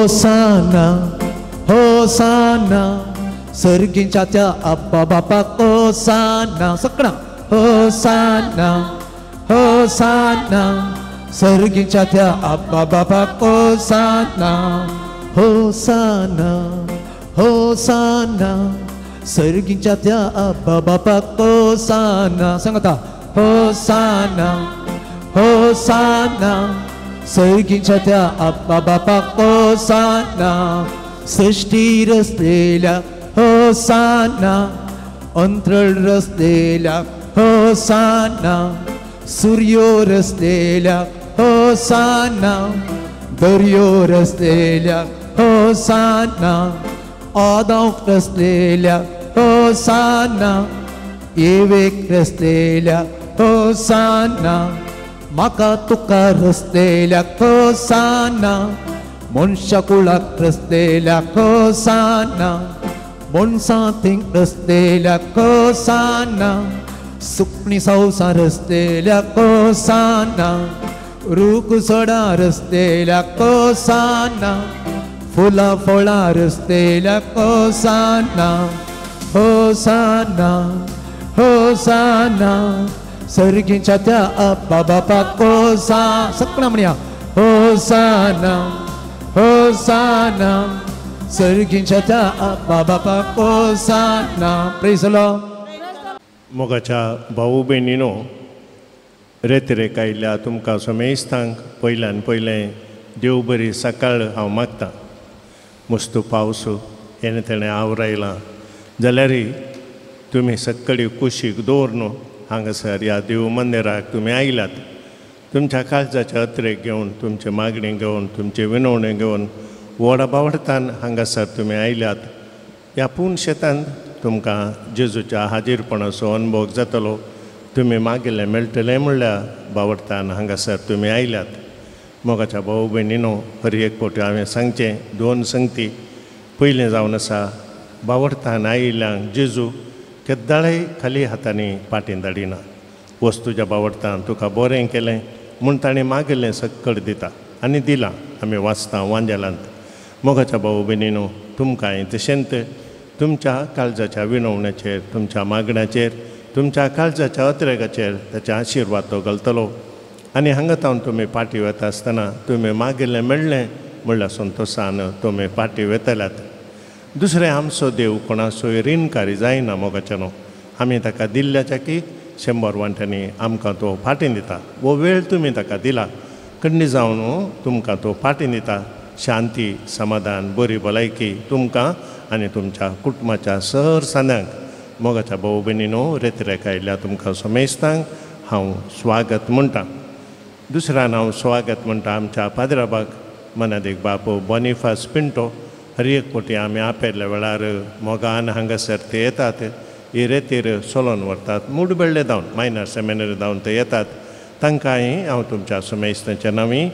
होसाना होसाना सर्गींच्या त्या अब्बा बापाक होसाना सगळा होसाना होसाना सर्गींच्या त्या अब्बा बापाक होसाना होसाना होसाना सर्गींच्या त्या अब्बा बापाक होसाना सांगता होसाना होसाना सर्गींच्या त्या अब्बा बापाक होसाना सृष्टी रचलेल्या होसाना अंतरळ रचलेल्या होसाना सूर्यो रचलेल्या होसाना दर्यो रचलेल्या होसाना आदांक रचलेल्या होसाना एवेक रचलेल्या होसाना म्हाका तुका रचलेल्या होसाना मनशाकुळाक रचलेल्या होसाना मनसांतींक रचलेल्या होसाना सुकणी सावसां रचलेल्या होसाना रूख सडा रचलेल्या होसाना फुलां फळां रचलेल्या होसाना होसाना होसाना सर्गींच्या त्या अब्बा बापाक होसाना सगळा म्हणया होसाना होसाना सर्गींच्या त्या अब्बा बापाक होसाना. Praise the Lord. मोगाच्या भाऊ भयणीनो, रेतरेक आयिल्ल्या तुमकां समेस्तांक पयल्यान पयलें देव बरी सकाळ हांव मागतां. मस्तू पावस हेणें तेणें आवरायलां जाल्यारय तुमी सगळी कुशीक दवर न्हू हांगासर ह्या देव मंदिराक तुमी आयल्यात. तुमच्या काळजाच्या अत्रेक घेवन, तुमची मागणी घेवन, तुमची विनवणी घेवन व्हडा बावडतान हांगासर तुमी आयल्यात. ह्या पूर्ण शेतान तुमकां जेजूच्या हाजीरपणाचो अनुभव जातलो. तुमी मागिल्लें मेळटलें म्हणल्यार बावडतान हांगासर तुमी आयल्यात. मोगाच्या भाऊ भयणीनो, हर एक फावटी हांवें सांगचें दोन संगती. पयलें जावन आसा, बावडतान आयिल्ल्यांक जेजू केद्दाळय खाली हातांनी पाटीं धाडिना. वस्तूच्या तुज्या बावडतान तुका बरें केलें म्हूण ताणें मागिल्लें सक्कड दिता आनी दिलां. आमी वाचता वांजेलांत. मोगाच्या भाऊ भयणीनो, तुमकांय तशेंच तुमच्या काळजाच्या विनवण्याचेर, तुमच्या मागण्याचेर, तुमच्या काळजाच्या अत्रेगाचेर ताच्या आशिर्वाद तो घालतलो. आनी हांगा तावन तुमी पाटी वता आसतना तुमी मागिल्लें मेळ्ळें म्हणल्यार संतोशान तुमी पाटी वेतल्यात. दुसरें, आमचो देव कोणाचोय रिणकारी जायना. मोगाच्यानो, आमी ताका दिल्ल्याच्या की 100 वांट्यांनी आमकां तो फाटीं दिता. हो वेळ तुमी ताका दिला कण्णी जावन तुमकां तो फाटीं दिता. शांती, समाधान, बरी भलायकी तुमकां आनी तुमच्या कुटुंबाच्या सर सांद्यांक. मोगाच्या भाऊ भयणीनो, रेतरेक आयिल्ल्या तुमकां समेस्तांक हांव स्वागत म्हणटा. दुसऱ्यान हांव स्वागत म्हणटा आमच्या पाद्राबाक मनादीक बापू बोनिफास पिंटो. हर एक फावटी आमी आपयल्ल्या वेळार मोगान हांगासर ते येतात. ही रेतीर सोलोन व्हरतात मुडबेळ्ळे धांवन, मायनर सेमिनरी धांवन ते येतात. तांकांय हांव तुमच्या समेस्तांच्या नांवी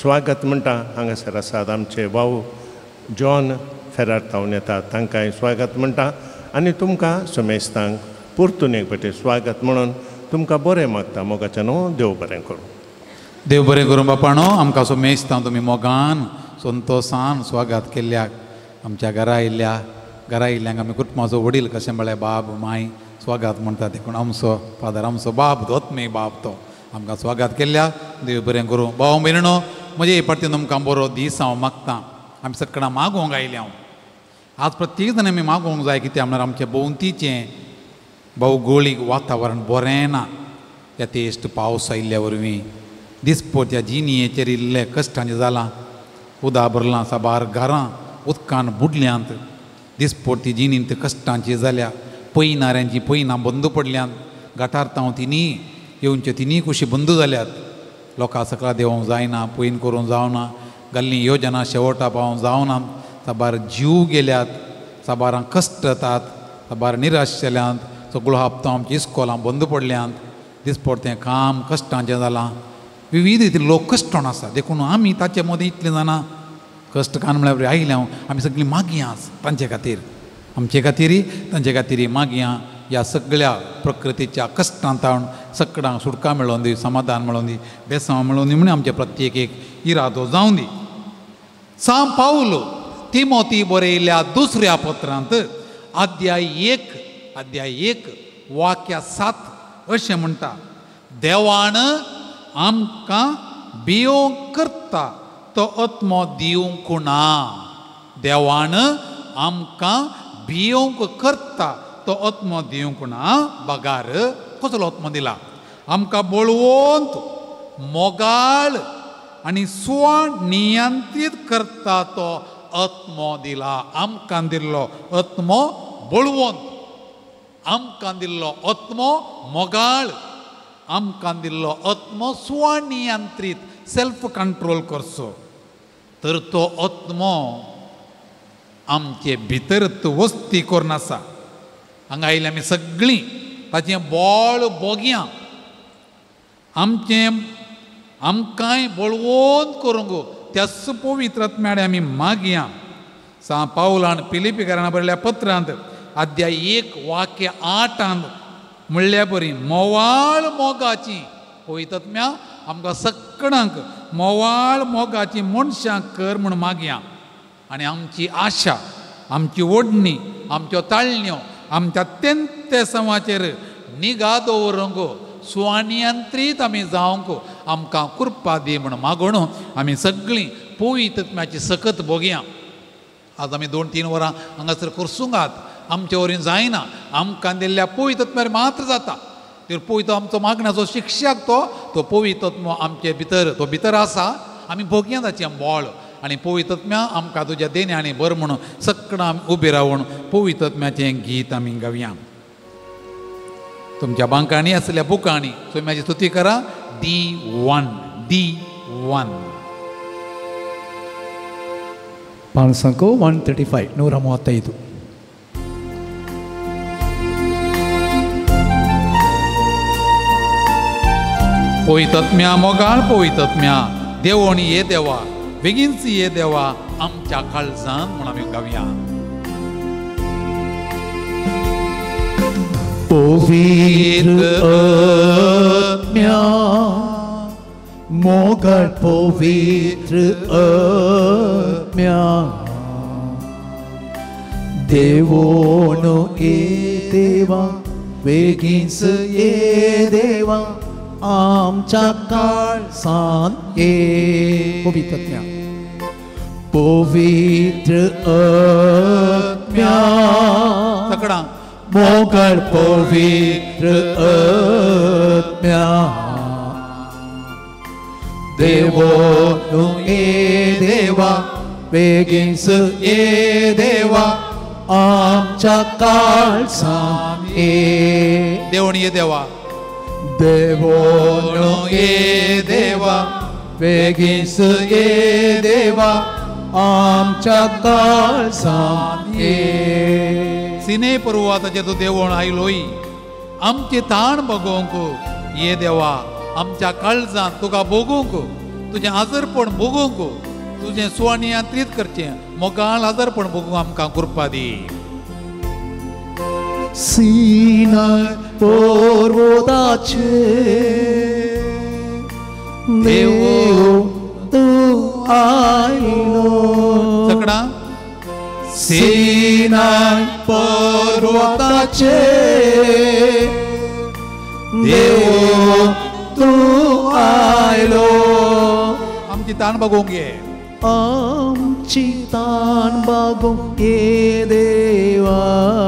स्वागत म्हणटा. हांगासर आसात आमचे भाऊ जॉन फेरार तावन येतात, तांकांय स्वागत म्हणटा. आनी तुमकां समेस्तांक परतून एक फावटी स्वागत म्हणून तुमकां बरें मागता. मोगाच्या न्हू, देव बरें करूं. देव बरें करूं बापाणो. आमकां समेस्तां तुमी मोगान संतोसान स्वागत केल्ल्याक. आमच्या घरा आयिल्ल्या घरा आयिल्ल्यांक आमी कुटुंबाचो वडील कशें म्हळ्यार बाब माय स्वागत म्हणटा. देखून आमचो फादर आमचो बाब दोतमी बाब तो आमकां स्वागत केल्ल्या. देव बरें करूं. भाव भयणीनो, म्हजे हे परतीन तुमकां बरो दीस हांव मागतां. आमी सगळ्यां मागोवंक आयल्या हांव आज प्रत्येक जाण आमी मागोवंक जाय. कित्याक म्हळ्यार आमचें भोंवतीचें भौगोळीक वातावरण बरें ना. यथेश्ट पावस आयिल्ल्या वरवीं दिसपट्ट्या जिणेचेर इल्लें कश्टांचें जालां. उदक भरलां साबार घरां उदकान बुडल्यांत. दिसपट्टी जिणेंत कश्टांची जाल्या. पयनाऱ्यांची पयनां बंद पडल्यांत. गटार तांव तिनी येवचे तिनी कुशी बंद जाल्यात. लोकां सकला देंवोंक जायना, पयन करूंक जावना, घाल्ली योजना शेवटा पावोवंक जावना. साबार जीव गेल्यात, साबारां कश्ट जातात, साबार निराश जाल्यात. सगळो हप्तो आमची इस्कोलां बंद पडल्यांत. दिसपट्टें काम कश्टांचें जालां. विविध रितीन लोक कश्टोन आसा. देखून आमी ताचे मदीं इतलें जाणा कश्ट कान म्हळ्यार आयल्या हांव. आमी सगळीं मागया तांचे खातीर, आमचे खातीर, तांचे खातीर मागया. ह्या सगळ्या प्रकृतीच्या कश्टांत सगळ्यांक सुटका मेळोवन दी, समाधान मेळोवन दी, बेसांव मेळोवन दी म्हूण आमचे प्रत्येक एक इरादो जावं दी. सांव पावलो तिमोती बरयल्या दुसऱ्या पत्रांत अध्याय 1 वाक्य 7 अशें म्हणटा, देवान आमकां भियोंक करता तो आत्मो दिवंक ना. देवान आमकां भियोंक करता तो आत्मो दिवंक ना बगार कसलो आत्मो दिला? आमकां बळवंत, मोगाळ आनी स्वनियंत्रीत करता तो आत्मो दिला. आमकां दिल्लो आत्मो बळवंत, आमकां दिल्लो आत्मो मोगाळ, आमकां दिल्लो आत्मो स्वनियंत्रीत, सेल्फ कंट्रोल करचो. तर तो आत्मो आमचे भितर वस्ती करून आसा. हांगा आयले आमी सगळीं ताचें बळ बोगया, आमचें आमकांय बळवंत करूंक त्याच पवित्र आत्म्याडे आमी मागया. सांव पावलान फिलिपीकारान बरयल्ल्या पत्रांत अध्याय 1 वाक्य 8 म्हणल्या बरी मोवाळ मोगाची पवित्र आत्म्या आमकां सगळ्यांक मोवाळ मोगाची मनशां कर म्हूण मागया. आनी आमची आशा, आमची ओडणी, आमच्यो ताळण्यो आमच्या तेंतेसांवाचेर निगा दवरूंक स्वनियंत्रीत आमी जावंक आमकां कृपा दी म्हूण मागून आमी सगळीं पवित्र आत्म्याची सकत भोगया. आज आमी 2-3 वरां हांगासर करसूंगात, आमचे वरीं जायना, आमकां दिल्ल्या पवित्र आत्म्यार मात्र जाता. तर पवित्र आमचो मागण्याचो शिक्षक तो तो पवित्र आत्मो आमचे भितर तो भितर आसा, आमी भोगया ताचें बळ. आनी पवित्र आत्म्या आमकां तुज्या देण्यांनी बर म्हणून सगळां आमी उबी रावन पवित्र आत्म्याचें गीत आमी गावया. तुमच्या बांकांनी आसल्या बुकांनी सोम्याची स्तुती करा. D1 D1 पानसंको 135 135. पवित्र आत्म्या मोगाळ पवित्र आत्म्या देवोणी ये देवा बेगीनच ये देवा आमच्या काळजान म्हूण आमी गावया. पवित्र आत्म्या मोगाळ पवित्र आत्म्या देवोनो ये देवा बेगीनच ये देवा आमच्या काळजान ये. पवित्र आत्म्या पवित्र आत्म्या सगळा मोगाळ पवित्र आत्म्या देवोनु ये देवा बेगीनच ये देवा आमच्या काळजान ये. देवोणी ये देवा देवोनु ये देवा बेगीनच ये देवा आमच्या काळजान ये. सिने पर्वताचेर तूं देवण आयलोय आमचें ताण भोगोवंक ये देवा, आमच्या काळजान तुका भोगूंक, तुजें आजरपण भोगूंक, तुजें स्वनियंत्रीत करचें मोगाळ आजरपण भोगूंक आमकां कृपा दी. सिनाय पर्वताचेर देव तूं आयलो. सगळा सिनाय पर्वताचेर देव तूं आयलो. आमची ताण बघूंक ये, आमची ताण बागोवंक ये देवा,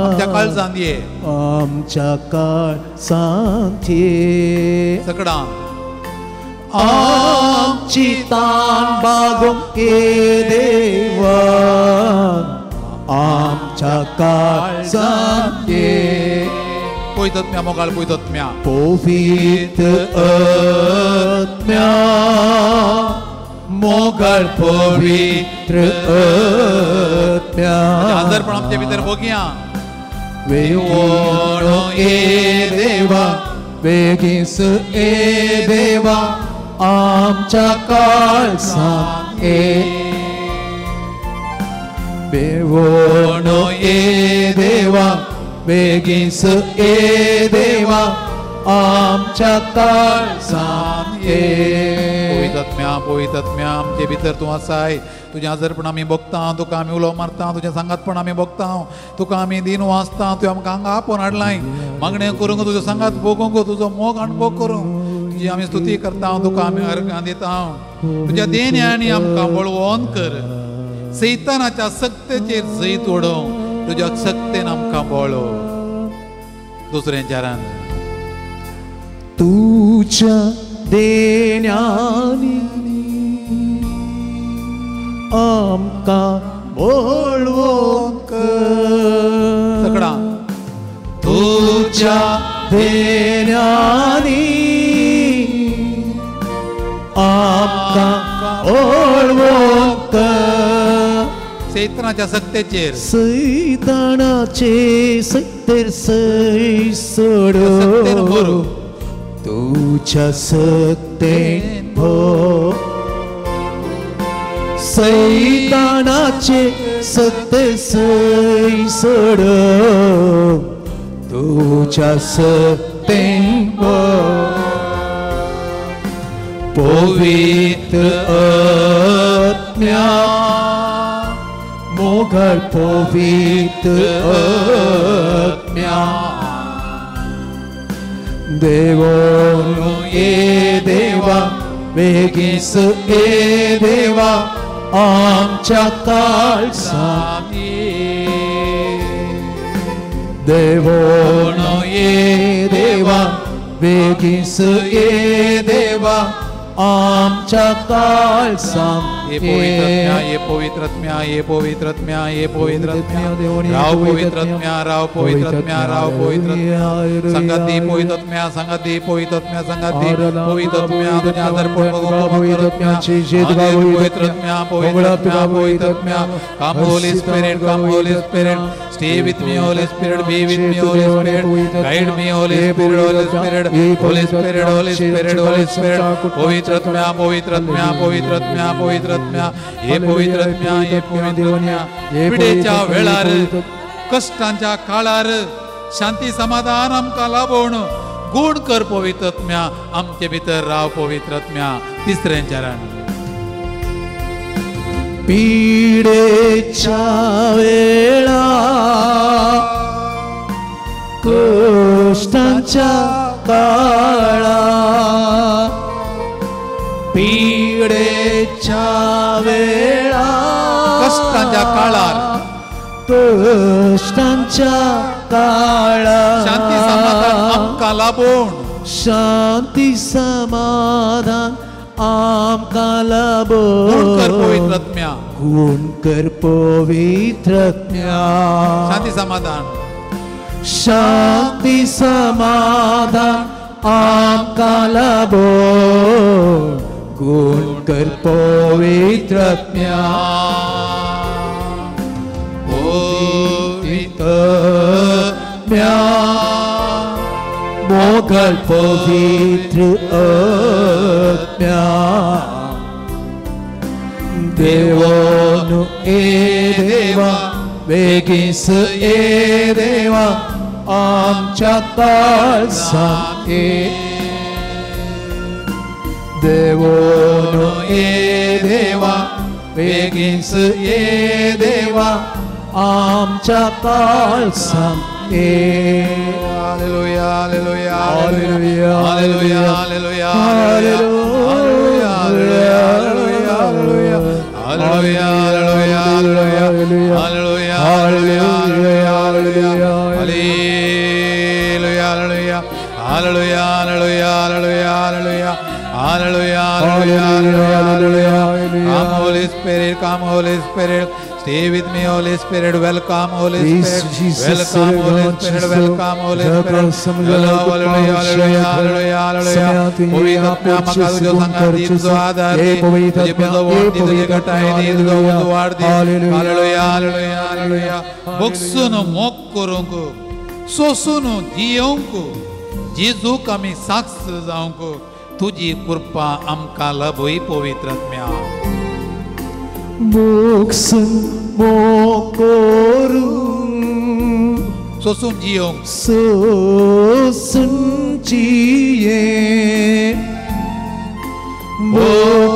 आमच्या काळजांत ये, आमच्या काळजांत ये. सगळा आमची ताण बागोवंक ये देवा, आमच्या काळजांत ये. पवित्र आत्म्या मोगाळ पवित्र आत्म्या पवित्र आत्म्या मोगाळ पवित्र आत्म्या आजरपण आमच्या भितर भोगया. वेगोणो ये देवा बेगीस ये देवा आमच्या काळजांत ये. बेवोणो ये देवा बेगीस ये देवा आमच्या काळजांत ये. पवित्र पवित्र पवित्र आत्म्या आमचे भितर तूं आसाय. तुजें आजारपण आमी भोगता, तुका आमी उलो मारता, तुजें सांगातपण आमी भोगता, तुका आमी दिन वाचता. तुवें आमकां हांगा आपोवन हाडलाय मागणें करूंक, तुजो सांगात भोगूंक, तुजो मोग अणभव करूंक. तुजी आमी स्तुती करता, तुका आमी अर्घां दिता. तुज्या देण्यानी आमकां बळवंत कर, सैतानाच्या सक्तेचेर जैत उडोवंक तुज्या सक्तेन आमकां बळो. दुसरें चारान तुज्या देण्यानी आमकां बळवंत कर. सगळा तुज्या देण्यानी आमकां बळवंत कर. सैतानाच्या सक्तेचेर, सैतानाचे सक्तेर सै सोडो, तुज्या सक्तेन भर. सैतानाचे सक्ते सै सोडो, तुज्या सक्तेन भर. पवित्र आत्म्या मोगळ, पवित्र आत्म्या देवो ये देवा वेगीस ये देवा आमच्या काळजांत. देवो ये देवा वेगीस ये देवा आमच्या काळजांत. ये पवित्र ये पवित्र आत्म्या ये पवित्र आत्म्या ये पवित्र आत्म्या राव पवित्र आत्म्या राव पवित्र आत्म्या राव पवित्र आत्म्या संगती पवित्र आत्म्या संगती पवित्र आत्म्या संगती पवित्र आत्म्या तुझ्या आदरपण पवित्र आत्म्या पवित्र आत्म्या पवित्र आत्म्या पवित्र आत्म्या. Come Holy Spirit, come Holy Spirit, stay with me Holy Spirit, be with me Holy Spirit, guide me Holy Spirit, Holy Spirit, Holy Spirit, Holy Spirit, Holy Spirit. पवित्र आत्म्या पवित्र आत्म्या पवित्र आत्म्या पवित्र आत्म्या हे पवित्र आत्म्या हे पवित्र आत्म्या. पिडेच्या वेळार, कष्टांच्या काळार शांती समाधान आमकां लाभोवन गूण कर पवित्र आत्म्या, आमचे भितर राव पवित्र आत्म्या. तिसरें चरण पिडेच्या वेळा कष्टांच्या काळा, पिडेच्या वेळा कष्टांच्या काळार, कष्टांच्या काळा शांती समाधान आमकां लाभोवन, शांती समाधान आमकां लाभोवन. गुण कर पवित्र आत्म्या, गुण कर पवित्र आत्म्या. शांती समाधान, शांती समाधान आमकां लाभोवन. गुण कर पवित्र आत्म्या, पवित्र आत्म्या मोगल पवित्र आत्म्या. देवोनु ए देवा वेगीस ए देवा आमच्या काळजांत. देवोनु ए देवा वेगीस ए देवा आमच्या काळजांत. Hallelujah, hallelujah, hallelujah, hallelujah, hallelujah, hallelujah, hallelujah, hallelujah, hallelujah, hallelujah, hallelujah, hallelujah, hallelujah, hallelujah, hallelujah, hallelujah, hallelujah, hallelujah. Come Holy Spirit, come Holy Spirit, stay with me Holy Spirit, welcome Holy Spirit, welcome Holy Spirit, welcome Holy Spirit. Hallelujah, hallelujah, hallelujah, hallelujah. पवित्र आत्म्या म्हाका तुजो सांगात दी, तुजो आदार दी, तुजी बुजवण दी, तुजी घटाय दी, तुजो उजवाड दी. Hallelujah, hallelujah, hallelujah. भोगसून मोग करूंक, सोसून जियोवंक, जेजूक आमी साक्ष जावंक तुजी कृपा आमकां लाभय पवित्र आत्म्या. मोगसून मोग करूंक, सोसून जियोवंक, सोसून जिये, मोग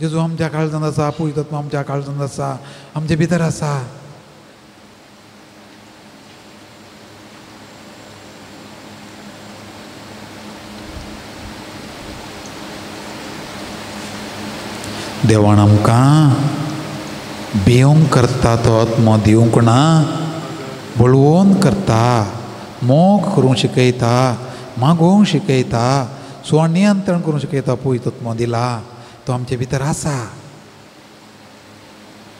जेजू आमच्या काळजांत आसा, पवित्र आत्मो आमच्या काळजांत आसा, आमचे भितर आसा. देवान आमकां भिवंक करता तो आत्मो दिवंक ना, बळवून करता, मोग करूंक शिकयता, मागोवंक शिकयता, स्वनियंत्रण करूंक शिकयता. पवित्र आत्मो दिला तो आमचे भितर आसा.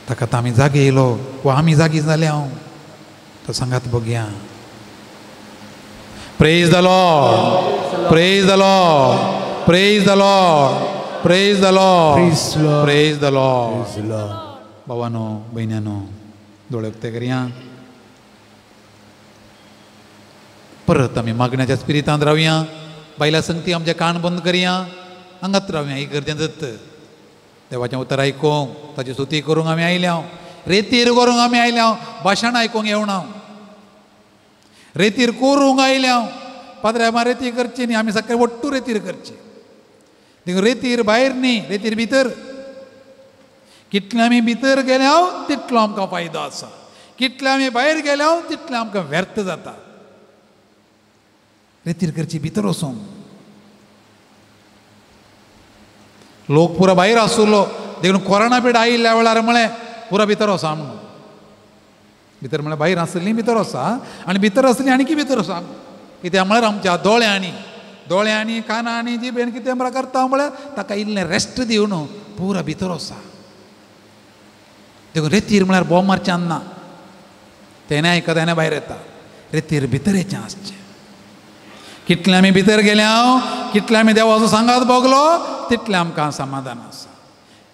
ताका आतां आमी जागे येयलो वा आमी जागी जाले हांव तो सांगात बघया. Praise the Lord, praise the Lord, praise the Lord, praise the Lord, praise the Lord. भावानो भयण्यानो दोळे उक्ते करया. परत आमी मागण्याच्या स्पिरितांत रावया. बायला संगती आमचे कान बंद करया, हांगात रावया. ही गरजेंत देवाचें उतर आयकूंक, ताची स्तुती करूंक आमी आयल्या, रेतीर करूंक आमी आयल्या, भाशण आयकूंक येवना, रेतीर करूंक आयल्या. पाद्र्यामा रेती करची न्ही, आमी सकाळी वट्टू रेतीर करची. देखून रेतीर भायर न्ही, रेतीर भितर. कितले आमी भितर गेल्या तितलो आमकां फायदो आसा, कितले आमी भायर गेल्या तितलें आमकां व्यर्थ जाता. रेतीर करची भितर वचूंक. लोक पुरा भायर आसुल्लो, देखून कोरोना पिड आयिल्ल्या वेळार म्हळें पुरा भितर वसा म्हणून. भितर म्हळ्यार भायर आसली भितर वसा, आनी भितर आसली आनी की भितर वसा. कित्याक म्हळ्यार आमच्या दोळ्यांनी, दोळ्यांनी, कानांनी, जिबेन कितें म्हळ्यार करता म्हळ्यार ताका इल्लें रेस्ट दिवन पुरा भितर वसा. देखून रेतीर म्हळ्यार बोम मारच्यान ना, तेणें आयकता तेणें भायर येता. रेतीर भितर येचें आसचें. कितले आमी भितर गेल्या, कितले आमी देवाचो सांगात भोगलो, तितलें आमकां समाधान आसा.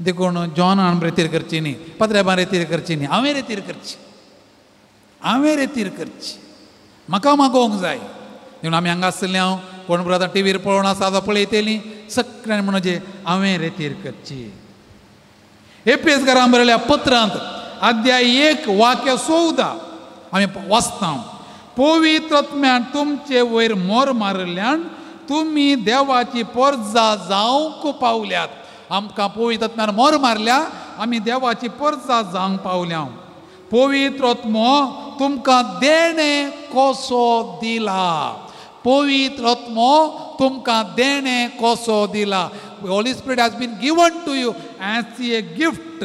देखून जॉनान रेतीर करची न्ही, पात्र्याबान रेतीर करची न्ही, हांवें रेतीर करची, हांवें रेतीर करची, म्हाका मागोवंक जाय. देखून आमी हांगा आसले हांव कोण बरो आतां टिवीर पळोवन आसा आतां पळयतलीं सगळ्यांनी म्हणजे हांवें रेतीर करची. एपेसकारां बरयल्या पत्रांत अध्याय 1 वाक्य 14 आमी वाचता. पवित्र आत्म्यान तुमचे वयर मोर मारिल्ल्यान तुमी देवाची परजा जावंक पावल्यात. आमकां पवित्र आत्म्यान मोर मारल्या, आमी देवाची परजा जावंक पावल्या. पवित्र आत्मो तुमकां देणें कसो दिला, पवित्र आत्मो तुमकां देणें कसो दिला. Holy Spirit has been given to you as a gift.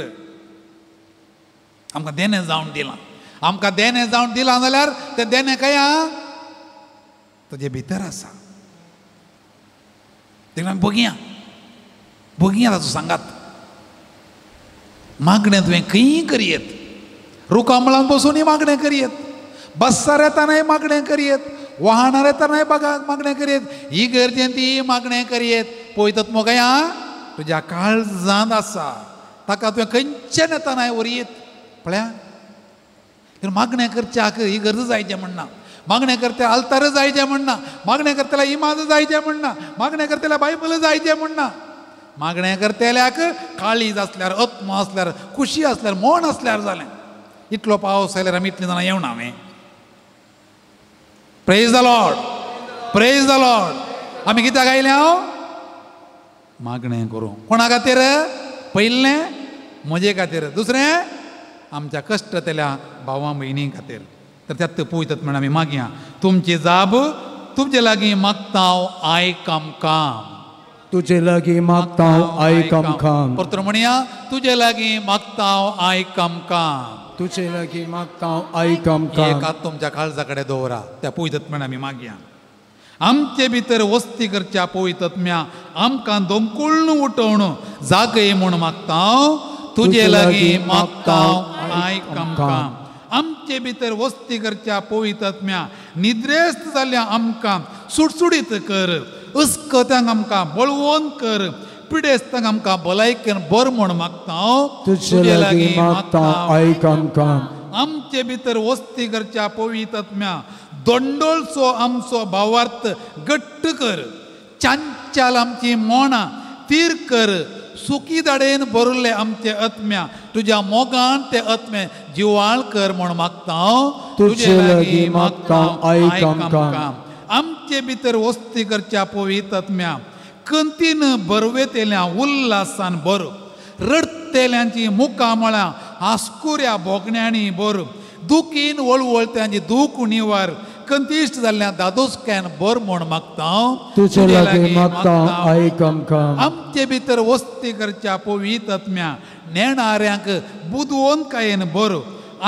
आमकां देणें जावन दिलां, आमकां देणें जावन दिलां जाल्यार तें देणें खंय आहा, तुजे भितर आसा. देखून आमी बघया, बघया ताचो सांगात. मागणें तुवें खंयी करयेत, रुखामळान बसूनय मागणें करयेत, बस्सार येतनाय मागणें करयेत, वाहनार येतनाय मागणें करयेत, ही गरजेन ती मागणें करयेत. पवित्र आत्मो खंय आहा, तुज्या काळजांत आसा, ताका तुवें खंयच्यान येतनाय व्हरयेत. पळया मागणें करच्याक ही गरज जायचें म्हणना, मागणें करता आल्तार जायचें म्हणना, मागणें करतल्या इमाज जायचें म्हणना, मागणें करतल्या बायबल जायचें म्हणना. मागणें करतल्याक काळीज आसल्यार, आत्मो आसल्यार, खुशी आसल्यार, मन आसल्यार जालें. इतलो पावस आयल्यार आमी इतलीं जाणां येवना हांवें. Praise the Lord, praise the Lord. आमी कित्याक आयल्या हांव मागणें करूं. कोणा खातीर? पयलें म्हजे खातीर, दुसरें आमच्या कश्टतल्या भावा भयणी खातीर. तर त्यात पवित्र आत्म्यान आमी मागया, तुमची जाब तुमचे लागीं मागता हांव आयक आमकां, तुजे लागीं मागता हांव आयक आमकां. परतून म्हणया, तुजे लागीं मागता हांव आयक आमकां, तुजे लागीं मागता हांव आयक आमकां. एक हात तुमच्या काळजा कडेन दवरा, त्या पवित्र आत्म्यान आमी मागया. आमचे भितर वस्ती करच्या पवित्र आत्म्या आमकां दोंकुळ्ण उठोवन जागय म्हूण मागता हांव, तुजे लागीं मागता हांव आयक आमकां. आमचे भितर वस्ती करच्या पवित्र आत्म्या निद्रेस्त जाल्ल्या आमकां सुटसुटीत कर, अस्कत्यांक आमकां बळवंत कर, पिडेस्तांक आमकां भलायकेन बर म्हूण मागता हांव, तुजे लागीं मागता हांव आयक आमकां. आमचे भितर वस्ती करच्या पवित्र आत्म्या दोंडोळचो आमचो भावार्थ घट्ट कर, चांचाल आमची मोणां तीर कर, सुकी दाडेन भरिल्ले आमचे आत्म्या तुज्या मोगान ते आत्मे जिवाळ कर म्हूण मागता हांव, तुजे लागीं मागता हांव आयक आमकां. आमचे भितर वस्ती करच्या पवित्र आत्म्या कंतीन बरवेतेल्या उल्हासान भर, रडतेल्यांची मुखां म्हळ्यां आस्कुऱ्या भोगण्यांनी बर दुखीन वळवळत्यांची दूख निवार कंतिश्ट जाल्ल्या दादोसक्यान बर म्हूण मागता तुजे लागीं मागता आयक आमकां. आमचे भितर वस्ती करच्या पवित्र आत्म्या नेणाऱ्यांक बुदवंतकायेन बर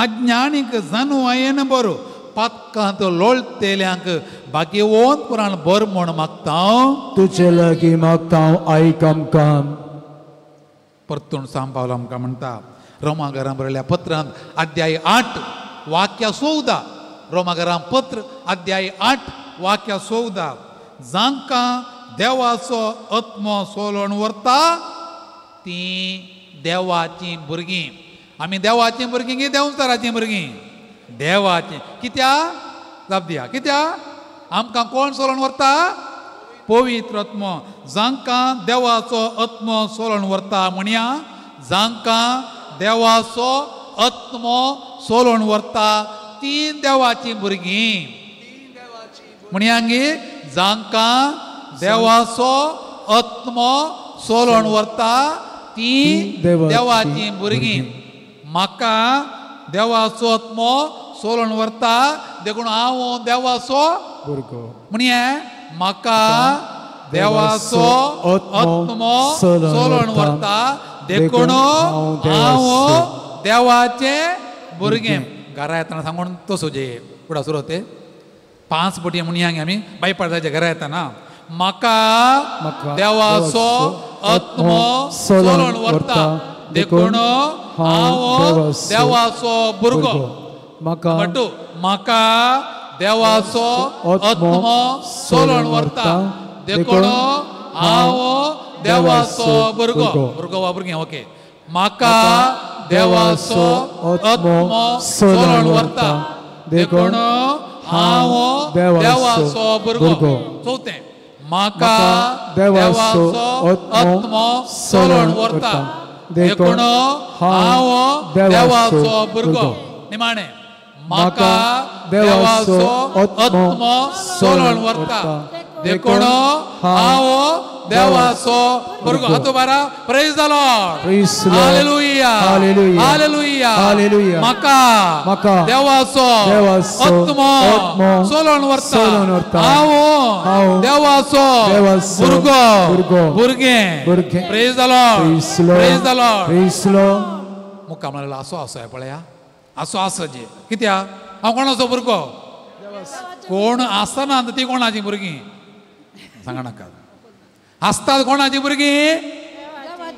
अज्ञानीक जानवायेन बर पातकांत लोळतेल्यांक भाग्यवंतपणान बर म्हूण मागता तुजे लागीं मागता आयक आमकां. परतून सांग पावलो आमकां म्हणटा रोमाघरां बरयल्या पत्रांत अध्याय 8 वाक्य 14 रोमाघरां पत्र अध्याय 8 वाक्य 14 जांकां देवाचो आत्मो सोलोवन व्हरता तीं देवाचीं भुरगीं. आमी देवाचीं भुरगीं की देंवचाराचीं भुरगीं? देवाचीं. कित्याक जाप दिया कित्याक आमकां कोण सोलोवन व्हरता? पवित्र आत्मो. जांकां देवाचो आत्मो सोलोवन व्हरता म्हणया जांकां देवाचो आत्मो सोलोवन व्हरता तीं देवाचीं भुरगीं. म्हणयांगी जांकां देवाचो आत्मो सोलोवन व्हरता तीं देवाचीं भुरगीं. म्हाका देवाचो आत्मो सोलोवन व्हरता देखून हांव देवाचो भुरगो. म्हणया म्हाका देवाचो आत्मो सोलोवन व्हरता देखून हांव देवाचें भुरगें. घरा येतना सांगून तसो जे फुडें सुरू ते 5 पटी म्हणया आमी बायपार जायचे घरा येतना म्हाका देवाचो आत्मो सोलोवन व्हरता देखून हांव देवाचो भुरगो. नंबर 2 म्हाका देवाचो आत्मो सोलोवन व्हरता देखून हांव देवाचो भुरगो. भुरगो वा भुरगें ओके. म्हाका देवाचो आत्मो सोलोवन व्हरता देखून हांव देवाचो भुरगो. चवथें म्हाका देवाचो आत्मो सोलोवन व्हरता देखून हांव देवाचो भुरगो. निमाणें म्हाका देवाचो आत्मो सोलोवन व्हरता देखून हांव देवाचो भुरगो. हातो बारा praise the Lord. Hallelujah hallelujah. म्हाका देवाचो आत्मो सोलोवन व्हरता हांव देवाचो भुरगो भुरगें. Praise the Lord. Praise the Lord. मुखार म्हणलें असो आसो पळया असो आसा जे कित्याक हांव कोणाचो भुरगो? कोण आसना ती कोणाची भुरगीं सांगा नाका. आसतात कोणाची भुरगीं?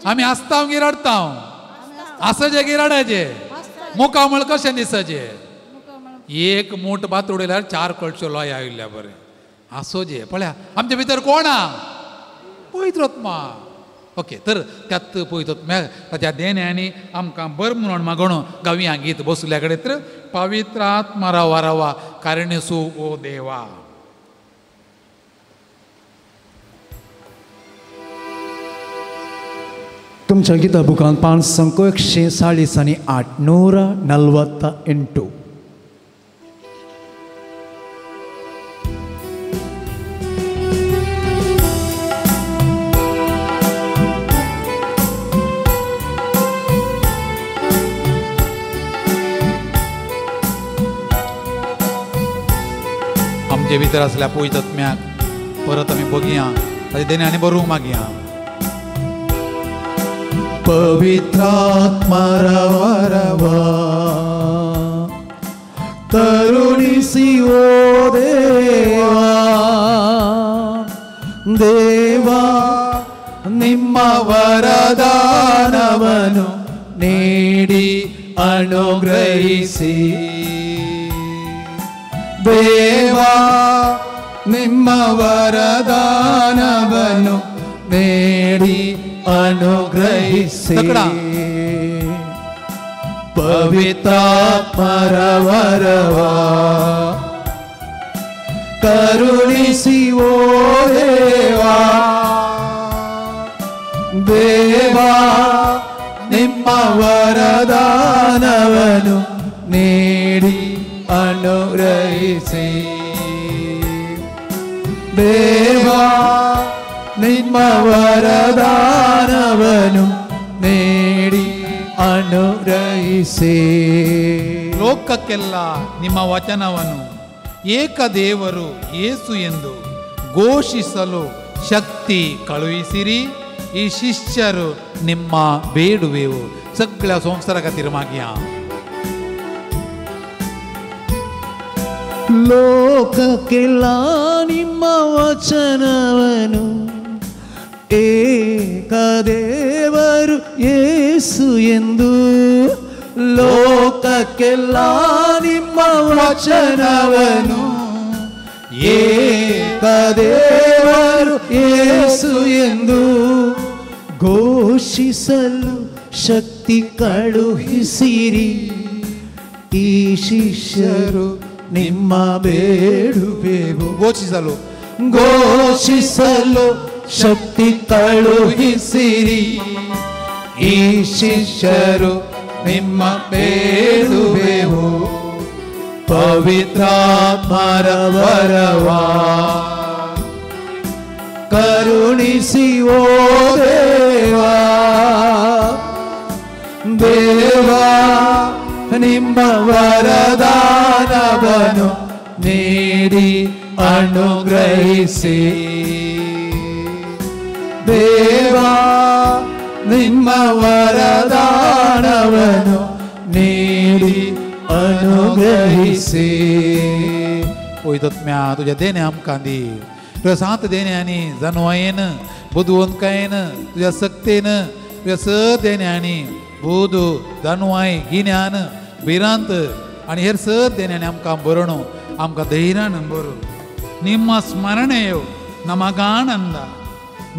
आमी आसता गी रडटा आसाचे गी रडाचे मुखामळ कशें दिसाचें? एक मूठ भात उडयल्यार 4 कळश्यो लोय आयिल्ल्या बरें आसो जे पळया आमचे भितर कोण आ? पवित्र आत्मा. ओके तर त्यात पवित्र आत्म्या ताच्या देण्यांनी आमकां बर म्हणून मागून गावया गीत बसल्या कडेन तर पवित्र आत्मा रावा रावा कारणेसू ओ देवा. तुमच्या गीता बुकान 540 आणि 848. आमचे भितर असल्या पवित्र आत्म्याक परत आमी बघया ताचे देण्यांनी बरोवंक मागया. पवित्रात्मा रवा रवा करुणिसी ओ देवा देवा ನಿಮ್ಮ ವರದಾನವನ್ನು ನೀಡಿ ಅನುಗ್ರಹಿಸಿ ದೇವಾ ನಿಮ್ಮ ವರದಾನವನ್ನು ನೀಡಿ ಅನುಗ್ರಹಿಸಿ ಪವಿತ್ರಾತ್ಮರ ವರವ ಕರುಣಿಸಿ ಓ ದೇವಾ ದೇವಾ ನಿಮ್ಮ ವರದಾನವನ್ನು ನೀಡಿ ಅನುಗ್ರಹಿಸಿ ದೇವಾ ನಿಮ್ಮ ವರದಾನವನ್ನು ನೀಡಿ ಅನುಗ್ರಹಿಸಿ. ಲೋಕಕ್ಕೆಲ್ಲ ನಿಮ್ಮ ವಚನವನ್ನು ಏಕದೇವರು ಯೇಸು ಎಂದು ಘೋಷಿಸಲು ಶಕ್ತಿ ಕಳುಹಿಸಿರಿ. ಈ ಶಿಷ್ಯರು ನಿಮ್ಮ ಬೇಡುವೆವು. ಸಕಲ ಸಂಸಾರ ತಿರುಮಾಗಿಯ ಲೋಕಕ್ಕೆಲ್ಲ ನಿಮ್ಮ ವಚನವನು ಏಕದೇವರು ಯೇಸು ಎಂದು, ಲೋಕಕ್ಕೆಲ್ಲ ನಿಮ್ಮ ವಚನವನು ಏಕದೇವರು ಯೇಸು ಎಂದು ಘೋಷಿಸಲು ಶಕ್ತಿ ಕಳುಹಿಸಿರಿ. ಈ ಶಿಷ್ಯರು ನಿಮ್ಮ ಬೇಡುವೆವು. ಘೋಷಿಸಲು ಘೋಷಿಸಲು ಶಕ್ತಿ ಕಳುಹಿಸಿರಿ. ಈ ಶಿಷ್ಯರು ನಿಮ್ಮ ಬೇಡುವೆವು. ಪವಿತ್ರಾತ್ಮರ ವರವ ಕರುಣಿಸಿ ಓ ದೇವಾ, ದೇವಾ ನಿಮ್ಮ ವರದಾನವನು ನೀಡಿ ಅನುಗ್ರಹಿಸಿ. ದೇವಾ ನಿಮ್ಮ ವರದಾನವನು ನೀಡಿ ಅನುಗ್ರಹಿಸಿ. वयतत्म्या तुज्या देणे आमकां दी, तुज्या सात देण्यांनी जनवायेन बुदवंतकायेन तुज्या सक्तेन तुज्या स देण्यांनी बुद जनवाय गिन्यान भिरांत आनी हेर स देण्यांनी आमकां बरोवणू आमकां धैर्यान बरोवं. ನಿಮ್ಮ ಸ್ಮರಣೆಯು ನಮಗಾನಂದ,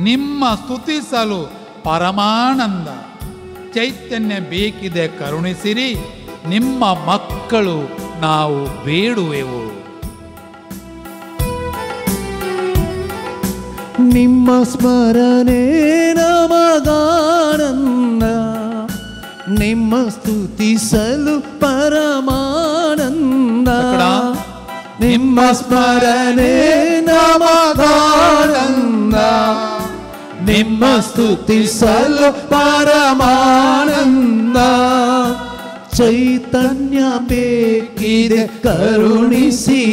ನಿಮ್ಮ ಸ್ತುತಿಸಲು ಪರಮಾನಂದ. ಚೈತನ್ಯ ಬೇಕಿದೆ ಕರುಣಿಸಿರಿ, ನಿಮ್ಮ ಮಕ್ಕಳು ನಾವು ಬೇಡುವೆವು. ನಿಮ್ಮ ಸ್ಮರಣೆ ನಮಗಾನಂದ, ನಿಮ್ಮ ಸ್ತುತಿಸಲು ಪರಮಾನಂದ. ನಿಮ್ಮ ಸ್ಮರಣೆ ನಮಗಾನಂದ, ನಿಮ್ಮ ಸ್ತುತಿಸಲು ಪರಮಾನಂದ. ಚೈತನ್ಯ ಬೇಕಿದೆ ಕರುಣಿಸಿ,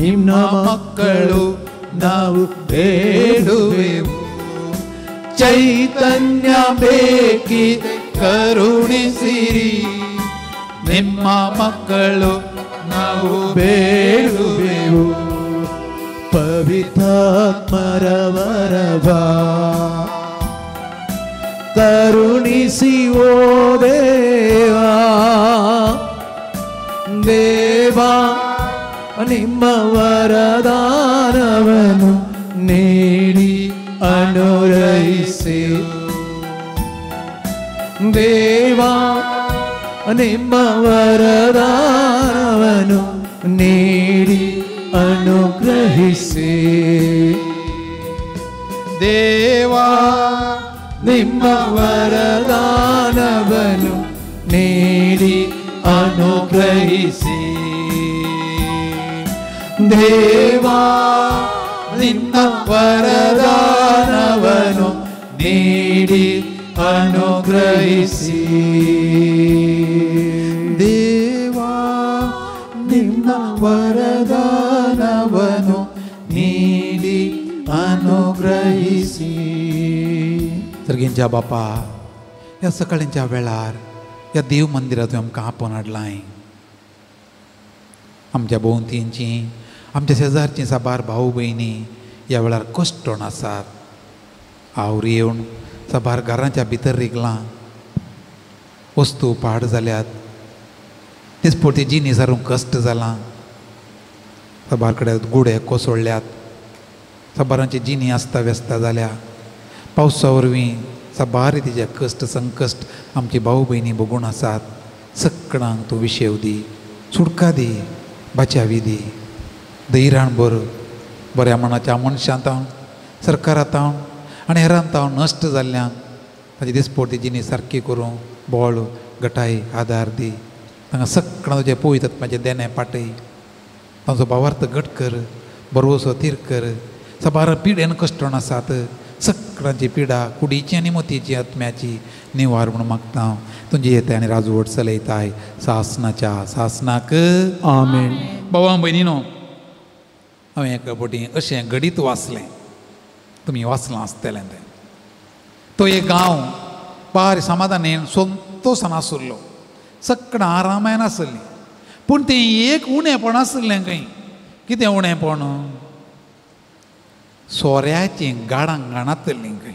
ನಿಮ್ಮ ಮಕ್ಕಳು ನಾವು ಬೇಡುವೆವು. ಚೈತನ್ಯ ಬೇಕಿದೆ ಕರುಣಿಸಿರಿ, ನಿಮ್ಮ ಮಕ್ಕಳು ನಾವು ಬೇಡುವೆವು. ಪವಿತ್ರಾತ್ಮರ ವರವ ಕರುಣಿಸಿ ಓ ದೇವಾ, ದೇವಾ ನಿಮ್ಮ ವರದಾನವನು ನೀಡಿ ಅನುಗ್ರಹಿಸಿ. ದೇವಾ ನಿಮ್ಮ ವರದಾನವನು ನೀಡಿ ಅನುಗ್ರಹಿಸಿ. ದೇವಾ ನಿಮ್ಮ ವರದಾನವನು ನೀಡಿ ಅನುಗ್ರಹಿಸಿ. ದೇವಾ ನಿನ್ನ ವರದಾನವನು ನೀಡಿ ಅನುಗ್ರಹಿಸಿ. ದೇವಾ ನಿನ್ನ ವರದಾನವನು ನೀಡಿ ಅನುಗ್ರಹಿಸಿ. सर्गींच्या बापा, ह्या सकाळींच्या वेळार ह्या देव मंदिरांत तुवें आमकां आपोवन हाडलाय. आमच्या भोंवतींची आमच्या शेजारचीं साबार भाव भयणी ह्या वेळार कश्टोन आसात. आवर येवन साबार घरांच्या भितर रिगलां, वस्तू पाड जाल्यात, तेच पळती जिनी सारूंक कश्ट जालां, साबार कडेन गुडे कोसळ्ळ्यात, साबारांची जिनी आस्ता व्यस्ता जाल्या. पावसा वरवीं साबार तिचे कश्ट संकश्ट आमची भाव भयणी भोगून आसात. सगळ्यांक तूं विशेव दी, सुटका दी, बचावी दी, धैर्यान भर. बऱ्या मनाच्या मनशां तावन, सरकारा तावन आनी हेरां तावन नश्ट जाल्ल्यांक ताची दिसपोटी जिणी सारकी करूंक बळ गटाय आदार दी. तांकां सगळ्यां तुजें पवित्र आत्म्याचें देणें पाटय, तांचो भावार्थ घट कर, बरोसो थीर कर. साबार पिडेन कश्टोन आसात, सगळ्यांची पिडा कुडीची आनी मोतीची आत्म्याची निवार म्हणून मागता. तुमची येताय आनी राजवट चलयताय सासनाच्या सासनाक. आमेन. बाबा भयणीनो, हांवें एका फावटी अशें घडीत वाचलें, तुमी वाचलां आसतलें तें. तो एक गांव बार समाधानेन संतोसान आसलो, सगळें आरामायन आसली. पूण तें एक उणेपण आसलें खंय. कितें उणेपण? सोऱ्याचीं गाडां गाणांतलीं खंय,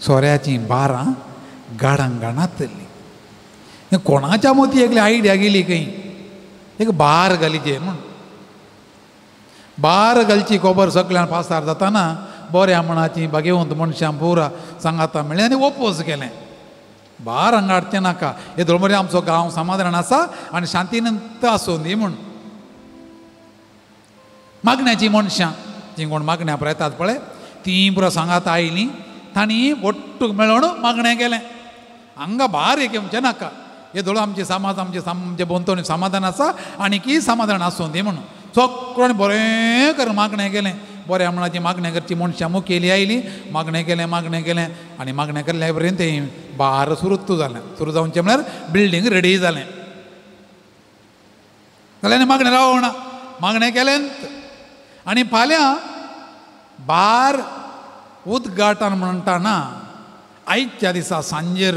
सोऱ्याचीं बारां गाडां गाणांतलीं. कोणाच्या मती एकली आयडिया गेली खंय, एक बार घालीचे म्हूण. बार घालची खबर सगळ्यान पासार जाताना बऱ्या मनाची भागेवंत मनशां पुरा सांगाता मेळ्ळें आनी ओपोज केलें. बार हांगा हाडचें नाका, हे धर्मरे आमचो गांव समाधान आसा आनी शांतीन आसूं दी म्हूण. मागण्याची मनशां जीं कोण मागण्या प्रयतात पळय तीं पुरा सांगाता आयलीं, तांणी ಒಟ್ಟು मेळोवन मागणें केलें. हांगा बार एक येवचें नाका, हे धोळ आमचे समाज आमचे आमचे भोंवतणी समाधान आसा आनी की समाधान आसूं दी म्हणून सगळ्यांनी बरें करून मागणें केलें. बऱ्या मनाची मागणें करची मनशां मुखेली आयलीं, मागणें केलें मागणें केलें आनी मागणें केल्ल्या पर्यंत तें बार सुरू जालें. सुरू जावचें म्हळ्यार बिल्डींग रेडी जालें. जाल्यार आनी मागणें रावना, मागणें केलें आनी फाल्यां बार उद्घाटन म्हणटाना आयच्या दिसा सांजेर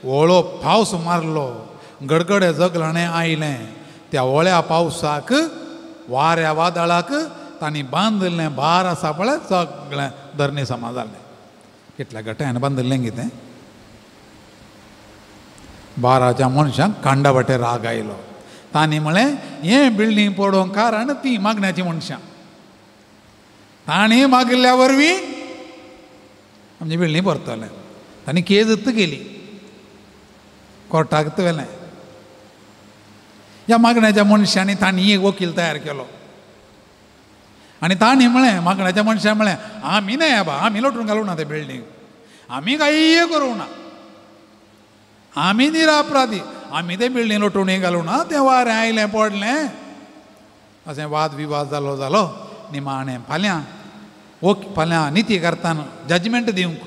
व्हडलो पावस मारलो, गडगडे जगलाणें आयलें. त्या व्हड्या पावसाक वाऱ्या वादळाक तांणी बांदिल्लें बार आसा पळय सगळें धरणी समा जालें. कितल्या गट्यान बांदिल्लें कितें बाराच्या मनशांक कांडा वाटे राग आयलो. तांणी म्हळें हें बिल्डींग पडोवंक कारण ती मागण्याची मनशां, तांणी मागिल्ल्या वरवीं आमची बिल्डींग भरतलें. तांणी केज केली, कोर्टाक व्हेलें. ह्या मागण्याच्या मनशांनी तांणी एक वकील तयार केलो आनी तांणी म्हळें मागण्याच्या मनशान म्हळें आमी न्हय बाबा, आमी लोटून घालूं ना तें बिल्डींग, आमी कांय करूं ना, आमी निरापराधी, आमी तें बिल्डींग लोटून घालूं ना, तें वारें आयलें पडलें. अशें वाद विवाद जालो जालो. निमाणें फाल्यां ओके फाल्यां निती करताना जजमेंट दिवंक,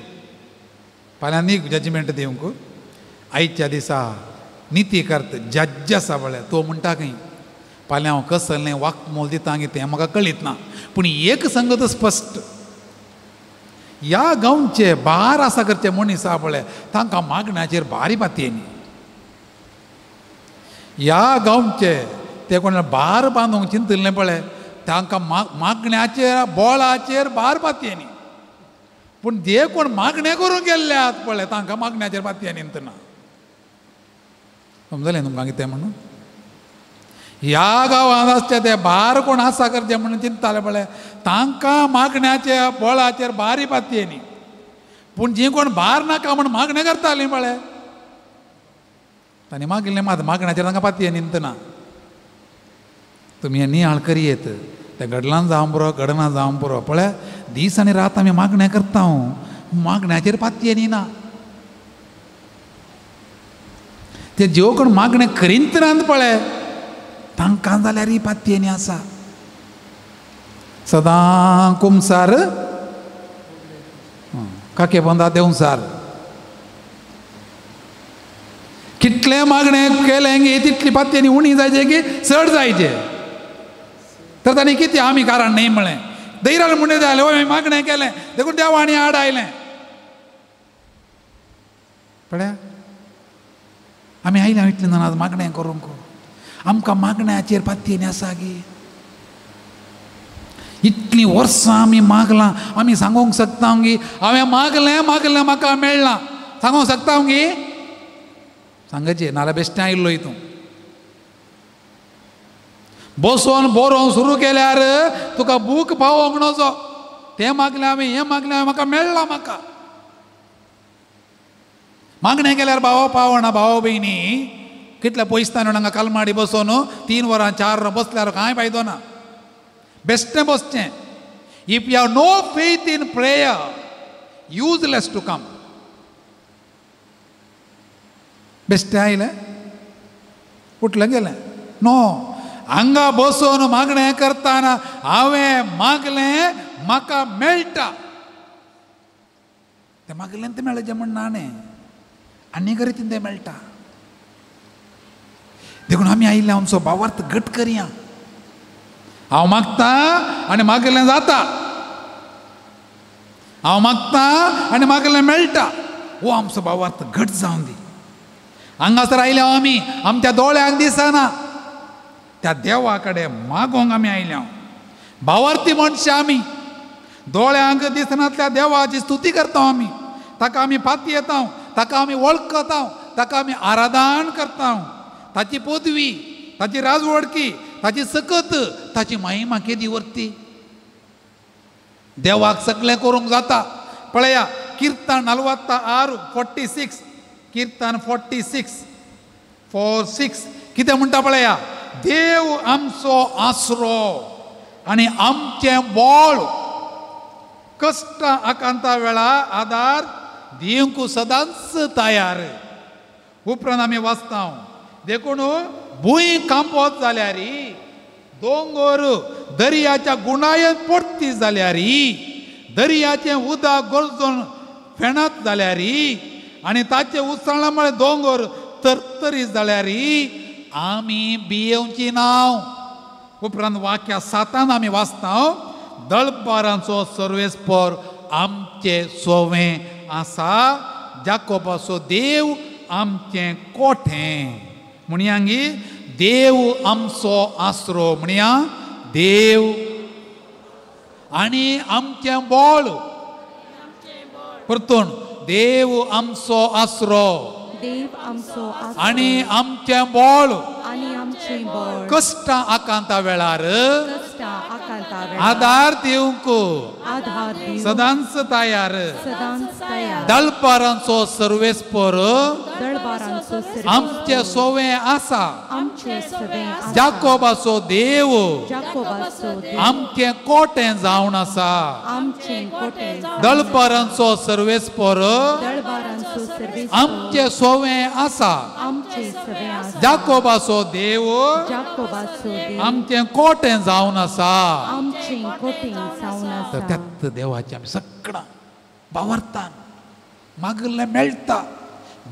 फाल्यां नी जजमेंट दिवंक आयच्या दिसा निती करत जज्ज आसा पळय तो म्हणटा खंय फाल्यां हांव कसलें वाक्मोल दिता कितें म्हाका कळीत ना, पूण एक संगत स्पश्ट, ह्या गांवचे बार आसा करचे मनीस आसा पळय तांकां मागण्याचेर भारी पातयेनी. ह्या गांवचे ते कोण बार बांदूंक चिंतिल्लें पळय तांकां मागण्याचेर बोळाचेर भार पातयेनी, पूण जे कोण मागणें करूंक गेल्ले आहात पळय तांकां मागण्याचेर पातयेनी ना. समजलें तुमकां कितें म्हणून? ह्या गांवांत आसचे ते भार कोण आसा करचे म्हणून चिंतताले पळय तांकां मागण्याचे बोळाचेर भारी पातयेनी, पूण जी कोण भार नाका म्हूण मागणें करतालीं पळय तांणी मागिल्लें मात मागण्याचेर तांकां पातयेनी ना. तुमी हें नियाळ करयेत, तें घडलां जावं पुरो घडना जावं पुरो, पळय दीस आनी रात आमी मागणें करता, मागण्याचेर पातयेनी ना. ते ज्यो कोण मागणें करीत नात पळय तांकां जाल्यार ही पातयेनी आसा. सदां कुमसार काके बंदा देंवसार, कितलें मागणें केलें गी तितली पातयेनी उणी जायचे की चड जायचे. तर तांणी कितें आमी कारण न्ही म्हळें, धैर्यान म्हणून जालें हय मागणें केलें देखून देवांनी आड आयलें. पळया आमी आयल्या इतलें जाणां मागणें करूंक, आमकां मागण्याचेर पातयेनी आसा गी. इतलीं वर्सां आमी मागलां, आमी सांगूंक शकता गी हांवें मागलें मागलें म्हाका मेळ्ळां, सांगूंक शकता गी? सांगाचें नाल्यार बेश्टें आयिल्लो हितून बसोन बरोवंक सुरू केल्यार तुका बूक पावोवंक नजो. तें मागलें हांवें हें मागलें हांवें म्हाका मेळ्ळां. म्हाका मागणें केल्यार भाव पावना. भाव भयणी कितल्या पयसतान हांगा कलमाडी बसोन 3 वरां 4 वरां बसल्यार कांय फायदो ना. बेश्टें बसचें. If you have no faith in prayer useless to come. बेश्टें आयलें उठलें गेलें नो. हांगा बसून मागणें करतना हांवें मागलें म्हाका मेळटा तें मागलें तें मेळचें म्हण ना न्ही आनी रितीन तें मेळटा. देखून आमी आयिल्ले आमचो भावार्थ घट करया. हांव मागता आनी मागलें जाता, हांव मागता आनी मागलें मेळटा. हो आमचो भावार्थ घट जावन दी. हांगासर आयल्या आमी आमच्या दोळ्यांक दिसना त्या देवा कडेन मागोंक आमी आयल्या. भावार्थी मनशां आमी दोळ्यांक दिसनातल्या देवाची स्तुती करता आमी, ताका आमी पातयेता, ताका आमी वळखता, ताका आमी आराधन करता. ताची पदवी, ताची राजवडकी, ताची सकत, ताची महिमा केदी वरती. देवाक सगळें करूंक जाता. पळया किर्तन 46 46, किर्तन 46 4-6 कितें म्हणटा पळया. देव आमचो आसरो आनी आमचें बळ, कश्ट आकांता वेळा आदार दिवंक सदांच तयार. उपरांत आमी वाचता देखून भूंय कांपत जाल्यार, दोंगर दर्याच्या गुणायन पडती जाल्यार, दर्याचें उदक गरजून फेणत जाल्यार आनी ताचे उसळा म्हळ्यार दोंगर तरतरी जाल्यार आमी भियेवची नांव. उपरांत वाक्या 7 आमी वाचता दळपारांचो सर्वेस्पर आमचे सोवें आसा, जाकोबाचो देव आमचें कोठें. म्हणया गी देव आमचो आसरो, म्हणया देव आनी आमचें बळ. परतून देव आमचो आसरो, देव आमचो आसरो आनी आमचें बळ, आनी आमचें बळ, कश्टां आकांता वेळार आदार आदार दिवंक दिवंक सदांच तयार. सदांच तयार. दळपारांचो सर्वेस्पर दळबारांचो सर्वेस्पर आमचे सोवें आसा, आमचे सोवें आसा, जाकोबाचो देव जाकोबाचो देव आमचें कोटें जावन आसा. आमचें कोटें. दळपारांचो सर्वेस्पर दळबारांचो सर्वेस्पर आमचे सोवें आसा, आमचे सोवें आसा, जाकोबाचो देव जाकोबाचो देव आमचें कोटें जावन आसा. आमचें कोटें जावन तर आसा. त्याच देवाचें आमी सगळां बावरतान मागलें मेळटा,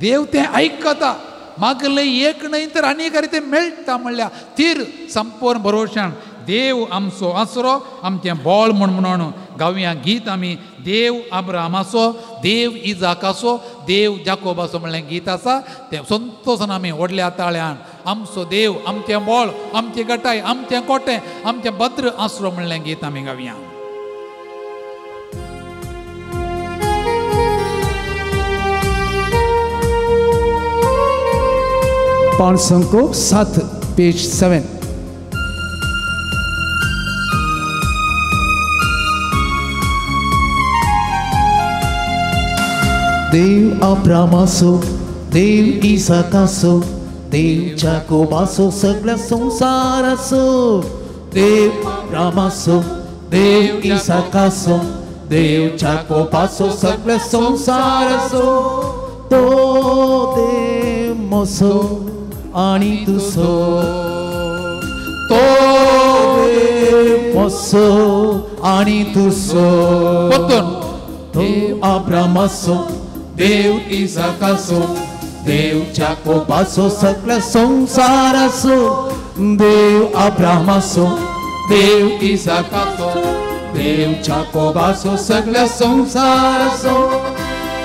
देव तें आयकता. मागलें एक न्हय तर आनी एक तें मेळटा म्हणल्यार तीर संपूर्ण भरोशान देव आमचो आसरो आमचें बळ म्हूण म्हणून गावया गीत आमी. देव अब्रामाचो, देव इजाकाचो, देव जाकोबाचो म्हणलें गीत आसा तें संतोसान आमी व्हडल्या ताळ्यान आमचो देव आमचें बळ आमची गटाय आमचें कोटें आमचें भद्र आसरो म्हणलें गीत आमी गावया. पांच 7 पेज 7. देव अब्रामाचो, देव इसाकाचो, देव जाकोबाचो, सगळ्या संवसाराचो. देव अब्रामाचो, देव इसाकाचो, देव जाकोबाचो, सगळ्या संवसाराचो. तो देव म्हजो आनी तुजो, तो देव म्हजो आनी तुजो. देव अब्रामाचो, देव इसाकाचो, देव जाकोबाचो, सगळ्या संवसाराचो. देव अब्रामाचो, देव इसाकाचो, देव जाकोबाचो, सगळ्या संवसाराचो.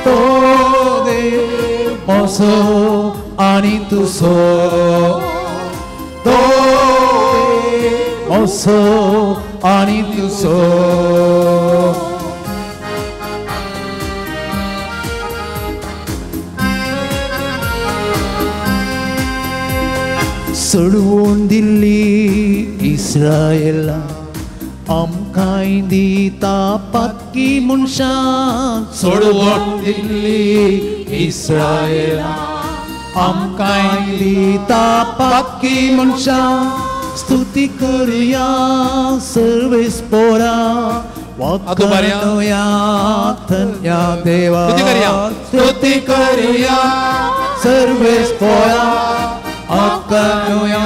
तो देव म्हजो आनी तुजो, तो देव म्हजो आनी तुजो. सोडवून दिल्ली इस्रायला आमकांय दिता पातकी मनशां. सोडवून दिल्ली इस्रायला आमकांय दिता पातकी मनशां. स्तुती करुया सर्वेस्पोरा, वाकनुया धन्या देवा. स्तुती करुया सर्वेस्पोरा, आकनुया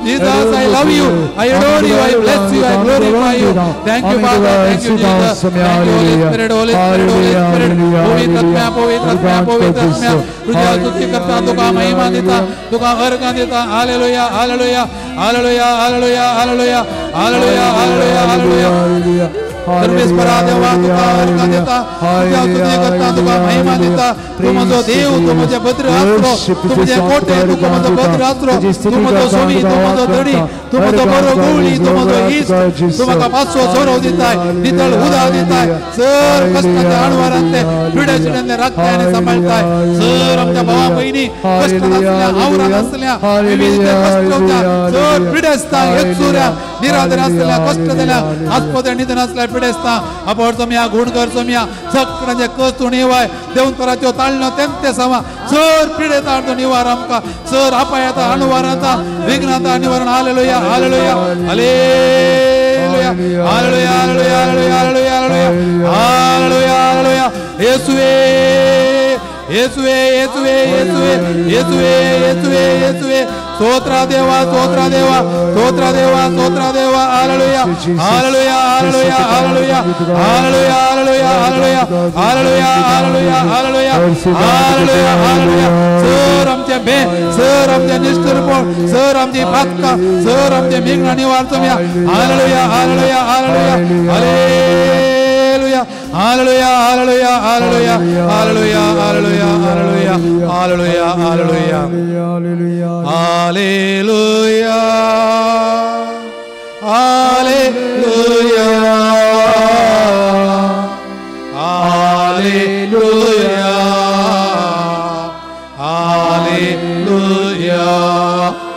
Jesus, I love you, I adore you, I bless you, I glorify you. Thank you Father, thank you Jesus, thank you Holy Spirit, Holy Spirit, Holy Spirit. पवित्र आत्म्या, पवित्र आत्म्या, पवित्र आत्म्या, तुझ्या स्तुती करता, तुका महिमा दिता, तुका अर्घ दिता. Hallelujah, hallelujah, hallelujah, hallelujah, hallelujah, hallelujah, hallelujah, hallelujah. परमेश्वरा देवा, तुका अर्घ दिता, तुझ्या स्तुती करता, तुका महिमा दिता. तूं म्हजो देव, तूं म्हजें भद्र आसरो, तूं म्हजें कोटे, तूं म्हजो भद्र आसरो, तूं म्हजो सोमी, तूं म्हजो धडी, तूं म्हजो बरो गवळी, तूं म्हजो इश्ट. तूं म्हाका पाचवो सोरो दिताय, नितळ उदक दिताय. सर कश्टाच्या अणवारांतले पिड्या राखताय आनी सांबाळटाय. सर आमच्या भावा भयणी कश्टान आसल्या, आवरान आसल्या, विविध कश्टाच्या सर पिडेस्तां, एकसुऱ्या निराधार आसल्या, कश्ट जाल्या, आस्पत्रे निधन आसल्या पिडेस्तां आपण सोमया, गुणकर सोमया, सगळ्यांचे कश्ट उणीवाय देवतराच्यो ताळणो तेमते समा सर पिडेता हाडून निवार आमकां. सर अपायाता अणुवारांता विघ्नाता निवारण. Hallelujah, hallelujah, hallelujah, hallelujah, hallelujah, hallelujah, hallelujah, hallelujah, hallelujah. येसुवे, येसुवे, येसुवे, येसुवे, येसुवे, येसुवे, येसुवे. स्तोत्र देवा, स्तोत्र देवा, स्तोत्र देवा, स्तोत्र देवा. Hallelujah, hallelujah, hallelujah, hallelujah, hallelujah, hallelujah, hallelujah, hallelujah, hallelujah, hallelujah, hallelujah, hallelujah. Sir आमचे बे, सर आमचे निष्ठुरपण, सर आमची पातकां, सर आमचे मेघना निवार तुमया. Hallelujah, hallelujah, hallelujah, hallelujah, hallelujah, hallelujah, hallelujah, hallelujah, hallelujah, hallelujah, hallelujah, hallelujah, hallelujah, hallelujah, hallelujah, hallelujah.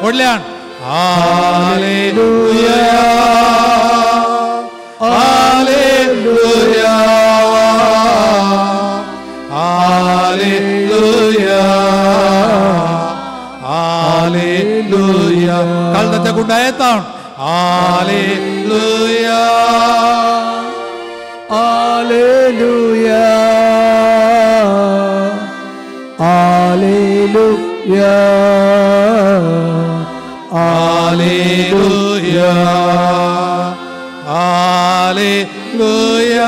व्हडल्यान hallelujah, hallelujah, hallelujah, hallelujah. काळजाच्या गुंडा येता. Hallelujah, hallelujah, hallelujah, hallelujah, hallelujah,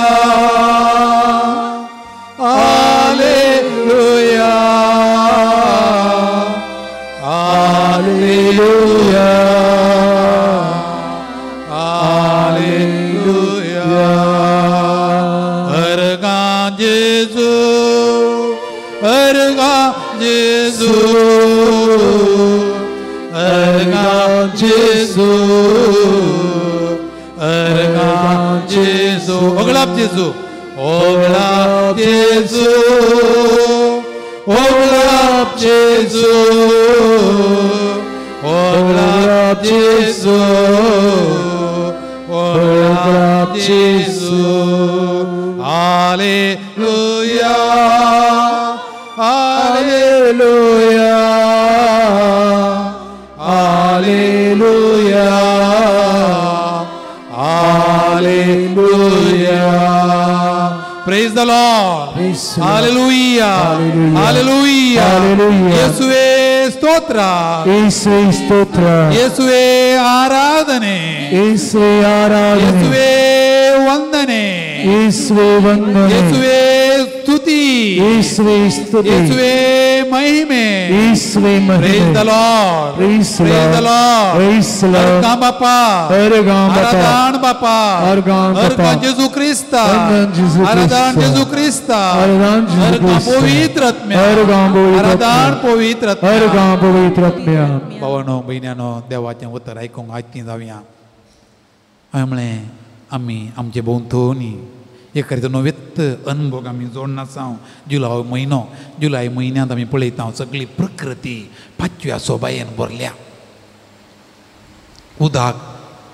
hallelujah, hallelujah, hallelujah. अर्घा जेजू, अर्घा जेजू, अर्घा जेजू, अर्घा जेजू. ओगळाप जेजू, ओगळाप जेजू, ओगळाप जेजू, ओगळाप जेजू, ओगळाप जेजू. Hallelujah, hallelujah, hallelujah, hallelujah. Praise the Lord. Hallelujah, hallelujah. येसुवे स्तोत्र, येसुवे स्तोत्र, येसुवे आराधने, येसुवे आराधने, येसुवे वंदने, येसुवे वंदने, येसुवे स्तुती, येसुवे स्तुती, येसुवे महिमे, येसुवे महिमे. Praise the Lord, praise the Lord. Praise the Lord. अर्घा बापा, अर्घा बापा, आराधन बापा, अर्घा बापा, अर्घा जेजू क्रिस्ता, आराधन जेजू क्रिस्ता, आराधन जेजू अर्घा क्रिस्ता, पवित्र आत्म्या, अर्घा पवित्र आराधन पवित्र आत्म्या, अर्घा पवित्र आत्म्या. भावानो भयण्यानो, देवाचें उतर आयकूंक आयतीं जावया. हांवें म्हणलें आमी आमचे भोंवतणी एक तरेचो नवेत अनभोग आमी जोडनासांव. जुलय म्हयनो, जुलय म्हयन्यांत आमी पळयता सगळी प्रकृती पाचव्या सोबायेन भरल्या. उदक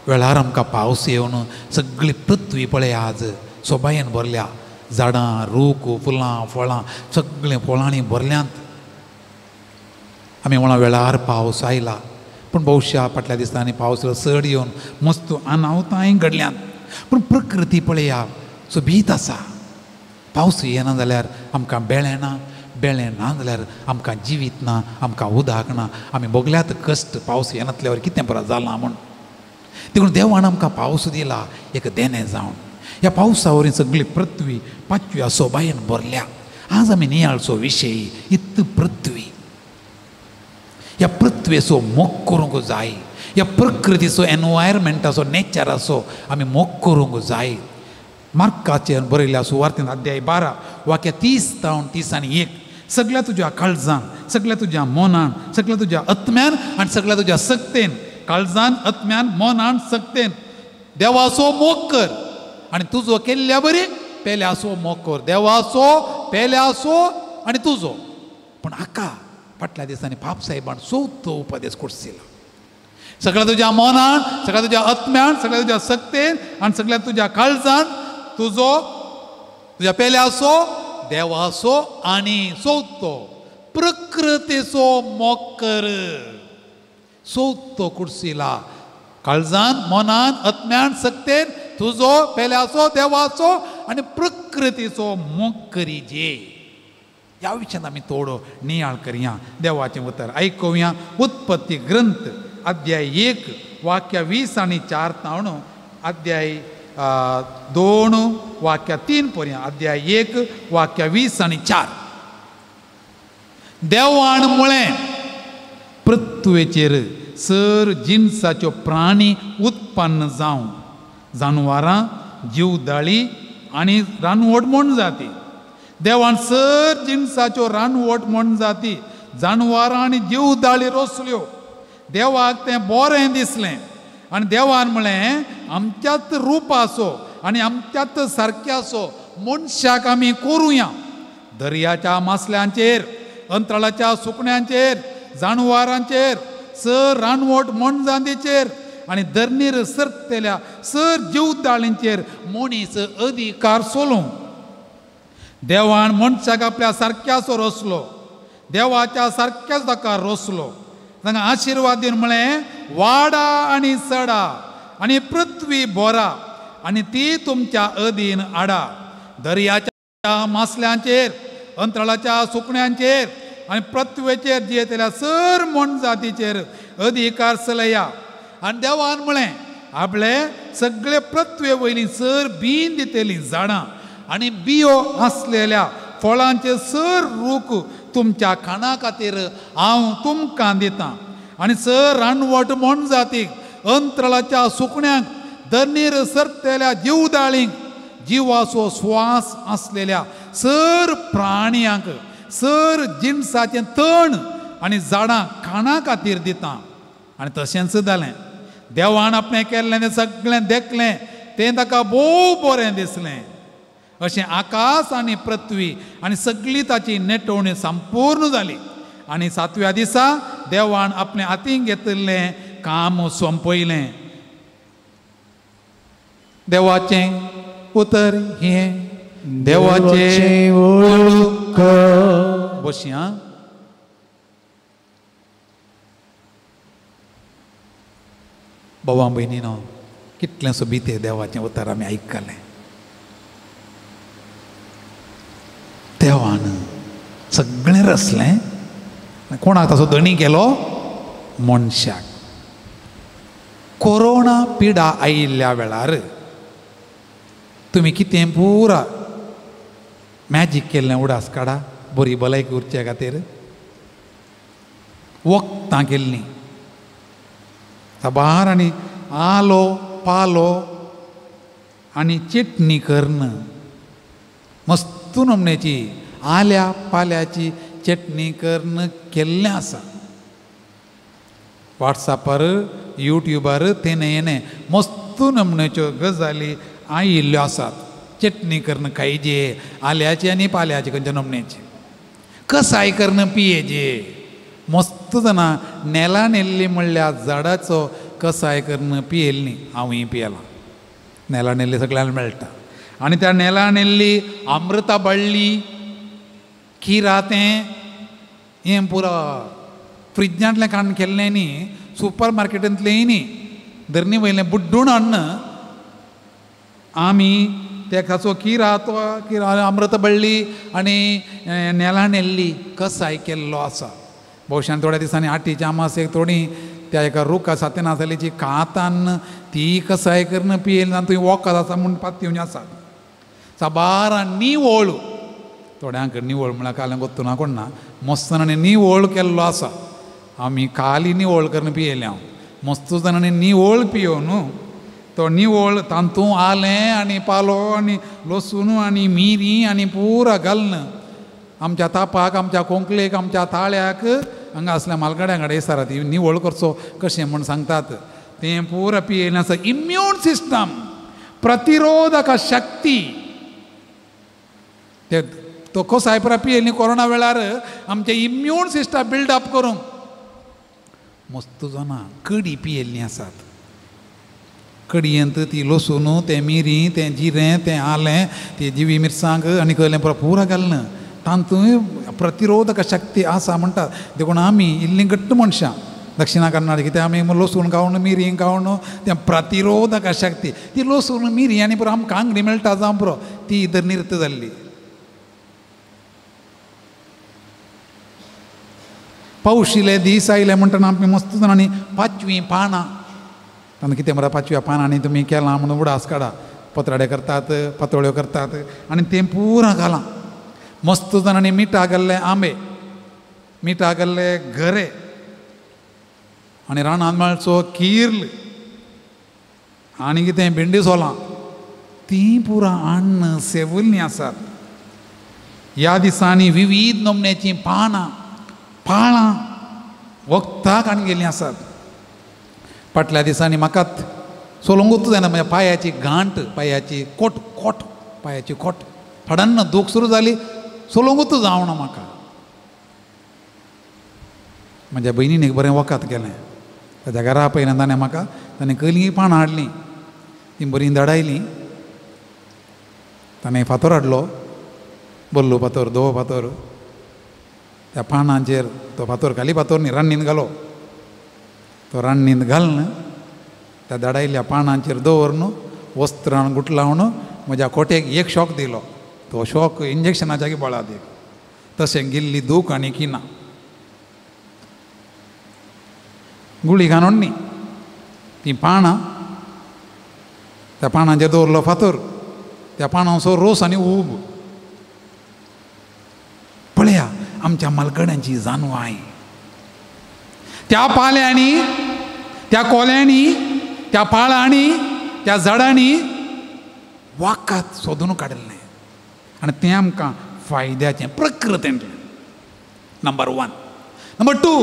वेळार आमकां पावस येवन सगळी पृथ्वी पळय आज सोबायेन भरल्या. झाडां, रूख, फुलां, फळां सगळीं फळांनी भरल्यांत. आमी म्हणा वेळार पावस आयला, पूण भोवशा फाटल्या दिसांनी पावस चड येवन मस्त अनावतांय घडल्यांत. पूण प्रकृती पळया सोबीत आसा. पावस येना जाल्यार आमकां बेळें ना, बेळें ना जाल्यार आमकां जिवीत ना, आमकां उदक ना. आमी भोगल्यात कश्ट पावस येनातल्यावर कितें पुरो जालां म्हूण. देखून देवान आमकां पावस दिला एक देणें जावन. ह्या पावसा वरवीं सगळी पृथ्वी पाचव्या सोबायेन भरल्या. आज आमी नियाळचो विशय इत्त पृथ्वी. ह्या पृथ्वेचो मोग करूंक जाय, ह्या प्रकृतीचो एनवायरमेंटाचो नेचराचो आमी मोग करूंक जाय. मार्काचेर बरयल्या सुवार्तेन अध्याय 12 वाक्य 30 तावन 31. सगळ्या तुज्या काळजान, सगळ्या तुज्या मनान, सगळ्या तुज्या आत्म्यान आनी सगळ्या तुज्या सक्तेन, काळजान, आत्म्यान, मनान, सक्तेन देवाचो मोग कर आनी तुजो केल्ल्या बरी पेल्याचो मोग कर. देवाचो, पेल्याचो आनी तुजो. पूण हाका फाटल्या दिसांनी पाप साहेबान चवथो उपदेश कोर्सिला. सगळ्या तुज्या मनान, सगळ्या तुज्या आत्म्यान, सगळ्या तुज्या सक्तेन आनी सगळ्या तुज्या काळजान तुजो, तुज्या पेल्याचो, देवाचो आनी चवथो प्रकृतीचो मोग कर. चवथो कुर्सिला काळजान, मनान, आत्म्यान, सक्तेन तुजो, पेल्याचो, देवाचो आनी प्रकृतीचो मोग करीजे. ह्या विशयान आमी थोडो नियाळ करया. देवाचें उतर आयकुया. उत्पत्ती ग्रंथ अध्याय 1 वाक्य 20 आनी 4 तावन अध्याय 2 वाक्य 3 पर्यंत. अध्याय 1 वाक्य 20 आनी 4. देवान म्हळें पृथ्वेचेर सर जिनसाच्यो प्राणी उत्पन्न जावं, जानवरां, जीवदाळी आनी रानवट म्हण जाती. देवान सर जिनसाच्यो रानवट म्हण जाती, जानवरां आनी जीवदाळी रोसल्यो. देवाक तें बरें दिसलें आनी देवान म्हळें आमच्याच रुपाचो आनी आमच्याच सारक्याचो मनशाक आमी करुया. दर्याच्या मासल्यांचेर, अंतराळाच्या सुकण्यांचेर, जानवरांचेर, सर रानवट मोनजातीचेर आनी धरणीर सरतल्या सर जीवदाळींचेर मनीस अधिकार सोलूं. देवान मनशाक आपल्या सारक्याचो रोसलो, देवाच्या सारक्याच ताका रोसलो. तांकां आशिर्वाद दिवन म्हळें वाडा आनी सडा आनी पृथ्वी बोरा आनी ती तुमच्या अधीन हाडा. दर्याच्या मासल्यांचेर, अंतराळाच्या सुकण्यांचेर आनी पृथ्वेचेर जियेतल्या सर मोनजातीचेर अधिकार चलया. आनी देवान म्हळें आपले सगळे पृथ्वे वयली सर बीन दितली झाडां आनी बियो आसलेल्या फळांचे सर रूख तुमच्या खाणा खातीर हांव तुमकां दितां. आनी सर रानवट मोनजातीक, अंतराळाच्या सुकण्यांक, धरणीर सरतल्या जीवदाळींक, जिवाचो स्वास आसलेल्या सर प्राण्यांक, सर जिनसाचें तण आनी झाडां खाणा खातीर दितां. आनी तशेंच जालें. देवान आपणें केल्लें तें सगळें देखलें, तें ताका भोव बरें दिसलें. अशें आकाश आनी पृथ्वी आनी सगळी ताची नेटवणी संपूर्ण जाली. आनी 7व्या दिसा देवान आपणें हातीन घेतिल्लें काम सोंपयलें. देवाचें उतर हें, देवाचें ओळख. बसया. बाबा भयणीनो, कितलें सोबीत देवाचें उतर आमी आयकलें. देवान सगळें रसलें. कोणाक ताचो धणी केलो? मनशाक. कोरोना पिडा आयिल्ल्या वेळार तुमी कितें पुरा मॅजीक केल्लें उडास काडा बरी भलायकी उरच्या खातीर. वखदां केल्लीं साबार आनी आलो पालो आनी चटणी करून मस्त नमण्याची आल्या पाल्याची चटणी करून केल्लें आसा. वॉट्सॅपार, युट्यूबार तेणे येणे मस्त नमण्याच्यो गजाली आयिल्ल्यो आसात. चटणी करून खायचे आल्याची आनी पाल्याची खंयच्या नमण्याची, कसाय करून पियेचे. मस्त जाणां नेला नेल्ली म्हणल्यार झाडाचो कसाय करून पियेल्ली. हांवूय पियेलां. नेला नेल्ली सगळ्यांक मेळटा. आनी त्या नेला नेल्ली अमृता बळ्ळी किरा तें हें पुरो फ्रिजांतलें काडून केल्लें न्ही, सुपर मार्केटांतलें न्ही, धरणी वयलें बुड्डून हाडून आमी ते ताचो किरा तो किरा अमृतबळ्ळी आनी नेलानेल्ली कसाय केल्लो आसा. भोवशान थोड्या दिसांनी आठीच्या आमासेक थोडी त्या एका रुखा सातेनासलीची कातान ती कसाय करून पियेली आनी थंय वखद आसा म्हूण पातयेवन आसात. साबार निवळ थोड्यांक निवळ म्हळ्यार काल्यां गोत्तू ना कोण ना मस्त जाणांनी निवळ केल्लो आसा. आमी काली निवळ करून पियेले हांव मस्त जाणांनी निवळ पियोवन तो निवळ तांतू आलें आनी पालो आनी लसूण आनी मिरी आनी पुरा घालून आमच्या तापाक आमच्या कोंकलेक आमच्या ताळ्याक हांगा असल्या मालगाड्यां कडेन सरात निवळ करचो कशें म्हूण सांगतात तें पुरा पियेलें आसा. इम्यून सिस्टम प्रतिरोधक शक्ती ते तो कसाय पुरा पियेली कोरोना वेळार आमचें इम्यून सिस्टम बिल्डअप करूंक मस्त जाणां कडी पियेल्लीं आसात. कडयेंत ती लसूण तें मिरी तें जिरें तें आलें ती जिवी मिरसांग आनी कसलें पुरा पुरा घालून तातूंत प्रतिरोधक शक्ती आसा म्हणटात. देखून आमी इल्लीं घट्ट मनशां दक्षिणा कर्नाटक कित्याक आमी लसूण खावन मिरी खावन तें प्रतिरोधक शक्ती ती लसूण मिरी आनी पुरो आमकां आंगडी मेळटा जावं पुरो ती इधर निर्त जाल्ली. पावशिले दीस आयले म्हणटना आमी मस्त जाणांनी पांचवीं पानां तांकां कितें मरे पांचव्या पानांनी तुमी केलां म्हणून उडास काडा पत्राडे करतात पातोळ्यो करतात आनी तें पुरा घालां. मस्त जाणांनी मिठा घाल्ले आंबे मिठा घाल्ले गरे आनी रानांत मेळचो किर्ल आनी कितें भेंडी सोलां तीं पुरा अन्न सेवल्लीं आसात. ह्या दिसांनी विवीध नमन्याचीं पानां पाळां वखदाक हाडून गेल्लीं आसात. फाटल्या दिसांनी म्हाकाच सोलोंगूच जायना म्हज्या पांयाची गांठ पांयाची कोट कोट पांयाची कोट फडन्न दूख सुरू जाली सोलोंगूच जावना म्हाका. म्हज्या भयणीन एक बरें वखद केलें ताच्या घरा पयल्यान ताणें म्हाका ताणें कसलीं पानां हाडलीं तीं बरीं धाडायलीं. ताणें फातर हाडलो बल्लो फातर धवो फातर त्या पानांचेर तो फातर खाली फातर न्ही रान्नीन घालो तो रान्नीन घालून त्या धाडायल्ल्या पानांचेर दवरून वस्त्रान गुटलावन म्हज्या कोटेक एक शॉक दिलो. तो शॉक इंजेक्शनाच्या बळात एक तशें गेल्ली दूख आनी किना गुळी घालून न्ही तीं पानां त्या पानांचेर दवरलो फातर त्या पानांचो रोस आनी ऊब. पळया आमच्या मालगड्यांची जानवाय त्या पाल्यांनी त्या कोल्यांनी त्या पाळांनी त्या झाडांनी वाकात सोदून काडिल्लें आनी तें आमकां फायद्याचें प्रकृतींतलें. नंबर 1. नंबर 2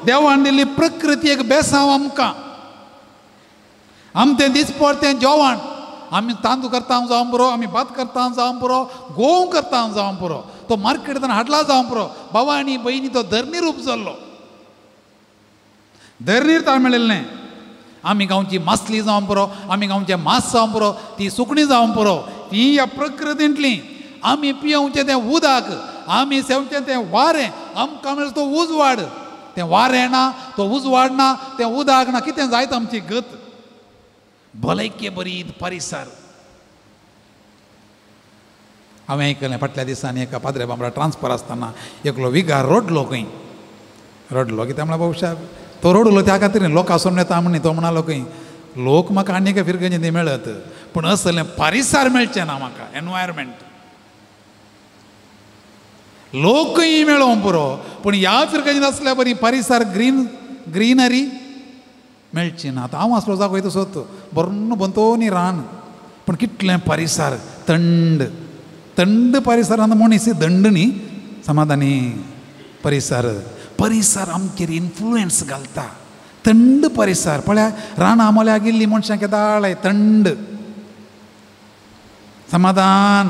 देवान दिल्ली प्रकृती एक बेसांव आमकां. आमचें दिसपड तें जेवण आमी तांदूळ करता जावं पुरो आमी भात करता जावं पुरो गोंव करता जावं पुरो तो मार्केटांतल्यान हाडला जावं पुरो बाबा आनी भयणी तो धरणीर उपजल्लो धरणीर ताळ मेळिल्लें. आमी गांवची मासली जावं पुरो आमी गांवचें मास जावं पुरो ती सुकणी जावं पुरो ती ह्या प्रकृतींतली. आमी पियोवचें तें उदक आमी सेवचें तें वारें आमकां मेळचो तो उजवाड तें वारें ना तो उजवाड ना तें उदक ना कितें जायत आमची गत. भलायके बरी परिसर. हांवें आयकलें फाटल्या दिसांनी एका पाद्रे बांबरा ट्रान्सफर आसतना एकलो विगार रडलो खंय रडलो कित्याक म्हळ्यार भोवशा तो रडलो त्या खातीर लोक आसून येता म्हण तो म्हणालो खंय लोक म्हाका आनी एका फिरगेंत मेळत पूण असलें परिसर मेळचें ना म्हाका एनवायरमेंट. लोकय मेळोवंक पुरो पूण ह्या फिरगेंत आसल्या बरी परिसर ग्रीन ग्रीनरी मेळची ना. आतां हांव आसलो जागो तसोच बरो बंतोनी रान पूण कितलें परिसर थंड थंड परिसरांत मनीस दंड न्ही समाधानी परिसर परिसर आमचेर इन्फ्लुयन्स घालता. थंड परिसर पळया रानां मोल्या गेल्ली मनशां केदाळाय थंड समाधान.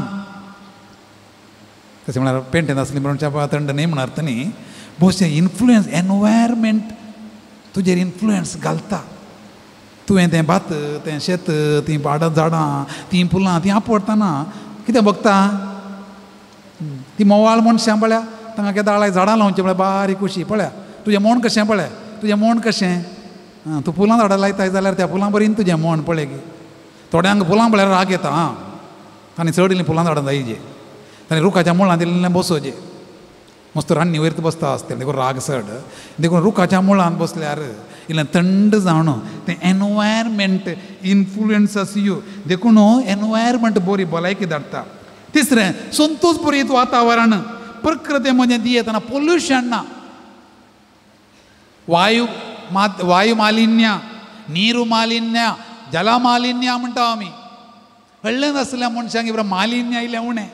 तशें म्हळ्यार पेंटेन आसली मनशां थंड न्ही म्हण अर्थ न्ही भोवशें इन्फ्लुयन्स एनवायरमेंट तुजेर इन्फ्लुयन्स घालता. तुवें तें भात तें शेत तीं पाडां झाडां तीं फुलां तीं आपडटना कितें बगता ती मोवाळ मनशां पळया तांकां केदाळाय झाडां लावचीं पळय बारीक कुशी पळया तुजें मोण कशें पळय तुजें मोण कशें आं तूं फुलां झाडां लायताय जाल्यार त्या फुलां बरीन तुजें मोण पळय की थोड्यांक फुलां पळल्यार राग येता. आं तांणी चड इल्लीं फुलां झाडां जायजे, तांणी रुखाच्या मुळांत इल्लें बसोवचें. मस्त रान्नी वयर बसता आसतलें देखून राग चड, देखून रुखाच्या मुळांत बसल्यार इल्लें थंड जावन तें एनवायरमेंट इन्फ्लुयन्सस you, देखून एनवायरमेंट बरी भलायकी धाडटा. तिसरें संतोष पुरीत वातावरण, प्रकृती मदें दियेतना पोल्युशन ना, वायु वायु मालिन्य, नीरू मालिन्य, जल मालिन्य म्हणटा आमी. व्हडलें नासल्या मनशांक इब्रा मालिन्य आयलें उणें,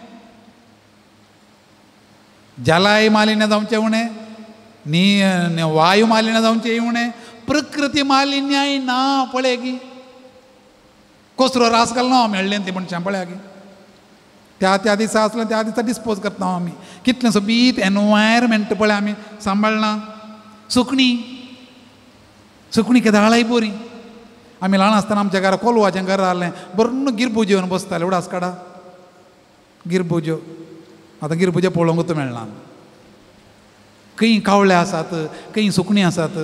जलाय मालिन्य जावचें उणें, नी वायु मालिन्य जावचें उणें, प्रकृती मालिन्याय ना. पळय की कचरो रास घालना आमी व्हडलें ती मनशां पळया की त्या त्या दिसा आसलें त्या दिसा डिस्पोज करता आमी. कितलें सोबीत एनवायरमेंट पळय आमी सांबाळना. सुकणीं, सुकणीं केदाळाय बरीं. आमी ल्हान आसतना आमच्या घरा कोलवाचें घर आहलें, बरो गिरबुज्यो येवन बसतालें. उडास काडा गिरबुज्यो, आतां गिरबुज्यो पळोवंकूच मेळना. खंय कावळे आसात, खंय सुकणीं आसात.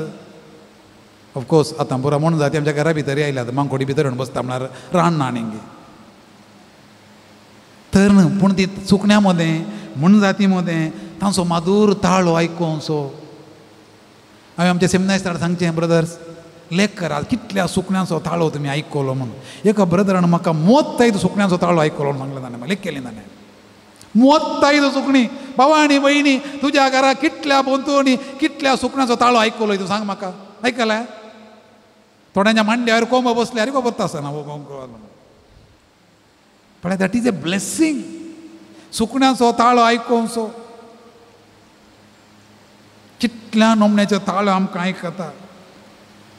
ऑफकोर्स आतां पुरा म्हण जाती आमच्या घरा भितर आयल्यात, मांकोडी भितर येवन बसता म्हळ्यार रान ना आनीक तर न्हू. पूण ती सुकण्यां मदें मोनजाती मदें तांचो माधूर ताळो आयकोनसो. हांवें आमच्या सेमिनार सांगचें, ब्रदर्स लेख करात कितल्या सुकण्यांचो ताळो तुमी आयकलो म्हणून. एका ब्रदरान म्हाका मोत्तायत सुकण्यांचो ताळो आयकलो म्हणून सांगलें ताणें, लेख केलें ताणें. मोत्तायत सुकणीं, बाबा आनी भयणी तुज्या घरा कितल्या भोंवतणी कितल्या सुकण्यांचो ताळो आयकलो तूं सांग म्हाका, आयकलें? थोड्यांच्या मांड्यार कोंबो बसल्यार खबर आसना. पळय, that is a blessing. सुकण्यांचो ताळो आयकोनसो कितल्या नमण्याचो ताळो आमकां आयकता,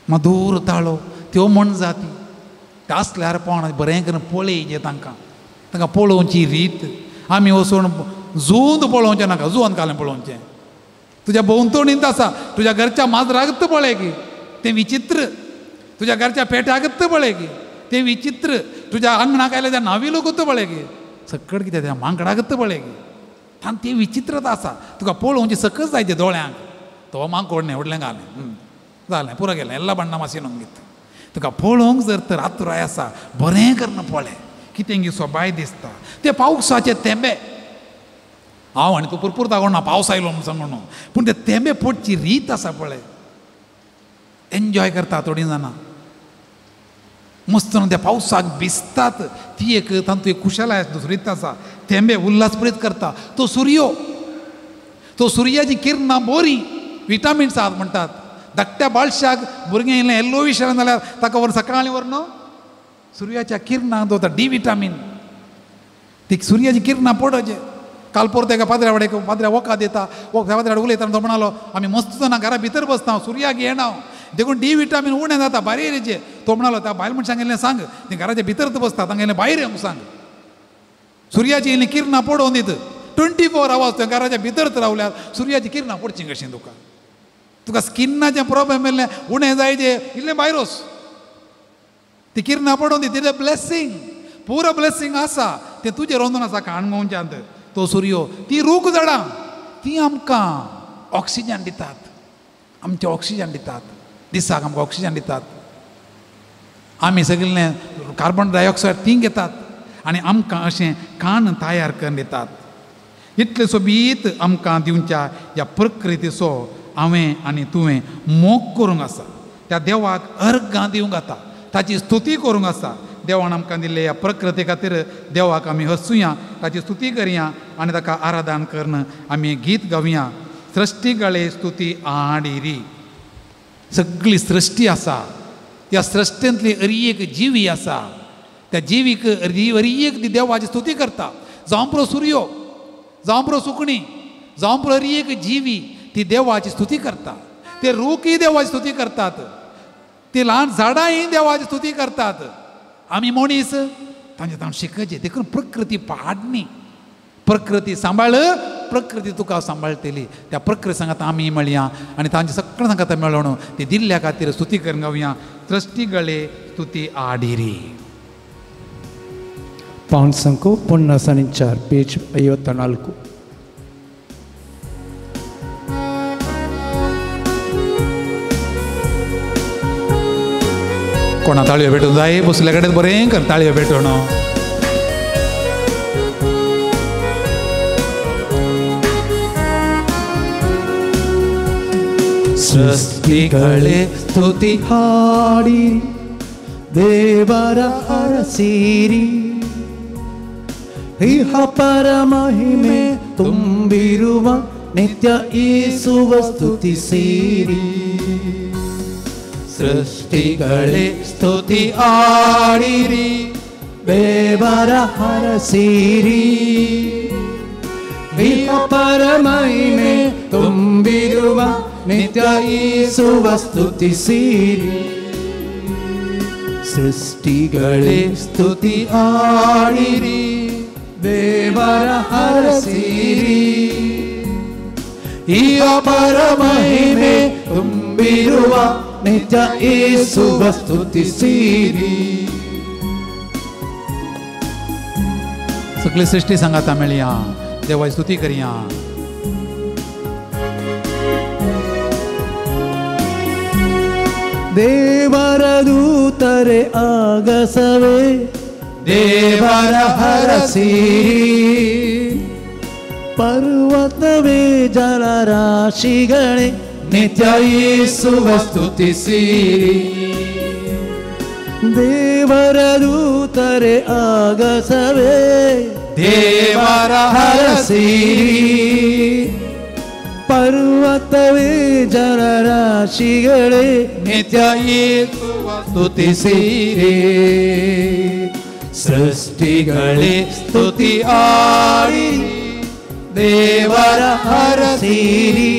मधूर ताळो. त्यो मोनजाती त्या आसल्यार पावना बरें करून पळयचे तांकां, तांकां पळोवची रीत. आमी वचून झूंद पळोवचें नाका, जुंद घालें पळोवचें. तुज्या भोंवतणींत आसा, तुज्या घरच्या माजराकच पळय की तें विचित्र, तुज्या घरच्या पेट्याकच पळय की तें विचित्र, तुज्या आंगणाक आयल्या त्या नाविलोकच पळय की सकट कितें त्या मांकडाकच पळय की तांकां ती विचित्रता आसा. तुका पळोवची सकच जाय ते दोळ्यांक. तो मांकोड न्ही व्हडलें घालें जालें पुरो गेलें एल्ला बण्णा मातशें नोंगीत. तुका पळोवंक जर तर आतुराय आसा बरें करून पळय कितें गी सोबाय दिसता. ते पावसाचे तेंबे, हांव आनी तूं पुरपुरता कोण ना पावस आयलो म्हूण सांगून, पूण ते तेंबे पडची रीत आसा पळय, एन्जॉय करता थोडीं जाणां मस्त त्या पावसाक भिजतात. ती एक तांतूं एक खुशालाय दुसरीत आसा. तेंबे उल्हासप्रीत करता. तो सुर्यो, तो सुर्याची किरणां बरीं विटामिन्स आहात म्हणटात. धाकट्या बाळशाक भुरगें इल्लें येल्लो विशाल जाल्यार ताका व्हरून सकाळीं व्हरून सुर्याच्या किरणां दवरता, डी विटामीन. ती सुर्याची किरणां पडोवचें. काल परतो एका पाद्र्या वाडेक पाद्र्या वखद दिता, पाद्र्या उलयतना तो म्हणालो आमी मस्त जाणां घरा भितर बसता सुर्याक येना देखून डी विटामीन उणें जाता बारीक. तो म्हणालो त्या बायल मनशांक इल्लें सांग, ती घराच्या भितर बसता तांकां इल्लें भायर येवंक सांग, सुर्याची इल्लीं किरणां पडोवन दित. 24 आवर्स तुवें घराच्या भितर रावल्यार सुर्याची किरणां पडची कशीं तुका. तुका स्किनाचें प्रोब्लेम इल्लें उणें जायचे इल्लें भायर वच, ती किरणां पडोवन दी. तिजें ब्लेसींग, पुरो ब्लेसींग आसा तें तुजें रोंदून आसा काणगोवच्यांत. तो सुर्यो, ती रूख झाडां ती आमकां ऑक्सिजन दितात, आमचें ऑक्सिजन दितात, दिसाक आमकां ऑक्सिजन दितात. आमी सगळें कार्बन डायऑक्सायड ती घेतात आनी आमकां अशें कान तयार करून दितात. इतलें सोबीत आमकां दिवच्या ह्या प्रकृतीचो हांवें आनी तुवें मोग करूंक आसा. त्या देवाक अर्घां दिवंक आसा, ताची स्तुती करूंक आसा. देवान आमकां दिल्ले ह्या प्रकृती खातीर देवाक आमी हसुया, ताची स्तुती करया आनी ताका आराधन करून आमी गीत गावया. सृश्टी गळे स्तुती आडिरी. सगळी सृश्टी आसा, ह्या सृश्टींतली अरी एक जिवी आसा, त्या जिवीक अरी एक ती देवाची स्तुती करता. जावं सुर्यो, जावं सुकणी, जावं अरी एक जिवी ती देवाची स्तुती करता. ते रूखय देवाची स्तुती करतात, ती ल्हान झाडांय देवाची स्तुती करतात. आमी मनीस तांचे तांकां शिकचें. देखून प्रकृती पाडणी, प्रकृती सांबाळ, प्रकृती तुका सांबाळटली. त्या प्रकृती सांगात आमी मेळया आनी तांचे सगळें सांगात मेळोवन ती दिल्ल्या खातीर स्तुती करून गावया. सृश्टी गळे स्तुती आडिरी. 5 54 पेज 54. कोणा ताळयो भेटून जाय, बसल्या कडेन बरें कर ताळयो भेटून. ಸೃಷ್ಟಿಗಳೇ ಸ್ತುತಿ ಹಾಡಿ ದೇವರ ಹರಸಿರಿ. ಇಹ ಪರ ಮಹಿಮೆ ತುಂಬಿರುವ ನಿತ್ಯ ಯೇಸುವ ಸ್ತುತಿಸಿರಿ. ಸೃಷ್ಟಿಗಳೇ ಸ್ತುತಿ ಆಡಿರಿ ದೇವರ ಹರಸಿರಿ. ಇಹ ಪರ ಮಹಿಮೆ ತುಂಬಿರುವ ನಿತ್ಯ ಯೇಸುವ ಸ್ತುತಿಸಿರಿ. ಸೃಷ್ಟಿಗಳೇ ಸ್ತುತಿ ಆಡಿರಿ ದೇವರ ಹರಸಿರಿ. ಇಹ ಪರ ಮಹಿಮೆ ತುಂಬಿರುವ ನಿತ್ಯ ಯೇಸುವ ಸ್ತುತಿಸಿರಿ. सगळी सृष्टी सांगाता मेळया, देवाची स्तुती करया. ದೇವರ ದೂತರೆ ಆಗಸವೇ ದೇವರ ಹರಸಿರಿ. ಪರ್ವತವೇ ಜಲರಾಶಿಗಳೇ ನಿತ್ಯ ಯೇಸುವ ಸ್ತುತಿಸಿರಿ. ದೇವರ ದೂತರೆ ಆಗಸವೇ ದೇವರ ಹರಸಿರಿ. ಪರ್ವತವೇ ಜಲರಾಶಿಗಳೇ ನಿತ್ಯ ಯೇಸುವ ಸ್ತುತಿಸಿರಿ. ಸೃಷ್ಟಿಗಳೇ ಸ್ತುತಿ ಆಡಿ ದೇವರ ಹರಸಿರಿ.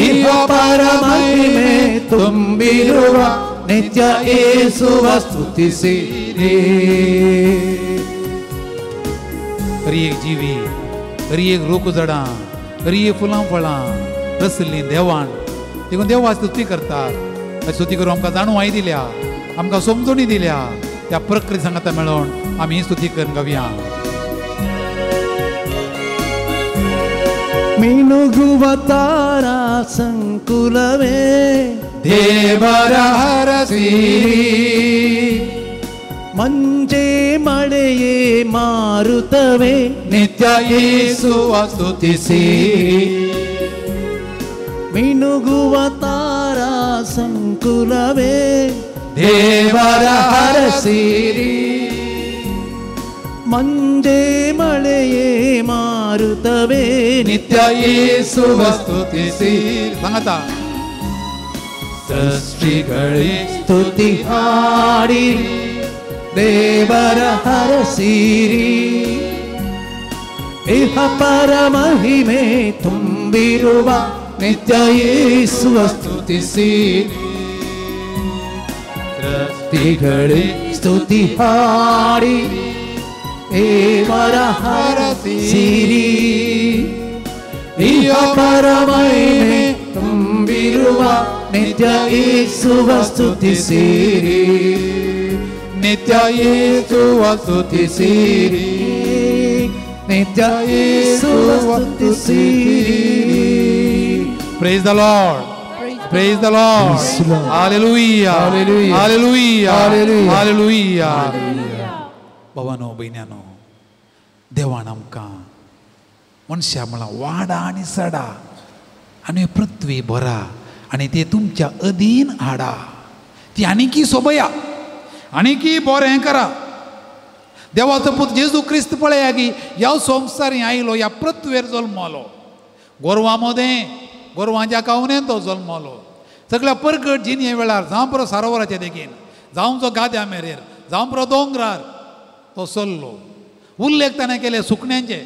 ಇಹ ಪರ ಮಹಿಮೆ ತುಂಬಿರುವ ನಿತ್ಯ ಯೇಸುವ ಸ್ತುತಿಸಿರಿ. हर एक जीवी, हर एक रूख झाडां, हर एक फुलां फळां रसलीं देवान देखून देवा स्तुती करतात. स्तुती करून आमकां जाणवाय दिल्या, आमकां समजणी दिल्या. त्या प्रकृती सांगाता मेळोवन आमी स्तुती करून गावया. ಮಿನುಗುವ ತಾರಾ ಸಂಕುಲವೇ ದೇವರ ಹರಸಿರಿ. ಮಂಜೆ ಮಳೆಯೇ ಮಾರುತವೇ ನಿತ್ಯ ಯೇಸುವ ಸ್ತುತಿಸಿರಿ. ಮಿನುಗುವ ತಾರಾ ಸಂಕುಲವೇ ದೇವರ ಹರಸಿರಿ. ಮಂಜೆ ಮಳೆಯೇ ಮಾರುತವೇ ನಿತ್ಯ ಯೇಸುವ ಸ್ತುತಿಸಿರಿ. ಸಂಗತ ಸೃಷ್ಟಿಗಳೇ ಸ್ತುತಿ ಹಾಡಿರಿ ದೇವರ ಹರಸಿರಿ. ಇಹ ಪರ ಮಹಿಮೆ ತುಂಬಿರುವ ನಿತ್ಯ ಯೇಸುವ ಸ್ತುತಿಸಿರಿ. ಸೃಷ್ಟಿಗಳೇ ಸ್ತುತಿ ಹಾಡಿರಿ ದೇವರ ಹರಸಿರಿ. ಇಹ ಪರ ಮಹಿಮೆ ತುಂಬಿರುವ ನಿತ್ಯ ಯೇಸುವ ಸ್ತುತಿಸಿರಿ. ನಿತ್ಯ ಯೇಸುವ ಸ್ತುತಿಸಿರಿ. ನಿತ್ಯ ಯೇಸುವ ಸ್ತುತಿಸಿರಿ. Praise the Lord. Praise the Lord. Hallelujah. Hallelujah. Hallelujah. भावानो भयण्यानो, देवान आमकां मनशां म्हळ्यार वाडा आनी सडा आनी पृथ्वी भरा आनी ते तुमच्या अधीन हाडा, ती आनीकी सोबया, आनीकी बरें करा. देवाचो पूत जेजू क्रिस्त पळया की ह्या संवसारी आयलो, ह्या पृथ्वेर जल्मलो, गोरवां मदें गोरवांच्या कावनेन तो जल्मलो. सगळ्या परगट जिणये वेळार जावं पुरो सरोवराचे देगेन, जावं जो गाद्या मेरेर, जावं पुरो दोंगरार तो चल्लो. उल्लेख ताणें केले सुकण्यांचे,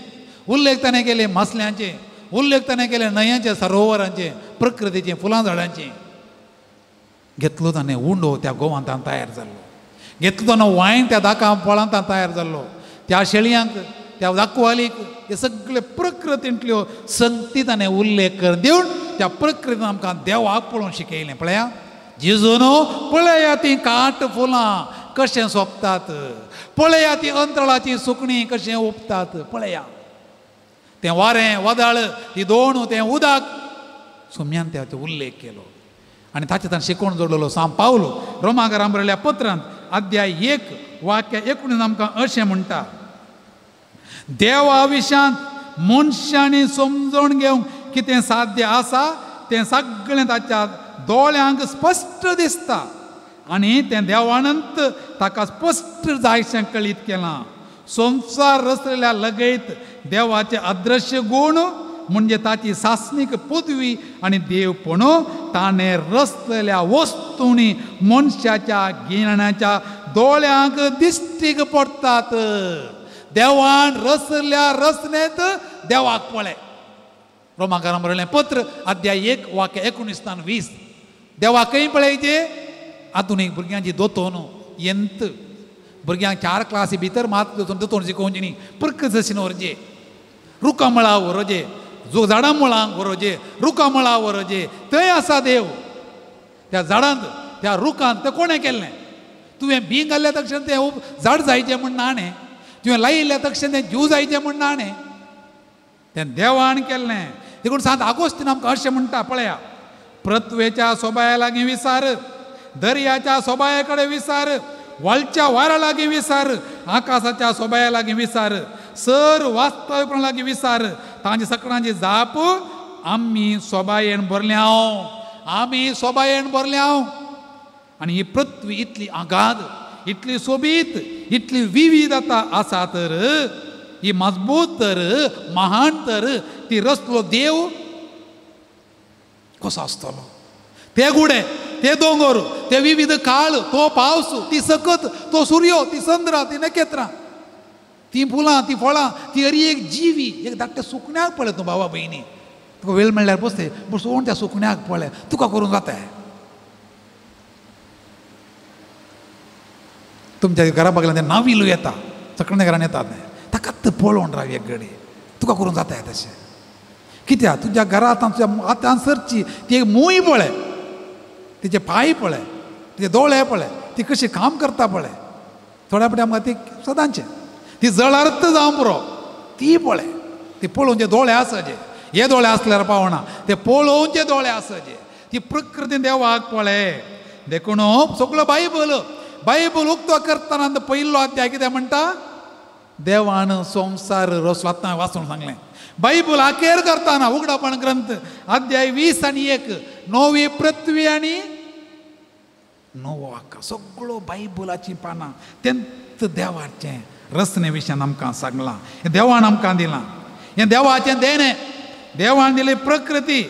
उल्लेख ताणें केले मासल्यांचे, उल्लेख ताणें केले न्हंयांचे, सरोवरांचे, प्रकृतीचे, फुलां झाडांचे. घेतलो ताणें उंडो त्या गोवांतान तयार जाल्लो, घेतलो ताणें वायन त्या दाका फळांतान तयार जाल्लो, त्या शेळयांक, त्या दाकवालीक, हे सगळे प्रकृतींतल्यो संगती ताणें उल्लेख करून दिवन त्या प्रकृतीन आमकां देवाक पळोवन शिकयलें. पळया जेजूनो, पळया तीं काट फुलां कशें सोंपतात, पळया ती अंतराळाची सुकणीं कशें उबतात, पळया तें वारें वादळ, ती दोण, तें उदक. सोम्यान त्याचो उल्लेख केलो आनी ताचे ताणें शिकोवन जोडलेलो. सांव पावलो रोमाकारां बरयल्ल्या पत्रांत अध्याय 1 वाक्य 19 आमकां अशें म्हणटा, देवा विशांत मनशांनी समजून घेवंक कितें साध्य आसा तें सगळें ताच्या दोळ्यांक स्पश्ट दिसता आनी तें देवानंत ताका स्पश्ट जायशें कळीत केलां. संवसार रचलेल्या लगयत देवाचे अदृश्य गूण म्हणजे ताची सासणीक पदवी आनी देवपण ताणें रचलेल्या वस्तूंनी मनशाच्या गिन्यानाच्या दोळ्यांक दिश्टीक पडटात. देवान रचल्या रचनेंत देवाक पळय. रोमाकारां बरयलें पत्र अध्याय 1 वाक्य 19 आनी 20. देवाकय पळयचे आधुनीक भुरग्यांची दोतोन यंत भुरग्यांक 4 क्लासी भितर मात दोतोन शिकोवची न्ही, प्रकृत व्हरचे, रुखां मळा व्हरोचे, जो झाडां मुळांक व्हरोचे, रुखां मळा व्हरोचे, थंय आसा देव. त्या झाडांत त्या रुखांत तें कोणें केल्लें? तुवें बीं घाल्ल्या तक्षण तें झाड जायचें म्हूण नाणें, तुवें लायिल्ल्या तक्षण तें जीव जायचें म्हूण नाणें, तें देवान केल्लें. देखून सांत आगोस्तीन आमकां अशें म्हणटा पळया, पृथ्वेच्या सोबाया लागीं विसार, दर्याच्या सोबाये कडेन विसार, वालच्या वाऱ्या लागीं विसार, आकाशाच्या सोबाया लागीं विसार, सर वास्तवपणा लागीं विसार, तांची सकडांची जाप आमी सोबायेन भरल्या, आमी सोबायेन भरल्या. आनी ही पृथ्वी इतली आगाद, इतली सोबीत, इतली विविधता आसा तर, ही मजबूत तर, महान तर, ती रचलो देव कसो आसतलो? ते गुडे, ते दोंगर, ते विविध काळ, तो पावस, ती सकत, तो सूर्य, ती चंद्रा, ती नखेत्रां, ती फुलां, ती फळां, ती हरी एक जिवी एक धाकट्या सुकण्याक पळय तूं भावा भयणी, तुका वेळ मेळ्ळ्यार बसते बसोवन त्या सुकण्याक पळय, तुका करूंक जाता. तुमच्या घरा बागल्यान तें नाविलू येता, सकण्या घरान येतात ताकाच पळोवन राव एक घडी, तुका करूंक जाता तशें. कित्याक तुज्या घरांत तुज्या आतां सरची ती एक मूय पळय, तिचे पांय पळय, तिचे दोळे पळय, ती कशी काम करता पळय. थोड्या फावटी आमकां ती सदांचें ती जळार्थ जावं पुरो, ती पळय, ती पळोवचे दोळे आसचे, हे दोळे आसल्यार पावना, ते पळोवचे दोळे आसचे, ती प्रकृती देवाक पळय. देखून सगळो बायबल बायबल उक्तो करतना पयलो अध्याय कितें म्हणटा? देवान संवसार रचलो. आतां वाचून सांगलें. बायबल आखेर करतना उगडापण ग्रंथ अध्याय 20 आनी 1, नवी पृथ्वी आनी नवो आकाश, सगळो बायबलाचीं पानां तेंच देवाचें रचने विशयान आमकां सांगलां. हें देवान आमकां दिलां, हें देवाचें देणें, देवान दिली प्रकृती,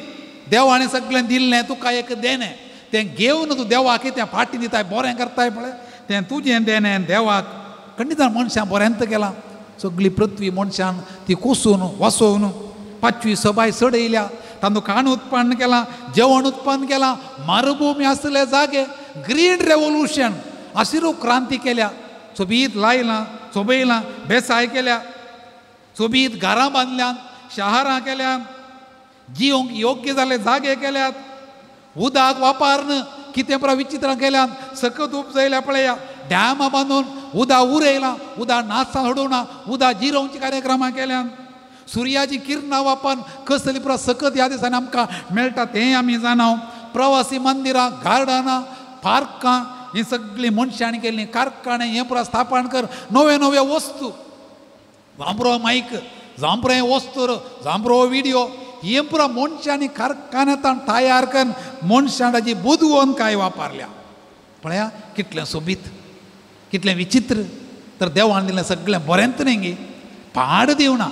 देवान सगळें दिल्लें तुका एक देणें, तें घेवन तूं देवाक कितें फाटीं दिताय, बरें करताय पळय, तें तुजें देणें देवाक. खंडीत मनशान बरेंच केलां, सगळी पृथ्वी मनशान ती कोसून वसोवन पाचवी सबाय चडयल्या, तांदूळ खाण उत्पन्न केलां, जेवण उत्पन्न केलां, मरुभूमी आसले जागे ग्रीन रेवोल्युशन हसिरू क्रांती केल्या, सोबीत लायलां, सोबयलां, बेसाय केल्या, सोबीत घरां बांदल्यात, शहरां केल्यात, जिवंक योग्य जाल्ले जागे केल्यात, उदक वापरून कितें पुरा विचित्रां केल्यात, सकत उपजयल्या पळया, डॅमां बांदून उदक उरयलां, उदक नाचां सोडूना, उदक जिरोवची कार्यक्रमां केल्यात, सुर्याची किरणां वापरून कसली पुरा सकत ह्या दिसांनी आमकां मेळटा तें आमी जाणाव. प्रवासी मंदिरां, गार्डनां, पार्कां हीं सगळीं मनशांनी केल्लीं, कारखाने हें पुरा स्थापन कर, नव्यो नव्यो वस्तू, जांबरो मायक, जांबरो वस्तू, जांबरो विडियो, हें पुरा मनशांनी कारखान्यांत तयार करून मनशान ताची बुदवंत काय वापरल्या. पळया कितलें सोबीत, कितलें विचित्र. तर देवान दिलें सगळें बरेंच न्ही गे, पाड दिवना,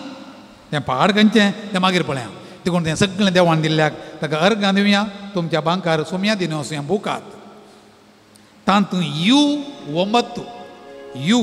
तें पाड खंयचें तें मागीर पळया. देखून तें सगळें देवान दिल्ल्याक ताका अर्गां दिवया. तुमच्या बांकार सोमया दिवन वचुया बुकात, तातूंत you 9, you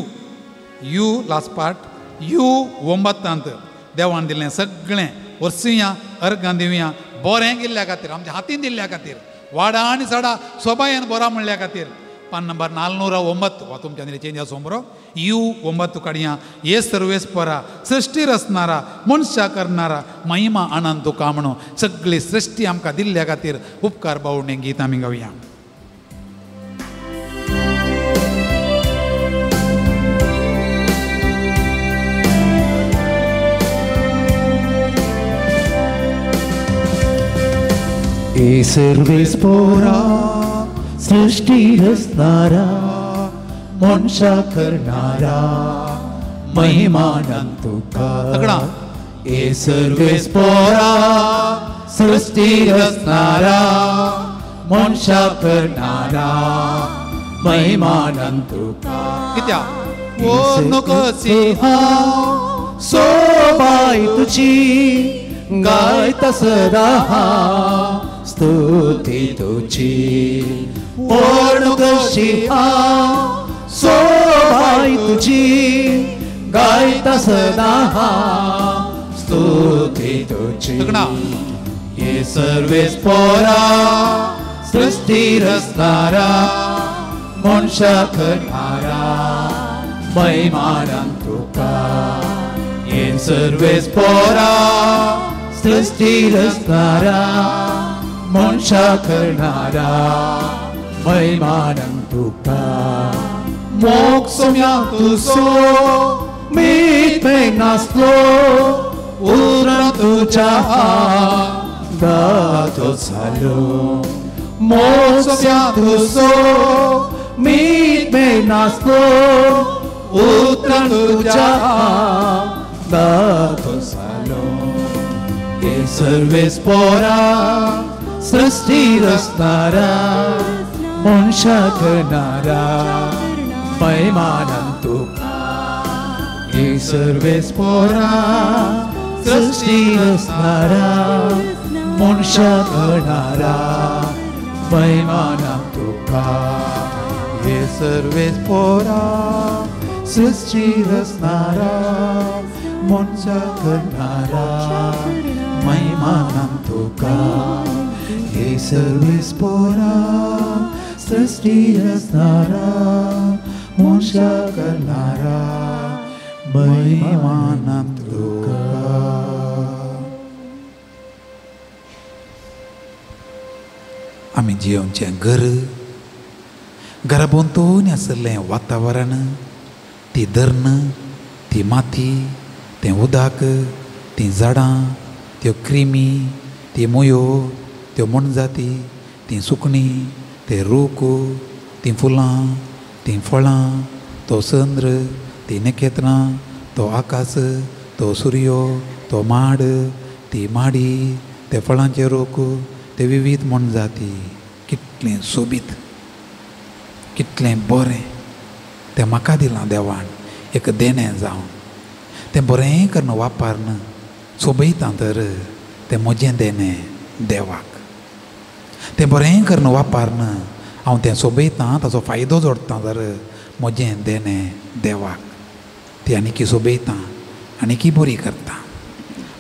you last part you 9 देवान दिल्लें सगळें वरसुया, अर्गां दिवया, बरें गेल्ल्या खातीर, आमच्या हातीन दिल्ल्या खातीर, वाडा आनी सडा सोबायेन बरा म्हणल्या खातीर. पान नंबर 409 वा तुमच्या चेंज आसूं बरो. You 9 काडया. हे सर्वेस परा सृश्टी रचणारा, मनशा करणारा, महिमा आनंद तुका म्हणून सगळी सृश्टी आमकां दिल्ल्या खातीर उपकार बावडणे गीत आमी गावया. ए सर्वेस्पोरा सृष्टी रचणारा, मनशा करणारा, महिमानंद तुका. ए सर्वेस्पोरा सृष्टी रचणारा मनशा करणारा महिमानंद तुका. कित्या ओ कशी हांव सोबाय तुजी गायता सदा हांव स्तुती तुजी. पूर्ण कशी हांव सोबाय तुजी गायता सदा हांव स्तुती तुजी. हे सर्वेस पोरा सृष्टी रचणारा मनशा करणारा महिमानंद तुका. हे सर्वेस पोरा सृष्टी रचणारा मनशा करणारा महिमानंद तुका. मोग सोम्या तुजो मीत नासलो उतरां तुज्या दादो जालो. मोग सोम्या तुजो मीत नासलो उतरां तुज्या दादो जालो. हे सर्वेस पोरा सृष्टी रचणारा मनशा करणारा महिमानंद तुका. हे सर्वेस पोरा सृष्टी रचणारा मनशा करणारा महिमानंद तुका. हे सर्वेस पोरा सृष्टी रचणारा मनशा करणारा महिमानंद तुका. हे सर्वेस पोरा सृष्टी रचणारा मनशा करणारा महिमानंद तुका. आमी जियोवचें घर, घरा भोंवतणी आशिल्लें वातावरण, ती धरण, ती माती, तें उदक, तीं झाडां, त्यो क्रिमी, ती मुयो, त्यो मोनजाती, तीं सुकणीं, ते रूख, तीं फुलां, तीं फळां, तो चंद्र, तीं नखेत्रां, तो आकाश, तो सुर्यो, तो माड, ती माडी, ते फळांचे रूख, ते विविध मोनजाती कितलें सोबीत, कितलें बरें तें म्हाका दिलां देवान एक देणें जावन. तें बरें करून वापरन सोबयता तर तें म्हजें देणें देवाक. तें बरें करून वापरन हांव तें सोबयतां, ताचो फायदो जोडटा तर म्हजें देणें देवाक. ती आनीकी सोबयता, आनीकी बरी करता.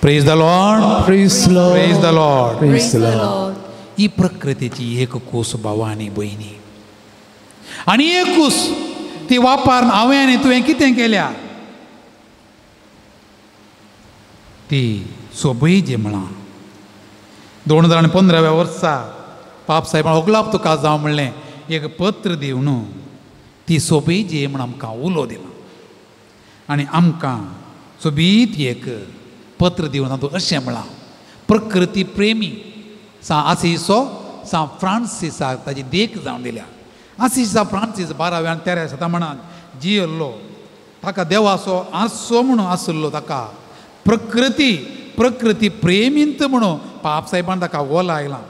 Praise the Lord. Praise the Lord. Praise the Lord. Praise the Lord. ही प्रकृतीची एक कूस भावा आनी भयणी, आनी एक कूस ती वापर हांवें आनी तुवें कितें केल्या ती सोबय जी म्हळां. 2015व्या वर्सा पाप साहेबान ओगलाप तुका जावं म्हणलें एक पत्र दिवन ती सोबय जी म्हण आमकां उलो दिला आनी आमकां सोबीत एक पत्र दिवन तातूंत अशें म्हळां, प्रकृती प्रेमी सा आसिसो सा फ्रांसिसाक ताजी देख जावन दिल्या. आसिस सा फ्रांसीस 12व्या आनी 13व्या शतमानांत जियल्लो, ताका देवाचो आसो म्हणून आशिल्लो, ताका प्रकृती प्रकृती प्रेमींत म्हणून पाप साहेबान ताका ओला आयला.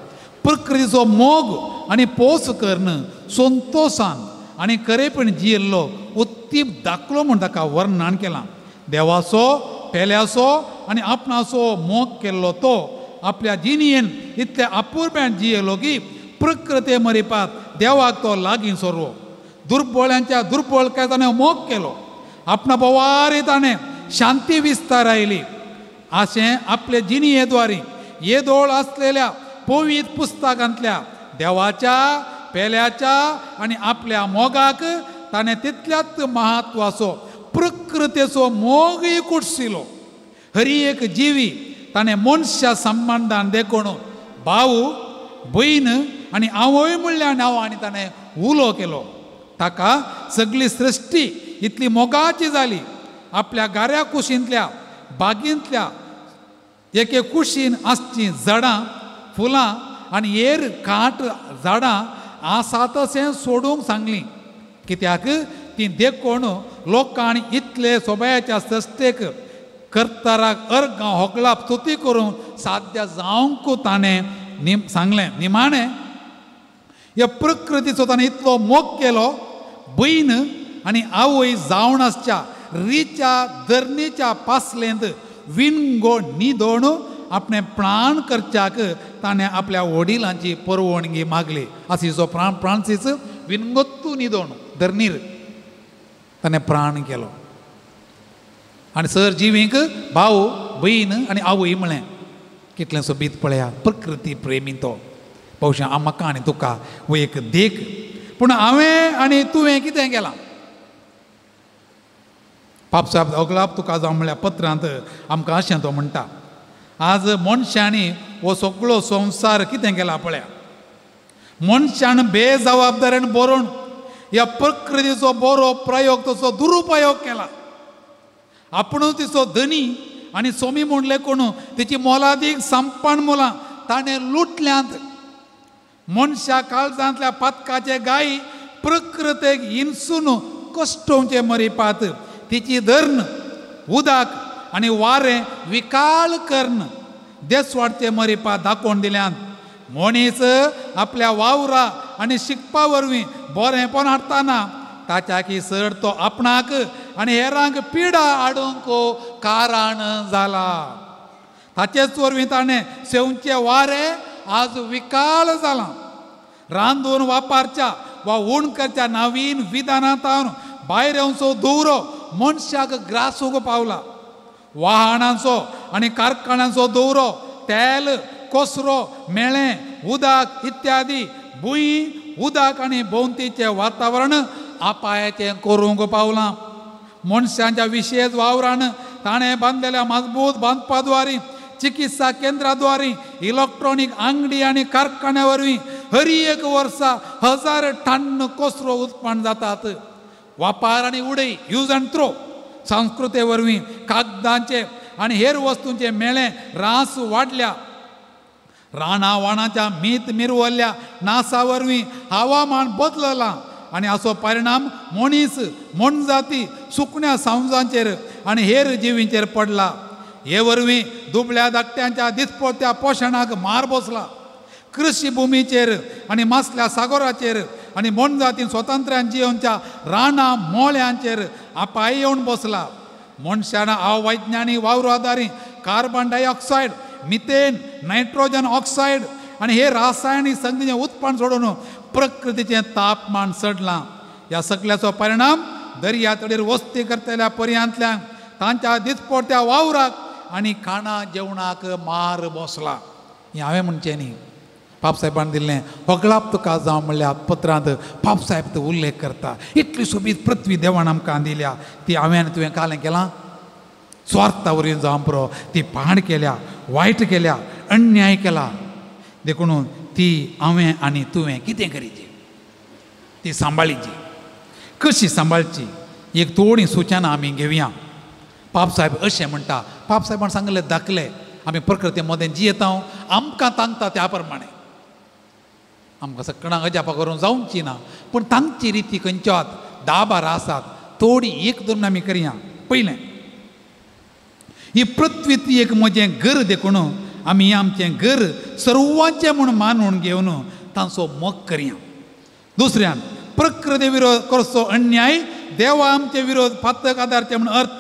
प्रकृतीचो मोग आनी पोस करून संतोशान आनी खरेपण जियल्लो उत्तीम दाखलो म्हूण ताका वर्णन केलां. देवाचो पेल्याचो आनी आपणाचो मोग केल्लो तो आपल्या जिणयेन इतले अपुरब्यान जियेलो की प्रकृते मरिपात देवाक तो लागीं सोरवो. दुर्बळ्यांच्या दुर्बळकाय ताणें मोग केलो, आपणा बोवारी ताणें शांती विस्तार आयली. अशें आपले जिणयेद्वारी येदोळ आसलेल्या पवित्र पुस्तकांतल्या देवाच्या पेल्याच्या आनी आपल्या मोगाक ताणें तितल्याच महत्वाचो प्रकृतेचो मोगय कुडशिलो. हरी एक जिवी ताणें मनशा संबंदान देखून भाव भयण आनी आवय म्हणल्या नांवांनी ताणें उलो केलो. ताका सगळी सृश्टी इतली मोगाची जाली, आपल्या गाऱ्या कुशींतल्या बागींतल्या एके कुशीन आसचीं झाडां फुलां आनी हेर काट झाडां आसा तशें सोडूंक सांगलीं, कित्याक ती देखून लोकांनी इतले सोबायाच्या सृश्टेक करताराक अर्गां होगळाप स्तुती करून साध्य जावंक ताणें सांगलें. निमाणें ह्या प्रकृतीचो ताणें इतलो मोग केलो, भयण आनी आवय जावन आसच्या रिच्या धरणीच्या पासलेंत विणगो निदोण आपणें प्राण करच्याक ताणें आपल्या वडिलांची परवणगी मागली. आसिसो प्राणसीस विणगोत्तू निदोण धरणीर ताणें प्राण केलो आनी सर जिवींक भाव भयण आनी आवय म्हळें. कितलें सोबीत पळया प्रकृती प्रेमी तो. बहुशा म्हाका आनी तुका हो एक देख. पूण हांवें आनी तुवें कितें केलां? पापसाब अगलाप तुका जावं म्हळ्या पत्रांत आमकां अशें तो म्हणटा, आज मनशांनी हो सगळो संवसार कितें केला पळया. मनशान बेजबाबदारेन बरोवन ह्या प्रकृतीचो बरो प्रयोग तसो दुरुपयोग केला. आपुणूच तिचो धनी आनी सोमी म्हणलें कोण तिची मोलादीक संपाण मुलां ताणें लुटल्यांत. मनशा काळजांतल्या पातकाचे गायी प्रकृतेक हिंसून कश्टोवचे मरिपात तिची धरण उदक आनी वारें विकाळ कर्ण देसवाडचे मरिपात दाखोवन दिल्यात. मनीस आपल्या वावरा आनी शिकपा वरवीं बरेंपण हाडटाना ताच्याकी चड तो आपणाक आनी हेरांक पिडा हाडूंक कारण जाला. ताचेच वरवीं ताणें सेवचे वारें आज विकाळ जालां. रांदून वापरच्या वा ऊण करच्या नवीन विधानांत भायर येवचो दवरो मनशाक ग्रासूंक पावला. वाहनांचो आनी कारखान्यांचो दवरो, तेल, कोसरो, मेळें, उदक इत्यादी भूंय, उदक आनी भोंवतीचें वातावरण अपायाचें करूंक पावलां. मनशांच्या विशेश वावरान ताणें बांदलेल्या मजबूत बांदपा द्वारी, चिकित्सा केंद्रा द्वारी, इलेक्ट्रॉनीक आंगडी आनी कारखान्या वरवीं हर एक वर्सा 1000 टन कोसरो उत्पन्न जातात. वापार आनी उडय, यूज आनी थ्रो संस्कृते वरवीं कागदांचे आनी हेर वस्तूंचे मेळें रास वाडल्या. रानां वाणाच्या मीत मिरवल्ल्या नासा वरवीं हवामान बदललां आनी हाचो परिणाम मनीस, मोनजाती, सुकण्या सावजांचेर आनी हेर जिवींचेर पडला. हे वरवीं दुबळ्या धाकट्यांच्या दिसपट्ट्या पोशणाक मार बसला. कृषी भुमीचेर आनी मासल्या सागोराचेर आनी मोनजाती स्वतंत्र्यान जियोवच्या रानां मोळ्यांचेर अपाय येवन बसला. मनशान अवैज्ञानीक वावरो आदारी carbon dioxide, methane, nitrogen oxide आनी हे रासायनीक संगतीचें उत्पन्न सोडून प्रकृतीचें तापमान चडलां. ह्या सगळ्याचो परिणाम दर्या तडीर वस्ती करतल्या पर्यांतल्यान तांच्या दिसपट्ट्या वावराक आनी खाणा जेवणाक मार बसला. हें हांवें म्हणचें न्ही, पापसाहेबान दिल्लें होगळाप तुका जावं म्हणल्या पत्रांत पापसाहेब तो उल्लेख करता. इतली सोबीत पृथ्वी देवान आमकां दिल्या, ती हांवें आनी तुवें कालें केलां? स्वार्था वरवीं जावं पुरो ती पाड केल्या, वायट केल्या, अन्याय केला. देखून ती हांवें आनी तुवें कितें करीची? ती सांबाळीची. कशी सांबाळची? एक थोडीं सुचनां आमी घेवया. पापसाहेब अशें म्हणटा, पापसाहेबान सांगलें दाखले आमी प्रकृती मदें जियेता, आमकां तांकता त्या प्रमाणे. आमकां सगळ्यांक अजापा करूंक जावची ना, पूण तांची रिती खंयच्यात 10-12 आसात, थोडी एक दोन आमी करया. पयलें, ही पृथ्वी ती एक म्हजें घर देखून आमी आमचें घर सर्वांचें म्हूण मानून घेवन तांचो मोग करया. दुसऱ्यान, प्रकृती विरोध करचो अन्याय देवा आमचे विरोध फातक आदारचे म्हूण अर्थ.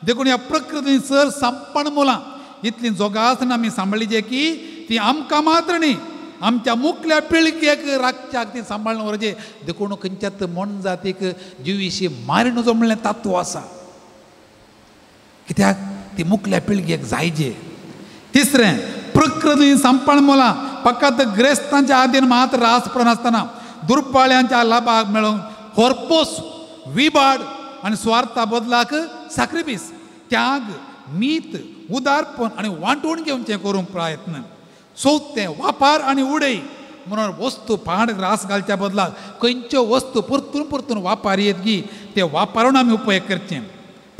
देखून ह्या प्रकृतीन सर संपण मुलां इतलीं जोगासनां आमी सांबाळिचे की ती आमकां मात्र न्ही आमच्या मुखल्या पिळगेक राखच्याक ती सांबाळून व्हरचे. देखून खंयच्यात मोनजातीक जिवीशी मारिणूचो म्हणलें तत्व आसा, कित्याक ती मुखल्या पिळगेक जायजे. तिसरें, प्रकृती संपण मुलां फकत ग्रेस्तांच्या आदीन मात रास पडून आसतना दुर्बाळ्यांच्या लाभाक मेळूंक होरपोस, विबाड आनी स्वार्था बदलाक साक्रिफीस, त्याग, मीत, उदारपण आनी वांटून घेवचें करूंक प्रयत्न. चवथें, वापार आनी उडय म्हणून वस्तू पाड रास घालच्या बदलाक खंयच्यो वस्तू परतून परतून वापार येत गी ते वापरून आमी उपयोग करचें.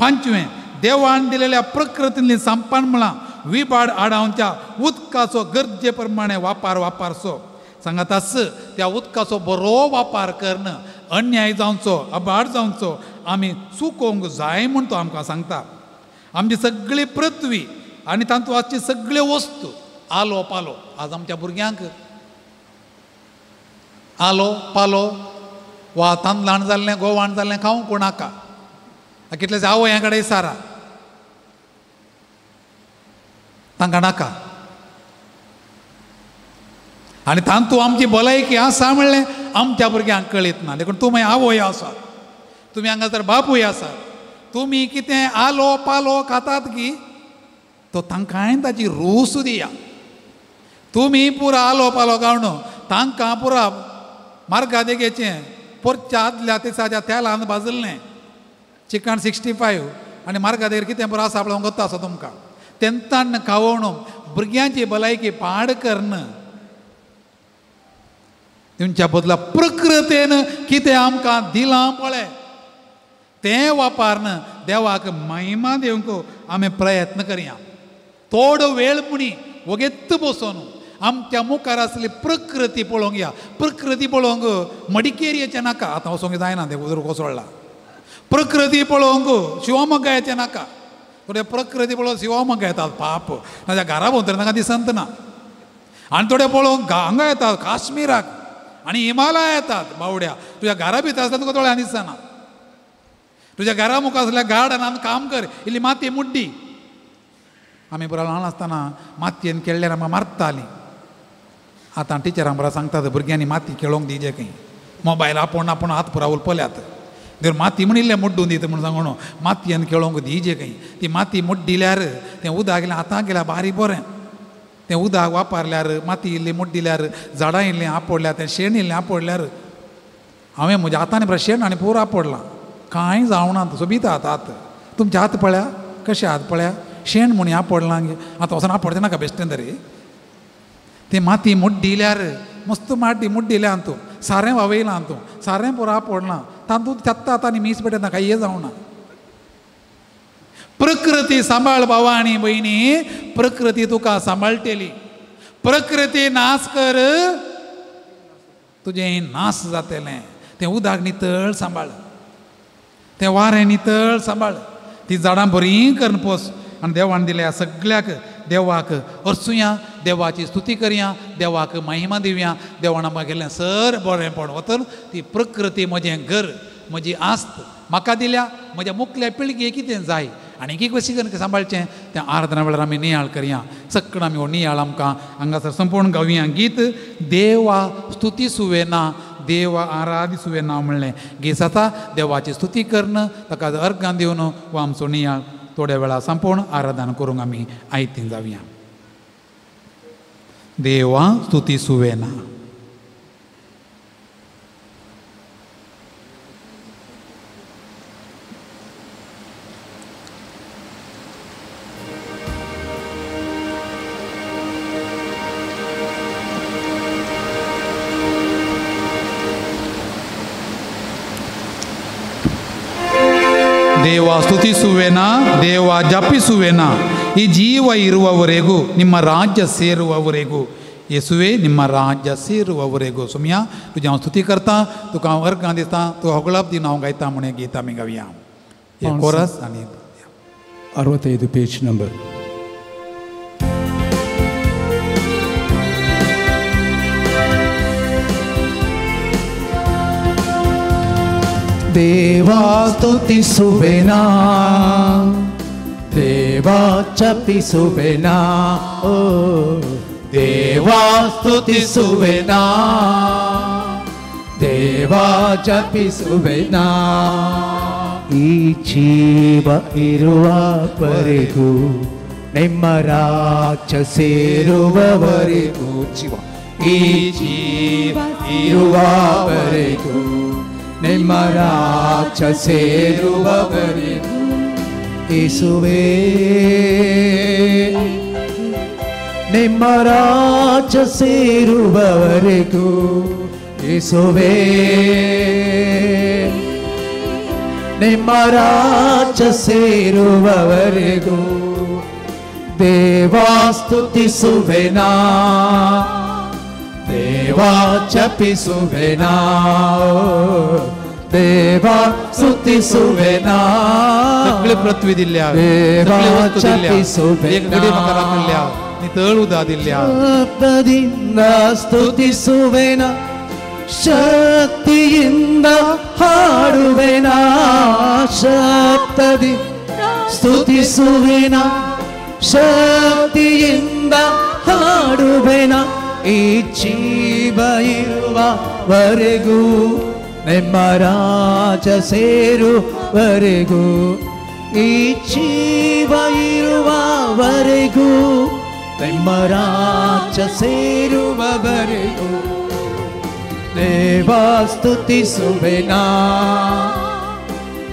पांचवें, देवान दिलेल्या प्रकृतींतलीं संपान म्हळां विबाड आडावच्या उदकाचो गरजे प्रमाणे वापार वापारचो. सांगाताच त्या उदकाचो बरो वापार करून अन्याय जावचो, अबाड जावचो आमी चुकोवंक जाय म्हूण तो आमकां सांगता. आमची सगळी पृथ्वी आनी तातूंत आसची सगळ्यो वस्तू आलो पालो आज आमच्या भुरग्यांक आलो पालो वा तांदळान जाल्लें गोवान जाल्लें खावंक नाका. कितलेच आवय कडेन सारा तांकां नाका. आनी तांतू आमची भलायकी आसा म्हणलें आमच्या भुरग्यांक कळीत ना. देखून तुमी आवय आसात, तुमी हांगासर बापूय आसात, तुमी कितें आलो पालो खातात की तो तांकांय ताची रूस दिया. तुमी पुरा आलो पालो खावन तांकां पुरा मार्गा देगेचें पोरच्या आदल्या दिसाच्या तेलान भाजलें चिकन 65 आनी मार्गा देगेर कितें पुरो आसा पळोवंक गोत्ता आसा तुमकां तेंतान खावोवन भुरग्यांची भलायकी पाड करून तुमच्या बदला प्रकृतीन कितें आमकां दिलां पळय तें वापरून देवाक महिमा दिवंक आमी प्रयत्न करया. थोडो वेळ पुणी वगेत बसून आमच्या मुखार आसली प्रकृती पळोवंक या. प्रकृती पळोवंक मडिकेरीचें नाका, आतां वचोंक जायना तें उदर कोसळ्ळा. प्रकृती पळोवंक शिवमोग्गा येचें नाका, थोडे प्रकृती पळोवन शिवमोग्गा येतात पाप नाजाल्यार घरा भोंवतणी तांकां दिसंत ना. आनी थोडे पळोवंक हांगा येतात काश्मीराक आनी हिमालया येतात बावड्या. तुज्या घरा भितर आसल्यार तुका दोळ्यां दिसना. तुज्या घरा मुखार आसल्यार गार्डनान काम कर, इल्ली माती मुड्डी. आमी पुरा ल्हान आसतना मातयेन खेळ्ळ्यार आमकां मारतालीं. आतां टिचरां बरा सांगतात भुरग्यांनी माती खेळोंक दिजे खंय, मोबायल आपोवन आपोवन हात पुरा उलपल्यात. देखून माती म्हण इल्लें मुड्डून दिता म्हूण सांगून मातयेन खेळोंक दिजे खंय. ती माती मुड्डिल्यार तें उदक गेल्यार हाताक गेल्यार बारीक बरें. तें उदक वापरल्यार माती इल्ली मुड्डिल्यार झाडां इल्लीं आपोडल्यार तें शेण इल्लें आपोडल्यार हांवें म्हज्या हातांनी पुरा शेण आनी पुरो आपोडलां, कांय जावना. सोबीत हात हात तुमचे हात पळया कशे हात पळया शेण म्हूण आपोडलां. आतां वचून आपोडचें नाका बेश्टें तरी. ती माती मुड्डिल्यार मस्त माटी मुड्डिल्या तूं सारें वावयलां तूं सारें पुरो आपोडलां तातूंत तेत्ता आतां आनी मीस पेटना कांय जावना. प्रकृती सांबाळ भावा आनी भयणी, प्रकृती तुका सांबाळटली. प्रकृती नाश कर तुजें नाश जातलें. तें उदक नितळ सांबाळ, तें वारें नितळ सांबाळ, ती झाडां बरीं करून पोस. आनी देवान दिल्या सगळ्याक देवाक अर्सुया, देवाची स्तुती करया, देवाक महिमा दिवया. देवान आमकां केल्लें सर बरेंपण वतन ती प्रकृती म्हजें घर म्हजी आस्त म्हाका दिल्या. म्हज्या मुखल्या पिळगे कितें जाय आनी की कशी करून सांबाळचें तें आराधना वेळार आमी नियाळ करया. सगळें आमी हो नियाळ आमकां हांगासर संपूर्ण गावया गीत देवा स्तुती सुवेना देवा आराधी सुवेना म्हणलें गीत जाता. देवाची स्तुती करून ताका अर्गां दिवन हो आमचो नियाळ थोड्या वेळा संपूर्ण आराधना करूंक आमी आयतीन जावया. देवा स्तुती सुवेना. ದೇವ ಸ್ತುತಿಸುವೆನಾ, ದೇವ ಜಪಿಸುವೆನಾ, ಈ ಜೀವ ಇರುವವರೆಗೂ ನಿಮ್ಮ ರಾಜ್ಯ ಸೇರುವವರೆಗೂ, ಯೇಸುವೆ ನಿಮ್ಮ ರಾಜ್ಯ ಸೇರುವವರೆಗೂ. सुमिया तुझी हांव स्तुती करता, तुका हांव अर्गां दिता, तुका होगळप दिवन हांव गायता म्हूण गीत आमी गावया. कोरस आनी 65 पेज नंबर. देवा स्तुतिसुवेना, देवा जपिसुवेना, ओ देवा स्तुतिसुवेना, देवा जपिसुवेना. ಈ ಜೀವ ಇರುವವರೆಗೂ ನಿಮ್ಮ ರಾಜ್ಯ ಸೇರುವವರೆಗೂ, ಜೀವ ಈ ಜೀವ ಇರುವವರೆಗೂ ನಿಮ್ಮ ರಾಜ್ಯ ಸೇರುವವರೆಗೂ, ಯೇಸುವೇ ನಿಮ್ಮ ರಾಜ್ಯ ಸೇರುವವರೆಗೂ, ಯೇಸುವೇ ನಿಮ್ಮ ರಾಜ್ಯ ಸೇರುವವರೆಗೂ. ದೇವಾ ಸ್ತುತಿಸುವೆನಾ, ದೇವಾ ಜಪಿಸುವೆನಾ, ದೇವಾ ಸ್ತುತಿಸುವೆನಾ. सगळे पृथ्वी दिल्या, देवा सगळे वस्तू दिल्या, जपिसुवेना. एक घडी म्हाका राखल्या, नितळ उदा दिल्या. ಶಬ್ದದಿಂದ ಸ್ತುತಿಸುವೆನಾ, ಶಕ್ತಿಯಿಂದ ಹಾಡುವೆನಾ. ಶಬ್ದದಿ ಸ್ತುತಿಸುವೆನಾ, ಶಕ್ತಿಯಿಂದ ಹಾಡುವೆನಾ. ಈ ಜೀವ ಇರುವವರೆಗೂ, ನಿಮ್ಮ ರಾಜ ಸೇರುವರೆಗೂ, ಈ ಜೀವ ಇರುವವರೆಗೂ, ನಿಮ್ಮ ರಾಜ ಸೇರುವವರೆಗೂ ದೇವಾ ಸ್ತುತಿಸುವೆನಾ,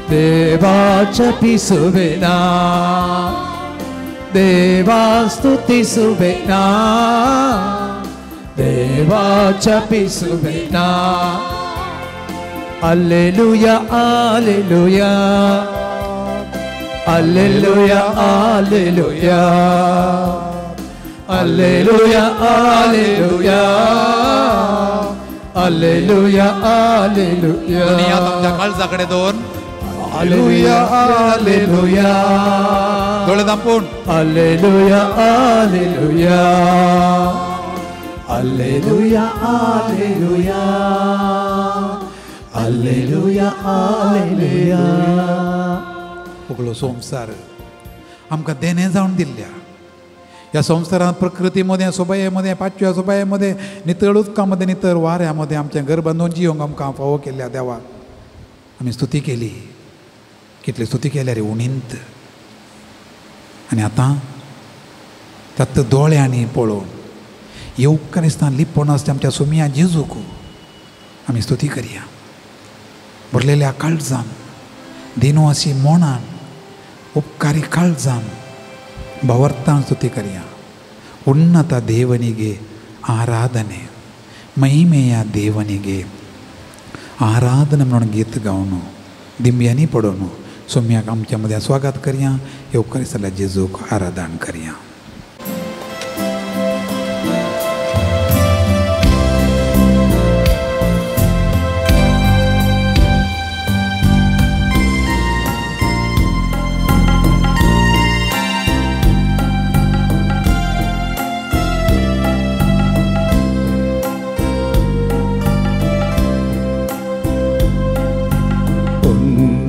ದೇವಾ ಜಪಿಸುವೆನಾ, ದೇವಾ ಸ್ತುತಿಸುವೆನಾ, ದೇವಾ ಜಪಿಸುವೆನಾ. Alleluia, alleluia, alleluia, alleluia, alleluia, alleluia, alleluia, alleluia. दोन्ही हात आमच्या काळजा कडेन दवर. Alleluia, alleluia, दोळे धांपून. Alleluia, alleluia, alleluia, alleluia, alleluia, alleluia. उगलो संवसार आमकां देणें जावन दिल्ल्या ह्या संवसारांत प्रकृती मदें, सोबाये मदें, पाचव्या सोबाये मदें, नितळ उदका मदें, नितळ वाऱ्या मदें आमचें घर बांदून जियोंक आमकां फावो केल्ल्या देवाक आमी स्तुती केली. कितली स्तुती केल्या रे उणींत. आनी आतां त्यात दोळ्यांनी पळोवन येवकारिस्तान लिपोवन आसता आमच्या सुमिया जेजूक आमी स्तुती करया. भरलेल्या काळजान, दिनवासी मोणान, उपकारी काळजान भावार्थान स्तुती करया. ಉನ್ನತ ದೇವನಿಗೆ ಆರಾಧನೆ, ಮಹಿಮೆಯ ದೇವನಿಗೆ आराधना म्हणून गीत गावन दिंब्यांनी पडोवन सोम्याक आमच्या मदें स्वागत करया. येवकार जेजूक आराधन करया.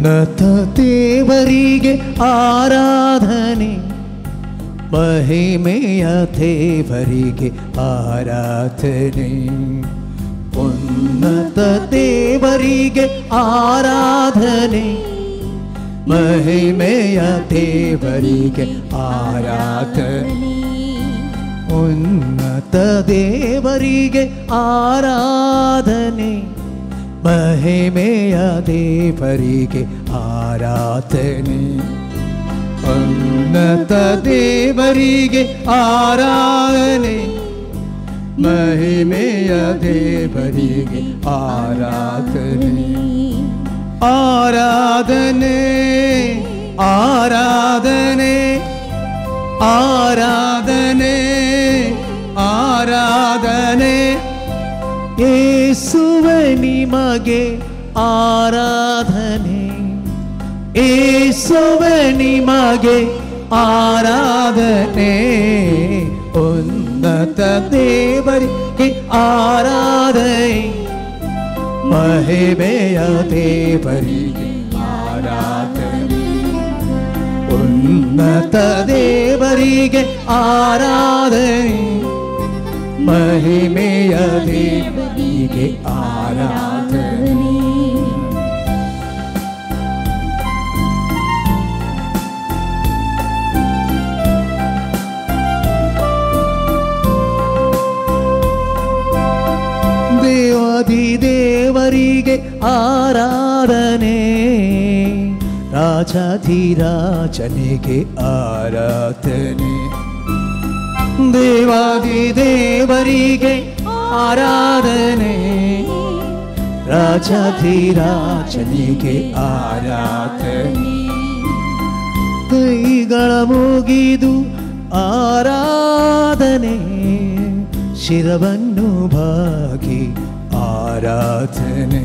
ಉನ್ನತ ದೇವರಿಗೆ ಆರಾಧನೆ, ಮಹಿಮೆಯ ದೇವರಿಗೆ ಆರಾಧನೆ. ಉನ್ನತ ದೇವರಿಗೆ ಆರಾಧನೆ, ಮಹಿಮೆಯ ದೇವರಿಗೆ ಆರಾಧನೆ. ಉನ್ನತ ದೇವರಿಗೆ ಆರಾಧನೆ, ಮಹಿಮೆಯ ದೇವರಿಗೆ ಆರಾಧನೆ. ಉನ್ನತ ದೇವರಿಗೆ ಆರಾಧನೆ, ಮಹಿಮೆಯ ದೇವರಿಗೆ ಆರಾಧನೆ. ಆರಾಧನೆ, ಆರಾಧನೆ, ಆರಾಧನೆ, ಆರಾಧನೆ. ಯೇಸುವೆ ನಿಮಗೆ ಆರಾಧನೆ, ಯೇಸುವೆ ನಿಮಗೆ ಆರಾಧನೆ. ಉನ್ನತ ದೇವರಿಗೆ ಆರಾಧನೆ, ಮಹಿಮೆಯ ದೇವರಿಗೆ ಆರಾಧನೆ. ಉನ್ನತ ದೇವರಿಗೆ ಆರಾಧನೆ, ಮಹಿಮೆಯ ದೇವರಿಗೆ ಆರಾಧನೆ. ದೇವಾದಿ ದೇವರಿಗೆ ಆರಾಧನೆ, ರಾಜಾಧಿರಾಜನಿಗೆ ಆರಾಧನೆ. ದೇವಾದಿ ದೇವರಿಗೆ ಆರಾಧನೆ, ರಾಜಾಧಿರಾಜನಿಗೆ ಆರಾಧನೆ. ಕೈಗಳ ಮುಗಿದು ಆರಾಧನೆ, ಶಿರವನ್ನು ಬಾಗಿ ಆರಾಧನೆ.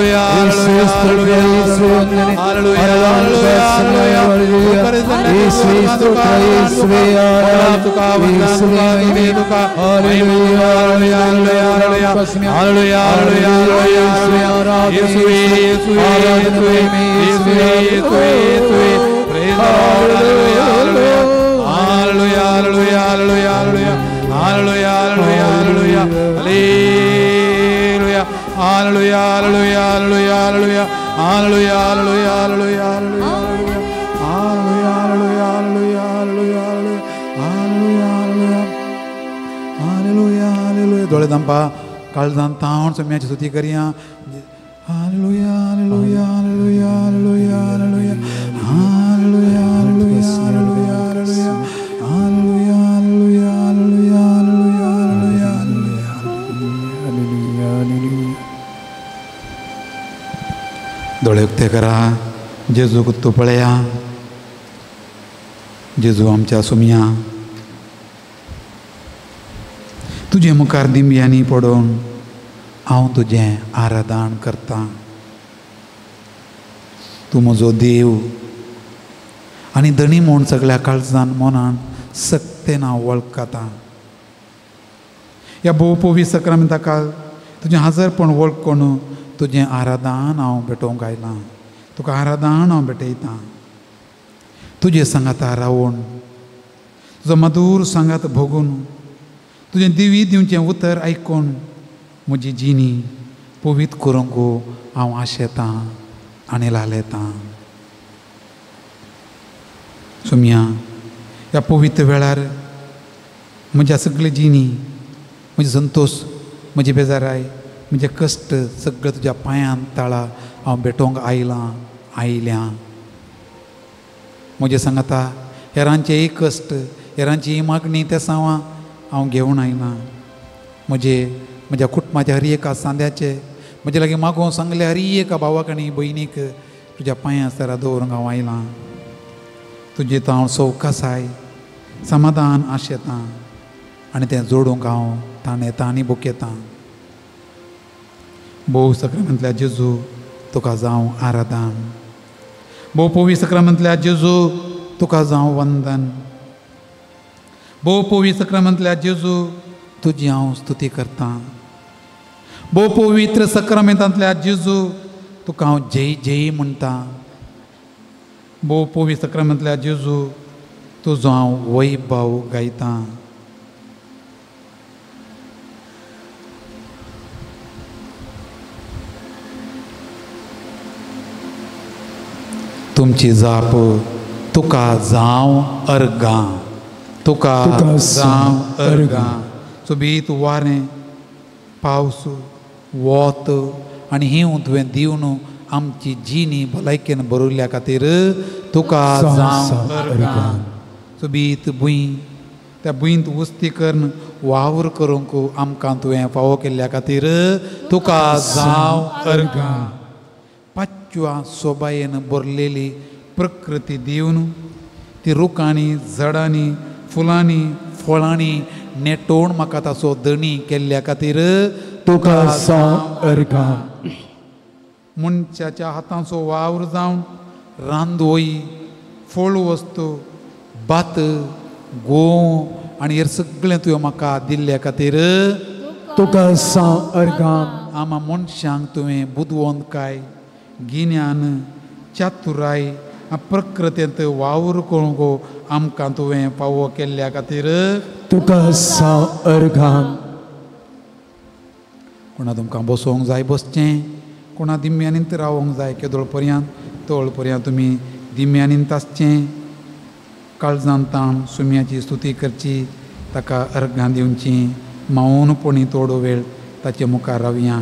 Hallelujah, hallelujah, hallelujah, hallelujah, hallelujah, hallelujah, hallelujah, hallelujah, hallelujah, hallelujah, hallelujah, hallelujah, hallelujah, hallelujah, hallelujah, hallelujah, hallelujah. दोळे दामपा काळजान ताण सोम्याची स्तुती करया. Hallelujah, hallelujah, hallelujah, hallelujah, hallelujah, hallelujah, hallelujah, hallelujah, hallelujah, hallelujah, hallelujah, hallelujah, hallelujah, hallelujah, hallelujah. दोळे उक्ते करा. जेजू कुत्तू पळया. जेजू आमच्या सुमया तुजे मुखार दिंब्यांनी पडून हांव तुजें आराधन करतां. तूं म्हजो देव आनी धणी म्हूण सगळ्या काळजान मनान सक्तेन हांव वळखता. ह्या भोवपोवी सक्रामेंताक तुजें हाजरपण वळखून तुजें आराधन हांव भेटोवंक आयलां. तुका आराधन हांव भेटयतां. तुजे सांगाता रावून तुजो मधूर सांगात भोगून तुजें दिवी दिवचें उतर आयकून म्हजी जिणी पवीत करूंक हांव आशेतां आनी लालेतां. सुमया ह्या पवित्र वेळार म्हज्या सगळी जिणी, म्हजी संतोश, म्हजी बेजाराय, म्हजे कश्ट सगळें तुज्या पांयान ताळा हांव भेटोवंक आयलां आयल्या. म्हजें सांगाता हेरांचेय कश्ट, हेरांची ही मागणी ते सांवां हांव घेवन आयलां. म्हजे म्हज्या कुटुंबाच्या हर एका सांद्याचे म्हजे लागीं मागोवंक सांगले हर एका भावाक आनी भयणीक तुज्या पांयां सरा दवरूंक हांव आयलां. तुजें तो हांव सवकासाय समाधान आशेतां आनी तें जोडूंक हांव ताण येता आनी बुकयतां. भोव सक्रामेंतल्या जेजू तुका जावं आराधन. भोव पवी सक्रामेंतल्या जेजू तुका जावं वंदन. भोव पवी सक्रामेंतल्या जेजू तुजी हांव स्तुती करतां. भोव पवित्र सक्रामेंतांतल्या जेजू तुका हांव जय जय म्हणटा. भोव पवी सक्रामेंतल्या जेजू तुजो हांव वैभव गायतां. तुमची जाप तुका जावं अर्गां, तुका जावं अर्गां. सोबीत वारें, पावस, वत आनी हींव तुवें दिवन आमची जिणी भलायकेन बरयल्ल्या खातीर तुका जावं अर्गां. सोबीत भूंय, त्या भुंयंत वस्ती करून वावर करूंक आमकां तुवें फावो केल्ल्या खातीर तुका जावं अर्गां. पाचव्या सोबायेन भरलेली प्रकृती दिवन ती रुखांनी, झाडांनी, फुलांनी, फळांनी नेटोवन म्हाका ताचो धणी केल्ल्या खातीर तुका जावं अर्गां. मनशाच्या हातांचो वावर जावन रांदवय, फळ वस्तू, भात, गोंव आनी हेर सगळें तुवें म्हाका दिल्ल्या खातीर तुका जावं अर्गां. आमा मनशांक तुवें बुदवंतकाय, गिन्यान, चातुराय, प्रकृतींत वावर करूंक आमकां तुवें फावो केल्ल्या खातीर तुका जावं अर्गां. कोणा तुमकां बसोवंक जाय बसचें, कोणा दिम्यांनीत रावोंक जाय केदोळ पर्यंत तोळ पर्यंत तुमी दिम्यांनीत आसचें. काळजान ताण सुम्याची स्तुती करची, ताका अर्घां दिवची, मौनपणी थोडो वेळ ताचे मुखार रावया.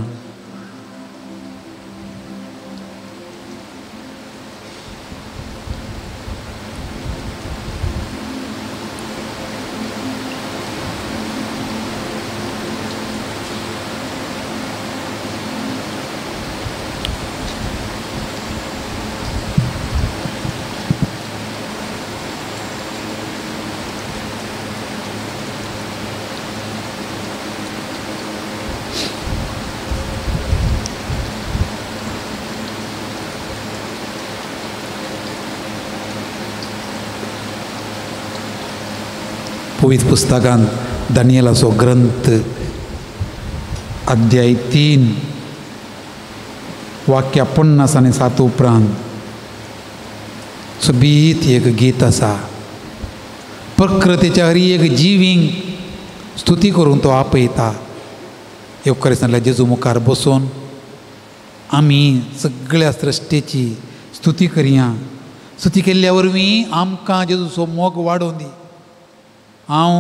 पवित्र पुस्तकांत दानियेलाचो ग्रंथ अध्याय 3 वाक्या 50 आनी 7 उपरांत सोबीत एक गीत आसा. प्रकृतीच्या हर एक जिवींक स्तुती करूंक तो आपयता. येवकार जेजू मुखार बसून आमी सगळ्या सृश्टेची स्तुती करया. स्तुती केल्ल्या वरवीं आमकां जेजूचो मोग वाडोवन दी. हांव,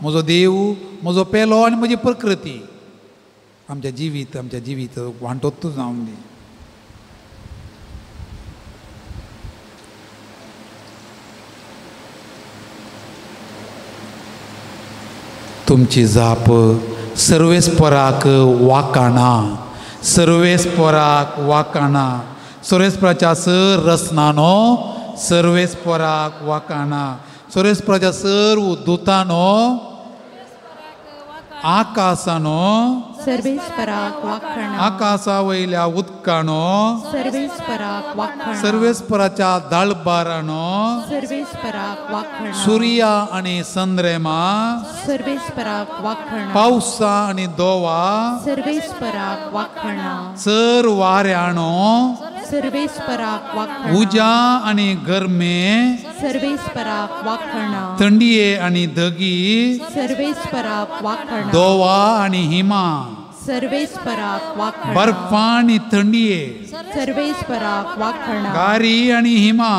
म्हजो देव, म्हजो पेलो आनी म्हजी प्रकृती आमच्या जिवीत वांटोतूच जावन दी. तुमची जाप सर्वेस्पराक वाकाणा, सर्वेस्पराक वाकाणा, सर्वेस्पराच्या सर रसनानो, सर्वेस्पराक वाकाणा, सर्वेस्पराच्या सर्व दुतानो, आकाशानो, सर्वेस्पराक वाखाणा, आकाशा वयल्या उदकानो, सर्वेस्पराक वाखाणा, सर्वेस्पराच्या दाळबारानो, सर्वेस्पराक वाखाणा, सुर्या आनी संद्रेमा, सर्वेस्पराक वाखाणा, पावसा आनी दोवा, सर्वेस्पराक वाखाणा, सर वाऱ्यानो, सर्वेस्पराक वाखाणा, उजा आनी गरमे, सर्वेस्पराक वाखाणा, थंडिये आनी दगी, सर्वेस्पराक वाखाणा, दोवा आनी हिमा, सर्वेस्पराक वाखाणा, बर्फा आनी थंडिये, सर्वेस्पराक वाखाणा, गारी आनी हिमा,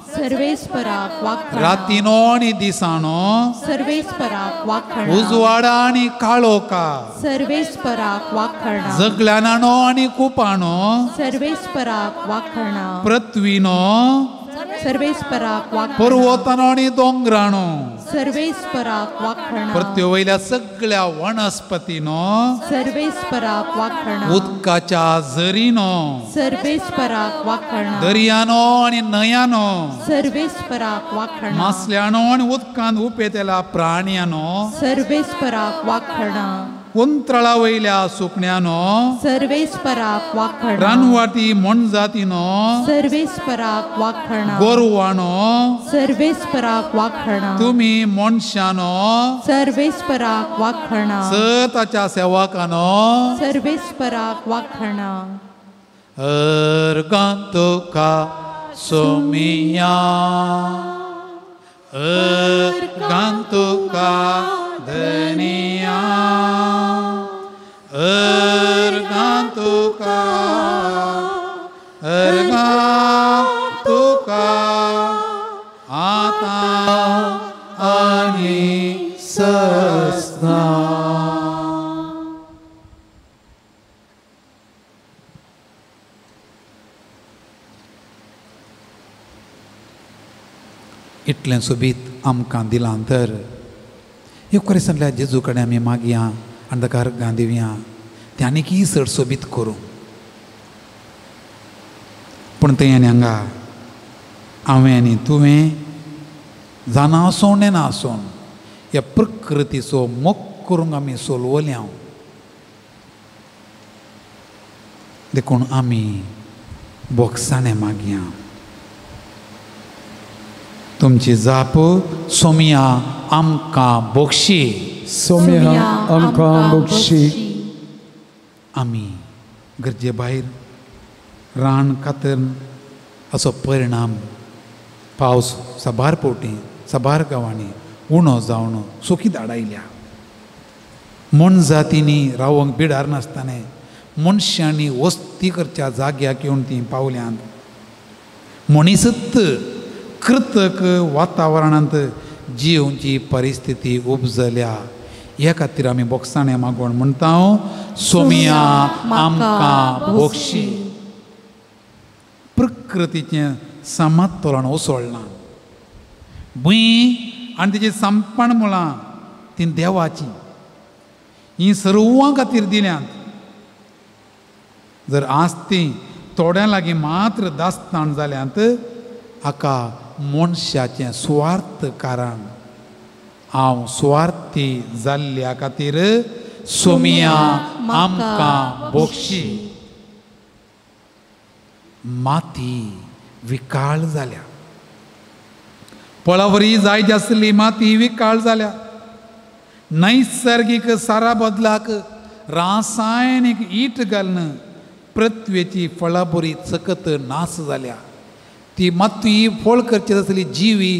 सर्वेस्पराक वाखाणा, रातीनो आनी दिसानो, सर्वेस्पराक वाखाणा, उजवाडा आनी काळोखा, सर्वेस्पराक वाखाणा, जगल्यानानो आनी कुपानो, सर्वेस्पराक वाखाणा, पृथ्वीनो, सर्वेस्पराक वाखाणा, पर्वतानो आनी दोंगरानो, सर्वेस्पराक वाखाणा, पृथ्वी वयल्या सगळ्या वनस्पतीनो, सर्वेस्पराक वाखाणा, उदकाच्या झरीनो, सर्वेस्पराक वाखाणा, दर्यानो आनी न्हंयानो, सर्वेस्पराक वाखाणा, मासल्यानो आनी उदकांत उपेतेल्या प्राण्यांनो, सर्वेस्पराक वाखाणा, उंतळा वयल्या सुकण्यानो, सर्वेस्पराक वाखाणा, रानवाटी मोनजातीनो, सर्वेस्पराक वाखाणा, गोरवानो, सर्वेस्पराक वाखाणा, तुमी मनशानो, सर्वेस्पराक वाखाणा, सताच्या सेवकानो, सर्वेस्पराक वाखाणा. अर्गां तुका सोमिया, अर्गां तुका धनिया, अर्गां तुका, अर्गां तुका आतां आनी सस्ना. इतलें सोबीत आमकां दिलां तर येवकार जेजू कडेन आमी मागया आनी ताका अर्गां दिवया, तें आनीकय चड सोबीत करूं. पूण थंय आनी हांगा हांवें आनी तुवें जाणा आसून नेणा आसून ह्या प्रकृतीचो मोग करूंक आमी सोलवल्या. देखून आमी बोगसाणें मागया. तुमची जाप सोमिया आमकां बोगशी, सोमिया आमकां बोगशी. आमी गरजे भायर रान कातन असो परिणाम पावस साबार पोवटी साबार गांवांनी उणो जावन सुकी धाडायल्या. मोनजातींनी रावंक बिडार नासतना मनशांनी वस्ती करच्या जाग्याक येवन तीं पावल्यांत. मनीसत कृतक वातावरणांत जिवची परिस्थिती उपजल्या. ह्या खातीर आमी बोगसाणें मागोवन म्हणटा, सोमिया आमकां बोगशी. प्रकृतीचें समतोलन उसळना. भूंय आनी तेजी संपण मुळां तीं देवाचीं, हीं सर्वां खातीर दिल्यांत. जर आज तीं थोड्यां लागीं मात्र दास्ताण जाल्यांत, हाका मनशाचें सुवार्थ कारण. हांव सुवार्थी जाल्ल्या खातीर सोमिया आमकां बोगशी. माती विकाळ जाल्या, पळावरी जायत आसली माती विकाळ जाल्या. नैसर्गीक सारा बदलाक रासायनीक ईट घालून पृथ्वेची फळां बरी चकत नास जाल्या. ती माती फळ करची आसली जिवी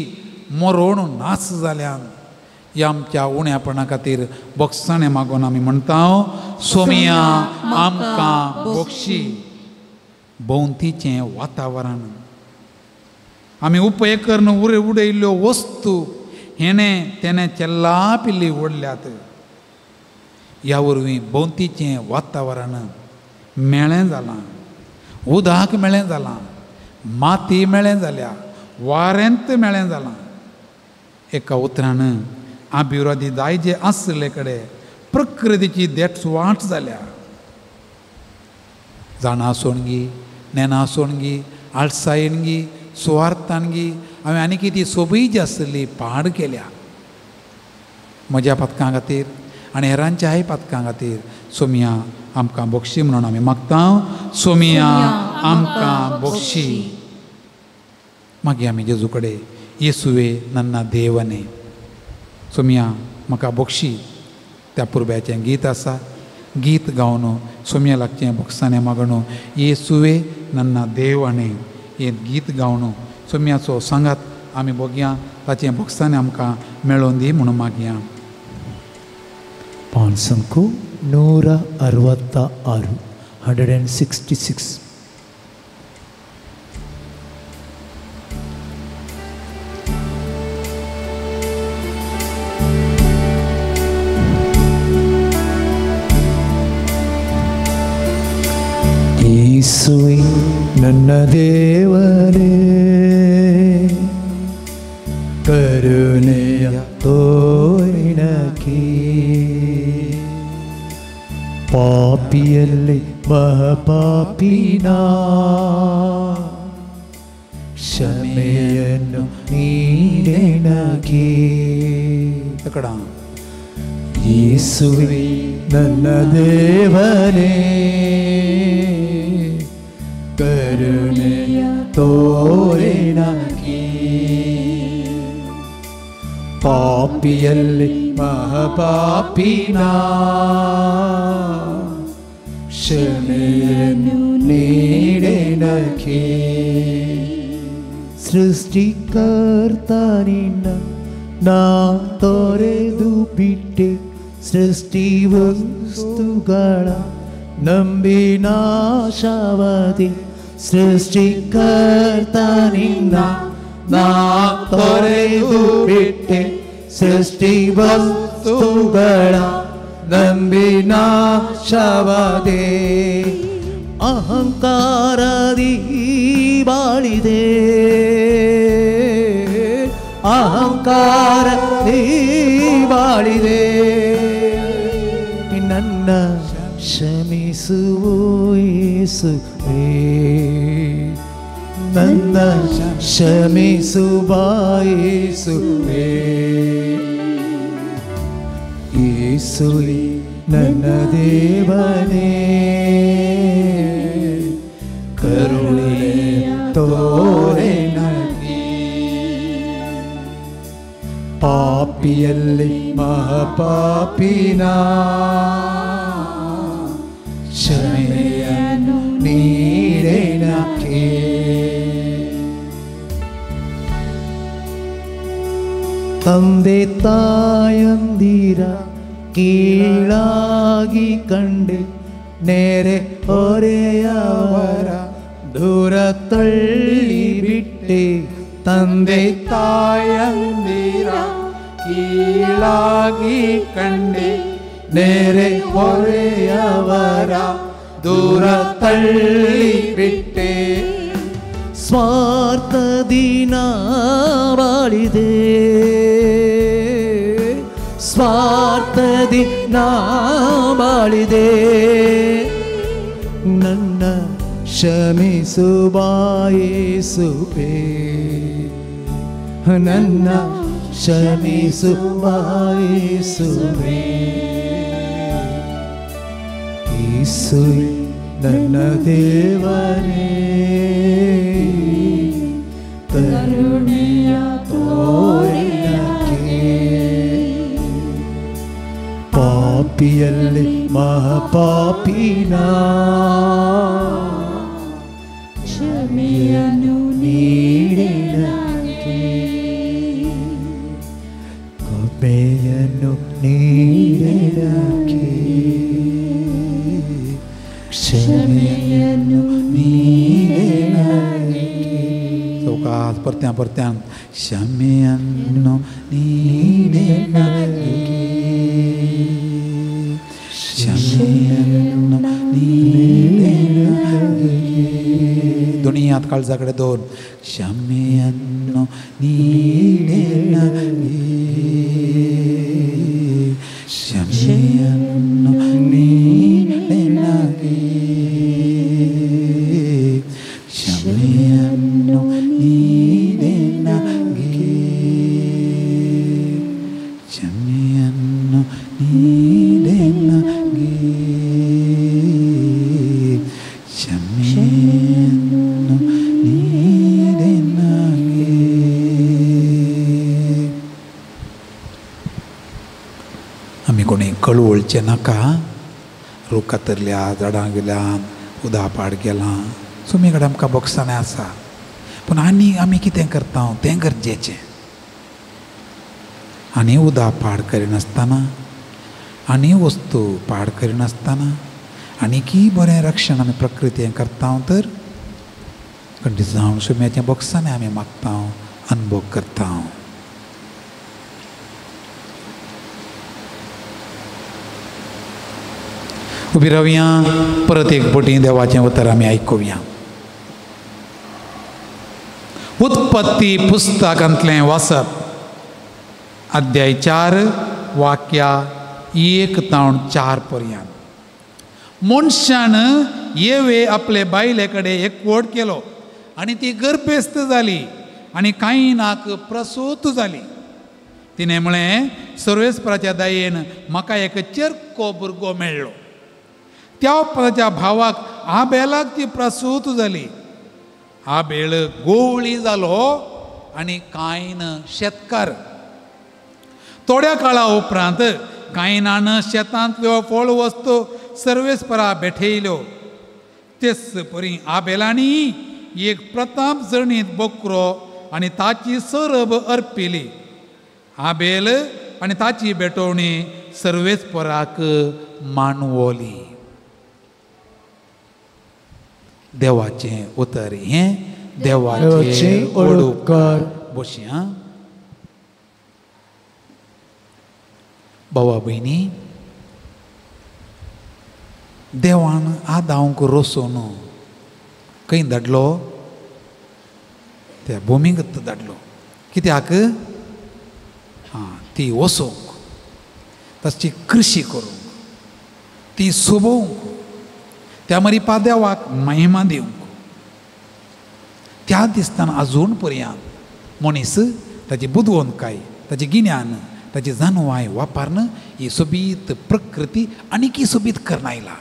मरोण नास जाल्यान. ह्या आमच्या उण्यापणा खातीर बोगसाणें मागून आमी म्हणटा, सोमिया आमकां बोगशी. भोंवतीचें वातावरण आमी उपाय करून उडयल्ल्यो वस्तू हेणें तेणें चेल्ला पिल्ली ओडल्यात. ह्या वरवीं भोंवतीचें वातावरण मेळें जालां, उदक मेळें जालां, माती मेळें जाल्या, वारेंत मेळें जालां. एका उतरान अभिवृद्धी दायजे आसले कडेन प्रकृतीची देठवाट जाल्या. जाणा सोणगी, नेना सोणगी, आळसायणगी, सुवार्थानगी हांवें आनी कितें सोबी जी आसली पाड केल्या. म्हज्या पातकां खातीर आनी हेरांच्याय पातकां खातीर सोमिया आमकां बोगशी म्हणून आमी मागता. सोमिया आमकां बोगशी. मागीर आमी जेजू कडेन येसुवे नन्ना देवने सोमिया म्हाका बोगशी त्या पुरब्याचें गीत आसा. गीत गावन सोमिया लागचें बोगसाणें मागणो येसुवे नन्ना देवने हें गीत गावन सोमियाचो सांगात आमी बोगया. ताचें बोगसाणें आमकां मेळोवन दी म्हणून मागया. ಪಾನ್ಸಂಕು 166 166. ಯೇಸುವೆ ನನ್ನ ದೇವರೇ, ಕರುಣೆಯ ತೋರಿನಕಿ, ಪಾಪಿಯಲ್ಲಿ ಮಹಾಪಾಪಿನ ಕ್ಷಮೆಯನ್ನು ನೀಡೆನಗೆ. ಯೇಸುವೆ ನನ್ನ ದೇವರೇ, ಕರುಣೆಯ ತೋರೆನಗೆ, ಪಾಪಿಯಲ್ಲಿ ಮಹಾಪಾಪಿನ ಕ್ಷಮೆಯನ್ನು ನೀಡೆನಗೆ. ಸೃಷ್ಟಿಕರ್ತ ನಿನ್ನ ನಾ ತೊರೆದು ಬಿಟ್ಟೆ, ಸೃಷ್ಟಿ ವಸ್ತುಗಳ ನಂಬಿ ನಾಶವಾದೆ. ಸೃಷ್ಟಿಕರ್ತ ನಿನ್ನ ನಾ ತೊರೆದು ಬಿಟ್ಟೆ, ಸೃಷ್ಟಿ ವಸ್ತುಗಳ ನಂಬಿ ನಾಶವಾದೆ. ಅಹಂಕಾರದಿ ಬಾಳಿದೆ, ಅಹಂಕಾರದಿ ಬಾಳಿದೆ, ನನ್ನ ಕ್ಷಮಿಸುವು ಯೇಸುವೇ, ನನ್ನ ಕ್ಷಮಿಸು ಬಾ ಯೇಸುವೇ. ಯೇಸುವೇ ನನ್ನ ದೇವನೇ, ಕರುಣೆಯ ತೋರೆನಗೆ, ಪಾಪಿಯಲ್ಲಿ ಮಹಾಪಾಪಿನ ಕ್ಷಮೆಯನ್ನು ನೀಡೆನಗೆ. ತಂದೆ ತಾಯಂದಿರ ಕೀಳಾಗಿ ಕಂಡೆ, ನೆರೆ ಹೊರೆಯವರ ದೂರ ತಳ್ಳಿಬಿಟ್ಟೆ. ತಂದೆ ತಾಯಂದಿರ ಕೀಳಾಗಿ ಕಂಡೆ, ನೆರೆ ಹೊರೆಯವರ ದೂರ ತಳ್ಳಿಬಿಟ್ಟೆ. ಸ್ವಾರ್ಥದಿ ನಾ ಬಾಳಿದೆ, ಸ್ವಾರ್ಥದಿ ನಾ ಬಾಳಿದೆ, ನನ್ನ ಕ್ಷಮಿಸು ಬಾ ಯೇಸುವೇ, ನನ್ನ ಕ್ಷಮಿಸು ಬಾ ಯೇಸುವೇ. ಯೇಸುವೇ ನನ್ನ ದೇವರೇ, ಕರುಣೆಯ ತೋರೆನಗೆ, ಪಾಪಿಯಲ್ಲಿ ಮಹಾಪಾಪಿನ ಕ್ಷಮೆಯನ್ನು ನೀಡೆ ನನಗೆ, ಕೃಪೆಯನ್ನು ನೀಡೆ ನನಗೆ, ಕ್ಷಮೆಯನ್ನು ನೀಡೆ ನನಗೆ. ಸೌಕಾಸ್ ಪರ್ತ್ಯಾನ್ ಪರ್ತ್ಯಾನ್ ಕ್ಷಮೆಯನ್ನು ನೀಡೆ ನನಗೆ, ಕ್ಷಮೆಯನ್ನು ನೀಡೆ ನನಗೆ. ದುನಿಯಾದ ಕಾಳಜ ಕಡೆ ದೋನ್ ಕ್ಷಮೆಯನ್ನು ನೀಡೆ ನನಗೆ, ಕ್ಷಮೆಯನ್ನು ನೀಡೆ ನನಗೆ, ಕ್ಷಮೆಯನ್ನು ನೀಡೆ ನನಗೆ, ಕ್ಷಮೆಯನ್ನು ನೀಡೆ ನನಗೆ, ಕ್ಷಮೆಯನ್ನು ನೀಡೆ ನನಗೆ. आमी कोणी कळवळचें नाका. रूख कातरल्या, झाडां गेल्या, उदक पाड गेलां, सुमी कडेन आमकां बोगसाणें आसा, पूण आनी आमी कितें करता तें गरजेचें. आनी उदक पाड करिनासतना, आनी वस्तू पाड करिनासतना, आनी की बरें रक्षण आमी प्रकृतीन करता तर खंडी जावन सुम्याचें बोगसाणें आमी मागता, अनुभव करता. उबी रावया, परत एक पटी देवाचें उतर आमी आयकुया. उत्पत्ती पुस्तकांतलें वाचप, अध्याय 4 वाक्या 1 तावन 4 पर्यंत. मनशान येवे आपले बायले कडेन एकवट केलो आनी ती गर्भेस्त जाली आनी कायनाक प्रसूत जाली. तिणें म्हळें, सर्वेस्पराच्या दयेन म्हाका एक चेरको भुरगो मेळ्ळो. त्या उपरांत भावाक आबेलाक ती प्रसूत जाली. आबेल गोवळी जालो आनी कायन शेतकार. थोड्या काळा उपरांत कायनान शेतांतल्यो फळ वस्तू सर्वेस्परा भेटयल्यो. तेच परी आबेलांनी एक प्रताप जणीत बोकरो आनी ताची सरब अर्पिली. आबेल आनी ताची भेटवणी सर्वेस्पराक मानवली. देवाचें उतर हें देवाचें ओडुपकार. बसया भावा भयणी, देवान आदांक रोसून खंय धाडलो? त्या भुमीगत धाडलो. कित्याक? आं, ती वसोवंक, ताची कृशी करूंक, ती सोबोवंक, त्या मरिपा देवाक महिमा दिवंक. त्या दिसताना अजून पर्यंत मनीस ताची बुदवंतकाय, ताची गिन्यान, ताची जानवाय वापरून ही सोबीत प्रकृती आनीकय सोबीत करून आयला.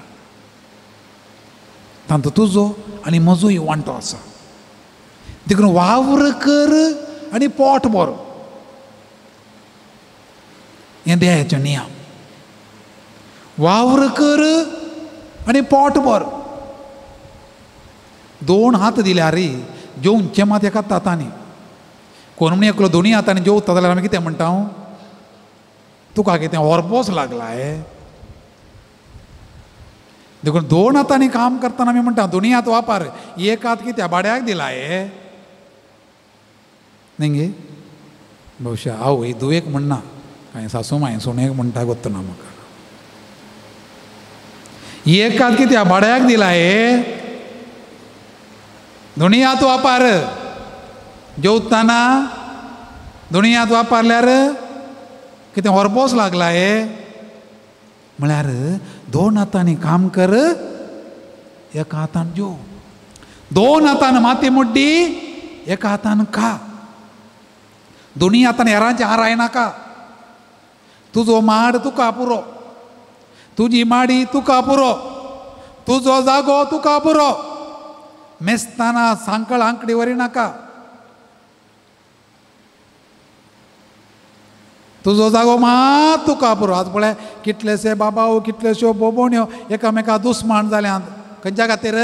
तांचो तुजो आनी म्हजोय वांटो आसा. देखून वावर कर आनी पोट बरो, हें देवाचो नियम. वावर कर आनी पोट भर. दोन हात दिल्यार जेवचे मात एका हातांनी. कोण म्हण एकलो दोनूय हातांनी जेवता जाल्यार आमी कितें म्हणटा? तुका कितें होरपोस लागला? देखून दोन हातांनी काम करतना आमी म्हणटा दोनूय हात वापर, एक हात कित्या भाड्याक दिला? न्ही गे? बहुशा आवय धुवेक म्हणना, कांय सासू माय सुनेक म्हणटा गोत्तना म्हाका. एक हात कित्या भाड्याक दिला? दोनूय हात वापर. जेवतना दोनूय हात वापरल्यार कितें होरपोस लागला? म्हळ्यार दोन हातांनी काम कर, एका हातान जेव. दोन हातान माती मुड्डी, एका हातान खा. दोनूय हातान हेरांचे आराय नाका. तुजो माड तुका पुरो, तुजी माडी तुका पुरो, तुजो जागो तुका पुरो. मेस्ताना सांकळ आंकडी वरी नाका. तुजो जागो मात तुका पुरो. आज पळय कितलेशे बाबाव कितलेश्यो बोबोण्यो एकामेका दुस्मान जाल्यात. खंयच्या खातीर?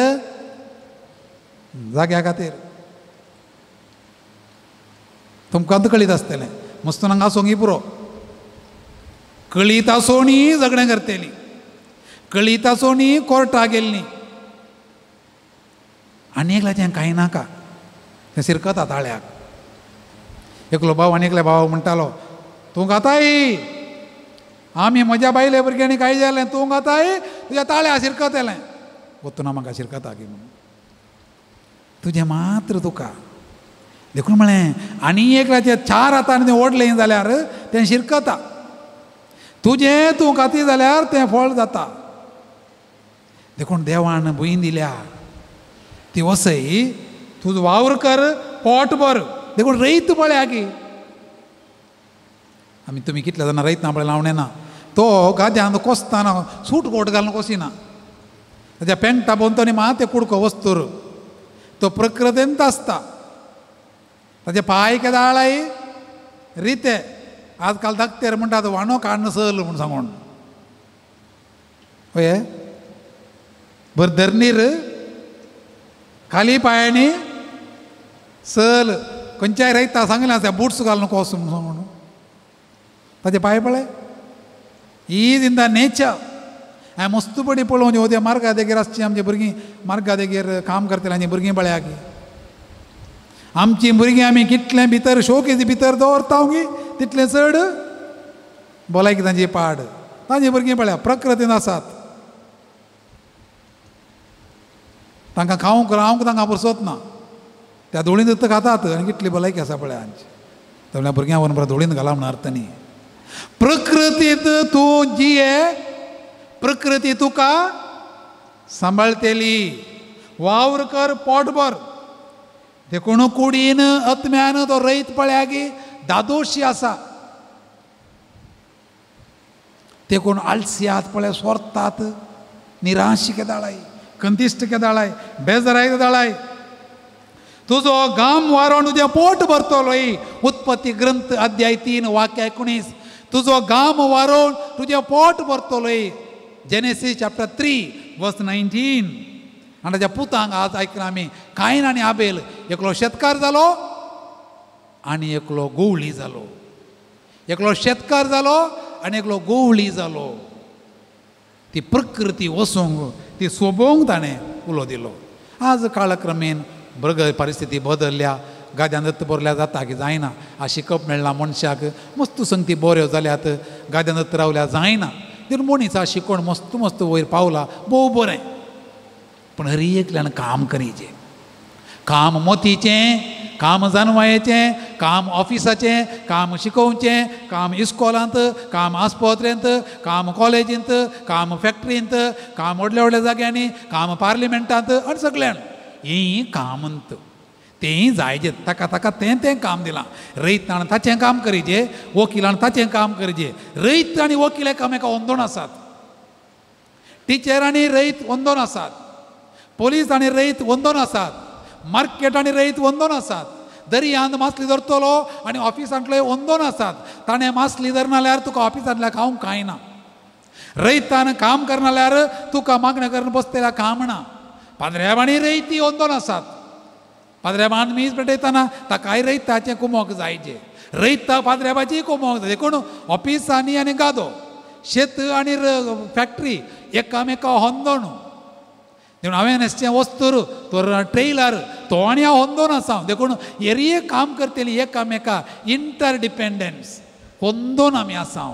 जाग्या खातीर. तुमकां कळीत आसतलें, मस्तून हांगा आसूंक पुरो. कळीत आसोनी झगडें करतली, कळीत आसोनी कोर्टा गेल्ली. आनी एकल्याचें कांय नाका, तें शिरकता ताळ्याक. एकलो भाव आनी एकल्या भाव म्हणटालो, तूं गाताय, आमी म्हज्या बायले भुरग्यांनी कांय जालें, तूं गाताय तुज्या ताळ्या शिरकतलें. वतना म्हाका शिरकता की म्हणून तुजें मात्र तुका. देखून म्हळें आनी एकल्याचें चार हातांनी तें ओडलें जाल्यार तें शिरकता, तुजें तूं खाती जाल्यार तें फळ जाता. देखून देवान भूंय दिल्या ती वसय, तुजो वावर कर पोट भर. देखून रयत पळया की आमी तुमी कितले जाणां रयतना पळय लावणें ना. तो गाद्यान कोसताना सूट कोट घालून कोसिना, ताच्या पेंटा भोंवतणी मात ते कुडको वस्तूर, तो प्रकृतींत आसता. ताचे पांय केदाळाय रिते. आजकाल धाकतेर म्हणटात वाणो काडून सल म्हूण सांगून. हय बरें, धरणीर खाली पांयांनी सल. खंयच्याय रयता सांगलें आसा बुट्स घालून कोस म्हूण सांगून. ताचे पांय पळय, is in the nature. हांवें मस्त पडी पळोवंक वता मार्गा देगेर आसची आमची भुरगीं, मार्गा देगेर काम करतलीं आमची भुरगीं पळया की आमची भुरगीं आमी कितलें भितर शोकेजी भितर दवरता गी तितलें चड भलायकी तांची पाड. तांची भुरगीं पळया प्रकृतीन आसात, तांकां खावंक रावंक तांकां पुरसोत ना. त्या धुळीन खातात आनी कितली भलायकी आसा पळया आमची. त्या भुरग्यां व्हरून बरें धुळीन घाला म्हूण अर्थ न्ही. प्रकृतींत तूं जिये, प्रकृती तुका सांबाळटली. वावर कर पोटभर. देखून कुडीन आत्म्यान तो रयत पळया की दादोशी आसा. देखून आलस्यात पळय सोरतात, निराशी केदाळाय, कंतिश्ट केदाळाय, बेजाराय केदाळाय. तुजो गाम वारोन तुजें पोट भरतलोय. उत्पत्ती ग्रंथ अध्याय 3 वाक्य 19. तुजो गाम वारोन तुजें पोट भरतलोय. जेनेसिस चॅप्टर 3 वर्स 19. आनी ताच्या पुतांक आज आयकला आमी, कायन आनी आबेल. एकलो शेतकार जालो आनी एकलो गोवळी जालो. एकलो शेतकार जालो आनी एकलो गोवळी जालो. ती प्रकृती वसूंक, ती सोबोवंक ताणें उलो दिलो. आज काळक्रमेन बरोबर परिस्थिती बदलल्या, गाद्यान दत्त बरल्या जाता की जायना. आज शिकप मेळना मनशाक, मस्त संगती बऱ्यो जाल्यात, गाद्यान दत्त रावल्या जायना. देखून मनीस आज शिकोण मस्त मस्त वयर पावला, भोव बरें. पूण हर एकल्यान काम करीचें, काम मोतीचें, काम जानवायेचें, काम ऑफिसाचें, काम शिकोवचें, काम इस्कॉलांत, काम आस्पत्रेंत, काम कॉलेजींत, काम फॅक्टरींत, काम व्हडल्या व्हडल्या जाग्यांनी, काम पार्लिमेंटांत आनी सगळ्यान हीं कामंत तेंय जायचे. ताका ताका तें तें काम दिलां. रयतान ताचें काम करीचें, वकिलान ताचें काम करीचें. रयत आनी वकील एकामेका अंदोण आसात, टिचर आनी रयत अंदोण आसात, पोलीस आनी रयत वंदोन आसात, मार्केट आनी रयत वंदोन आसात. दर्यांत मासली धरतलो आनी ऑफिसांतले वंदोन आसात. ताणें मासली धरना जाल्यार तुका ऑफिसांतल्या खावंक कांय ना. रयतान काम करना जाल्यार तुका मागणें करून बसतल्या काम ना. पाद्र्याब आनी रयती वंदोन आसात. पाद्र्याबान मीस पेटयतना ताकाय रयताचें कुमोक जायचें, रयता पाद्र्याबाची कुमोक जाय. देखून ऑफिसांनी आनी गादो, शेत आनी फॅक्टरी एकामेका होंदोण. देखून हांवें न्हेसचें वस्तूर तो ट्रेलर तो आनी हांव होंदोन आसा. देखून एरिये काम करतली एकामेका इंटरडिपेंडन्स होंदोन आमी आसा.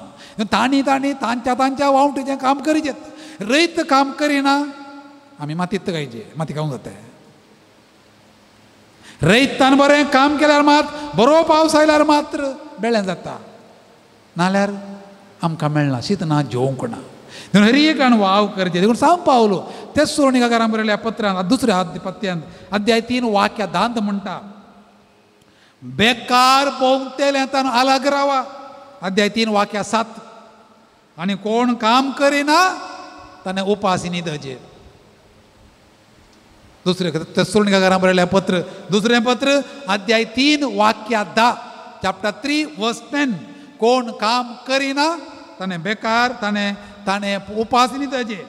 तांणी तांणी तांच्या तांच्या वावटीचें काम करीचें. रयत काम करिना आमी मातीत गायचे, माती खावंक जाता. रयतान बरें काम केल्यार मात, बरो पावस आयल्यार मात्र बेळें जाता, नाल्यार आमकां मेळना, शीत ना, जेवंक ना. देखून हर एकल्यान वाव करचें. देखून सांव पावलो तेस्सलोनिकाकारां बरयल्या पत्रांत दुसऱ्या पत्यांत अध्याय 3 वाक्य 10 म्हणटा, बेकार भोंवतेलें तान आलाग रावा. अध्याय 3 वाक्य 7. आनी कोण काम करिना ताणें उपासी न्हिदचें. दुसरें तेस्सलोनिकाकारां बरयल्या पत्र दुसरें पत्र अध्याय 3 वाक्य 10 चॅप्टर 3 वर्स 10. कोण काम करिना ताणें बेकार, ताणें ताणें उपास न्हिदचे,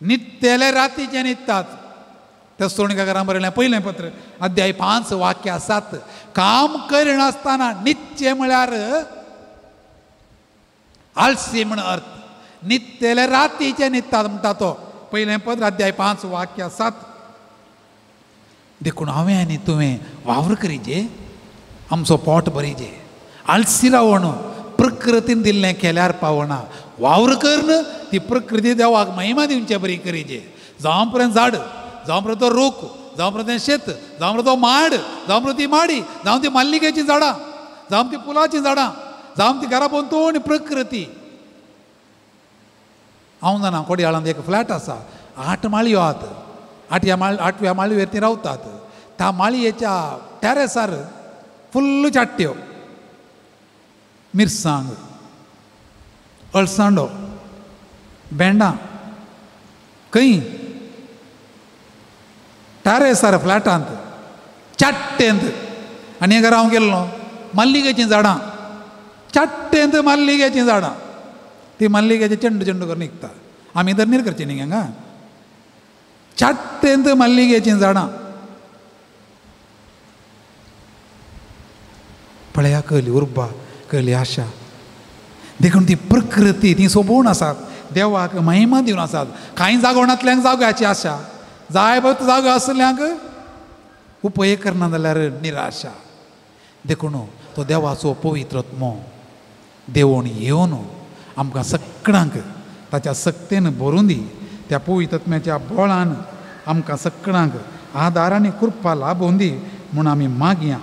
न्हिदतले रातीचे न्हिदतात. तेसलोनिका घरां बरयलें पयलें पत्र अध्याय 5 वाक्य 7. काम करिनासतना न्हिदचें म्हळ्यार आळसी म्हण अर्थ. न्हिदतले रातीचे न्हिदतात म्हणटा तो. पयलें पत्र अध्याय 5 वाक्य 7. देखून हांवें आनी तुवें वावर करीजे, आमचो पोट भरीजे. आळसी रावण प्रकृतीन दिल्लें केल्यार पावना. वावर करून ती प्रकृती देवाक महिमा दिवचे बरी करीजे. जावं पर्यंत झाड, जावं पर्यंत तो रूख, जावं पर्यंत शेत, जावं पर्यंत तो माड, जावं पर्यंत ती माडी, जावं ती मल्लिकेचीं झाडां, जावं ती फुलाचीं झाडां, जावं ती घरा भोंवतणी प्रकृती. हांव जाणा कोडयाळांत एक फ्लॅट आसा, 8 माळयो आहात. आठव्या माळयेर ती रावतात. त्या माळयेच्या टॅरेसार फुल्ल चाट्ट्यो, मिरसांग, अळसांडो, भेंडां, खंय टॅरेसार फ्लॅटांत चाट्टेंत. आनी घरा हांव गेल्लो, मल्लिकेचीं झाडां, चाट्टेंत मल्लिकेचीं झाडां. ती मल्लिकेचे चेंडू चेंडू करून निघता. आमी तर नीर करची न्ही हांगा. चाट्टेंत मल्लिकेचीं झाडां. पळया कहली उर्बा, कहली आशा. देखून ती प्रकृती ती सोबोवन आसात, देवाक महिमा दिवन आसात. कांय जागोवणांतल्यांक जाग्याची आशा, जाय बत जागो आसल्यांक उपयोग करना जाल्यार निराशा. देखून तो देवाचो पवित्र आत्मो देवून येवन आमकां सगळ्यांक ताच्या सक्तेन भरून दी. त्या पवित्र आत्म्याच्या बळान आमकां सगळ्यांक आदार आनी कृपा लाभोवन दी म्हूण आमी मागया.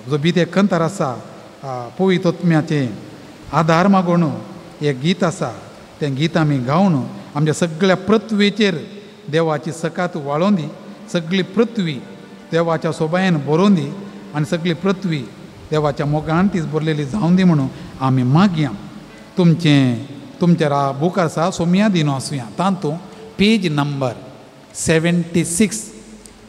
जो बीत एक कंतार आसा पवित्र आत्म्याचें आदार मागून एक गीत आसा, तें गीत आमी गावन आमच्या सगळ्या पृथ्वीचेर देवाची सकात वाळोवन दी. सगळी पृथ्वी देवाच्या सोबायेन भरोवन दी आनी सगळी पृथ्वी देवाच्या मोगान तीच भरलेली जावन दी म्हणून आमी मागया. तुमचें तुमच्या रा बूक आसा सोमया दिनो आसुया, तातूंत पेज नंबर 76,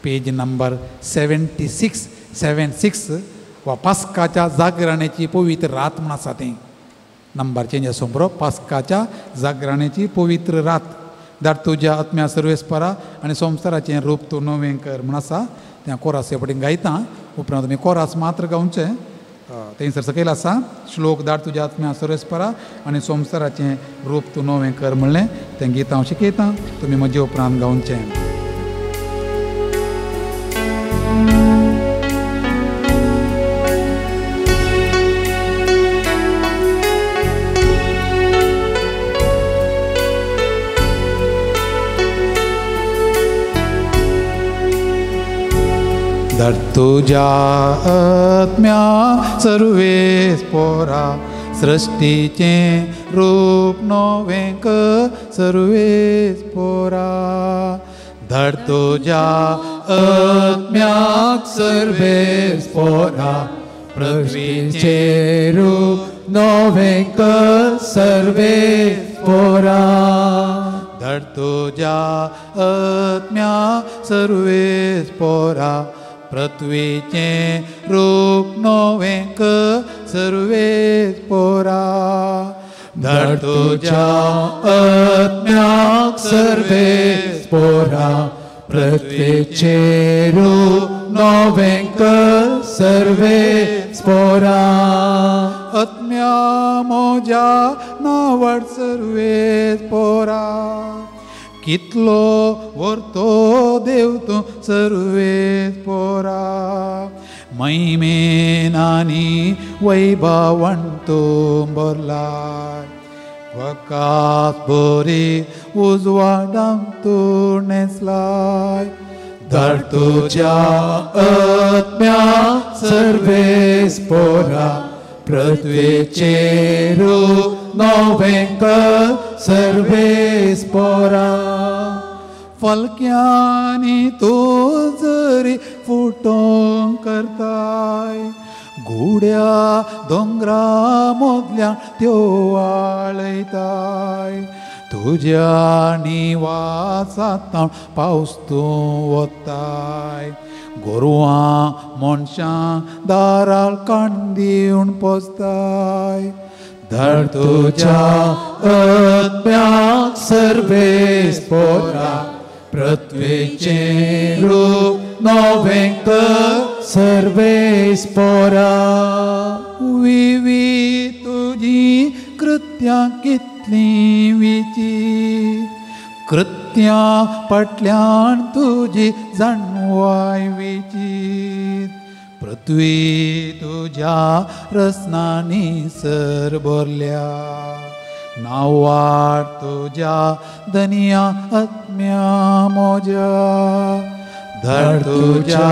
पेज नंबर 76 76 वा पास्काच्या जागरणाची पवित्र रात म्हूण आसा. तें नंबर चेंज आसूं बरो. पास्काच्या जागरणाची पवित्र रात. दार तुज्या आत्म्या सर्वेस्परा आनी संवसाराचें रूप तूं नवें कर म्हूण आसा. तें कोरास हे फावटी गायता, उपरांत तुमी कोरास मात्र गावचें. थंयसर सकयल आसा श्लोक, दार तुज्या आत्म्या सर्वेस्परा आनी संवसाराचें रूप तूं नवें कर म्हणलें. तें गीत हांव शिकयतां, तुमी म्हजे उपरांत गावचें. धर तुज्या आत्म्या सर्वेस पोरा सृष्टीचें रूप नवें कर सर्वेस पोरा. धर तुज्या आत्म्याक सर्वेस पोरा पृथ्वीचें रूप नवें कर सर्वेस पोरा. धर तुज्या आत्म्या सर्वेस पोरा पृथ्वीचें रूप नवें कर सर्वेस पोरा. धर तुज्या आत्म्याक सर्वेस पोरा पृथ्वीचें रूप नवें कर सर्वेस पोरा. आत्म्या म्हज्या नांवार सर्वेस पोरा. कितलो व्हरतो देव तूं सर्वेस पोरा. महिमेन आनी वैभवान तूं भरलाय. वकास बरी उजवाडान तूं न्हेसलाय. धर तुज्या आत्म्या सर्वेस पोरा पृथ्वीचें रूप नवें कर सर्वेस पोरा. फलक्यांनी तूं जरी फुटोवंक करताय, गुड्या दोंगरा मदल्यान त्यो वाळयताय. तुज्या निवासांत पावस तूं वताय. गोरवां मनशां दारार काण दिवन पोसताय. धाड तुज्या आत्म्याक सर्वेस पोरा पृथ्वीचें रूप नवें कर सर्वेस पोरा. विवी तुजी कृत्यां कितलीं विची कृत्यां फाटल्यान तुजी जाणवाय विचीत. पृथ्वी तुज्या रसनांनी सर भरल्या नांवार तुज्या धनया आत्म्या मोज्या. धाड तुज्या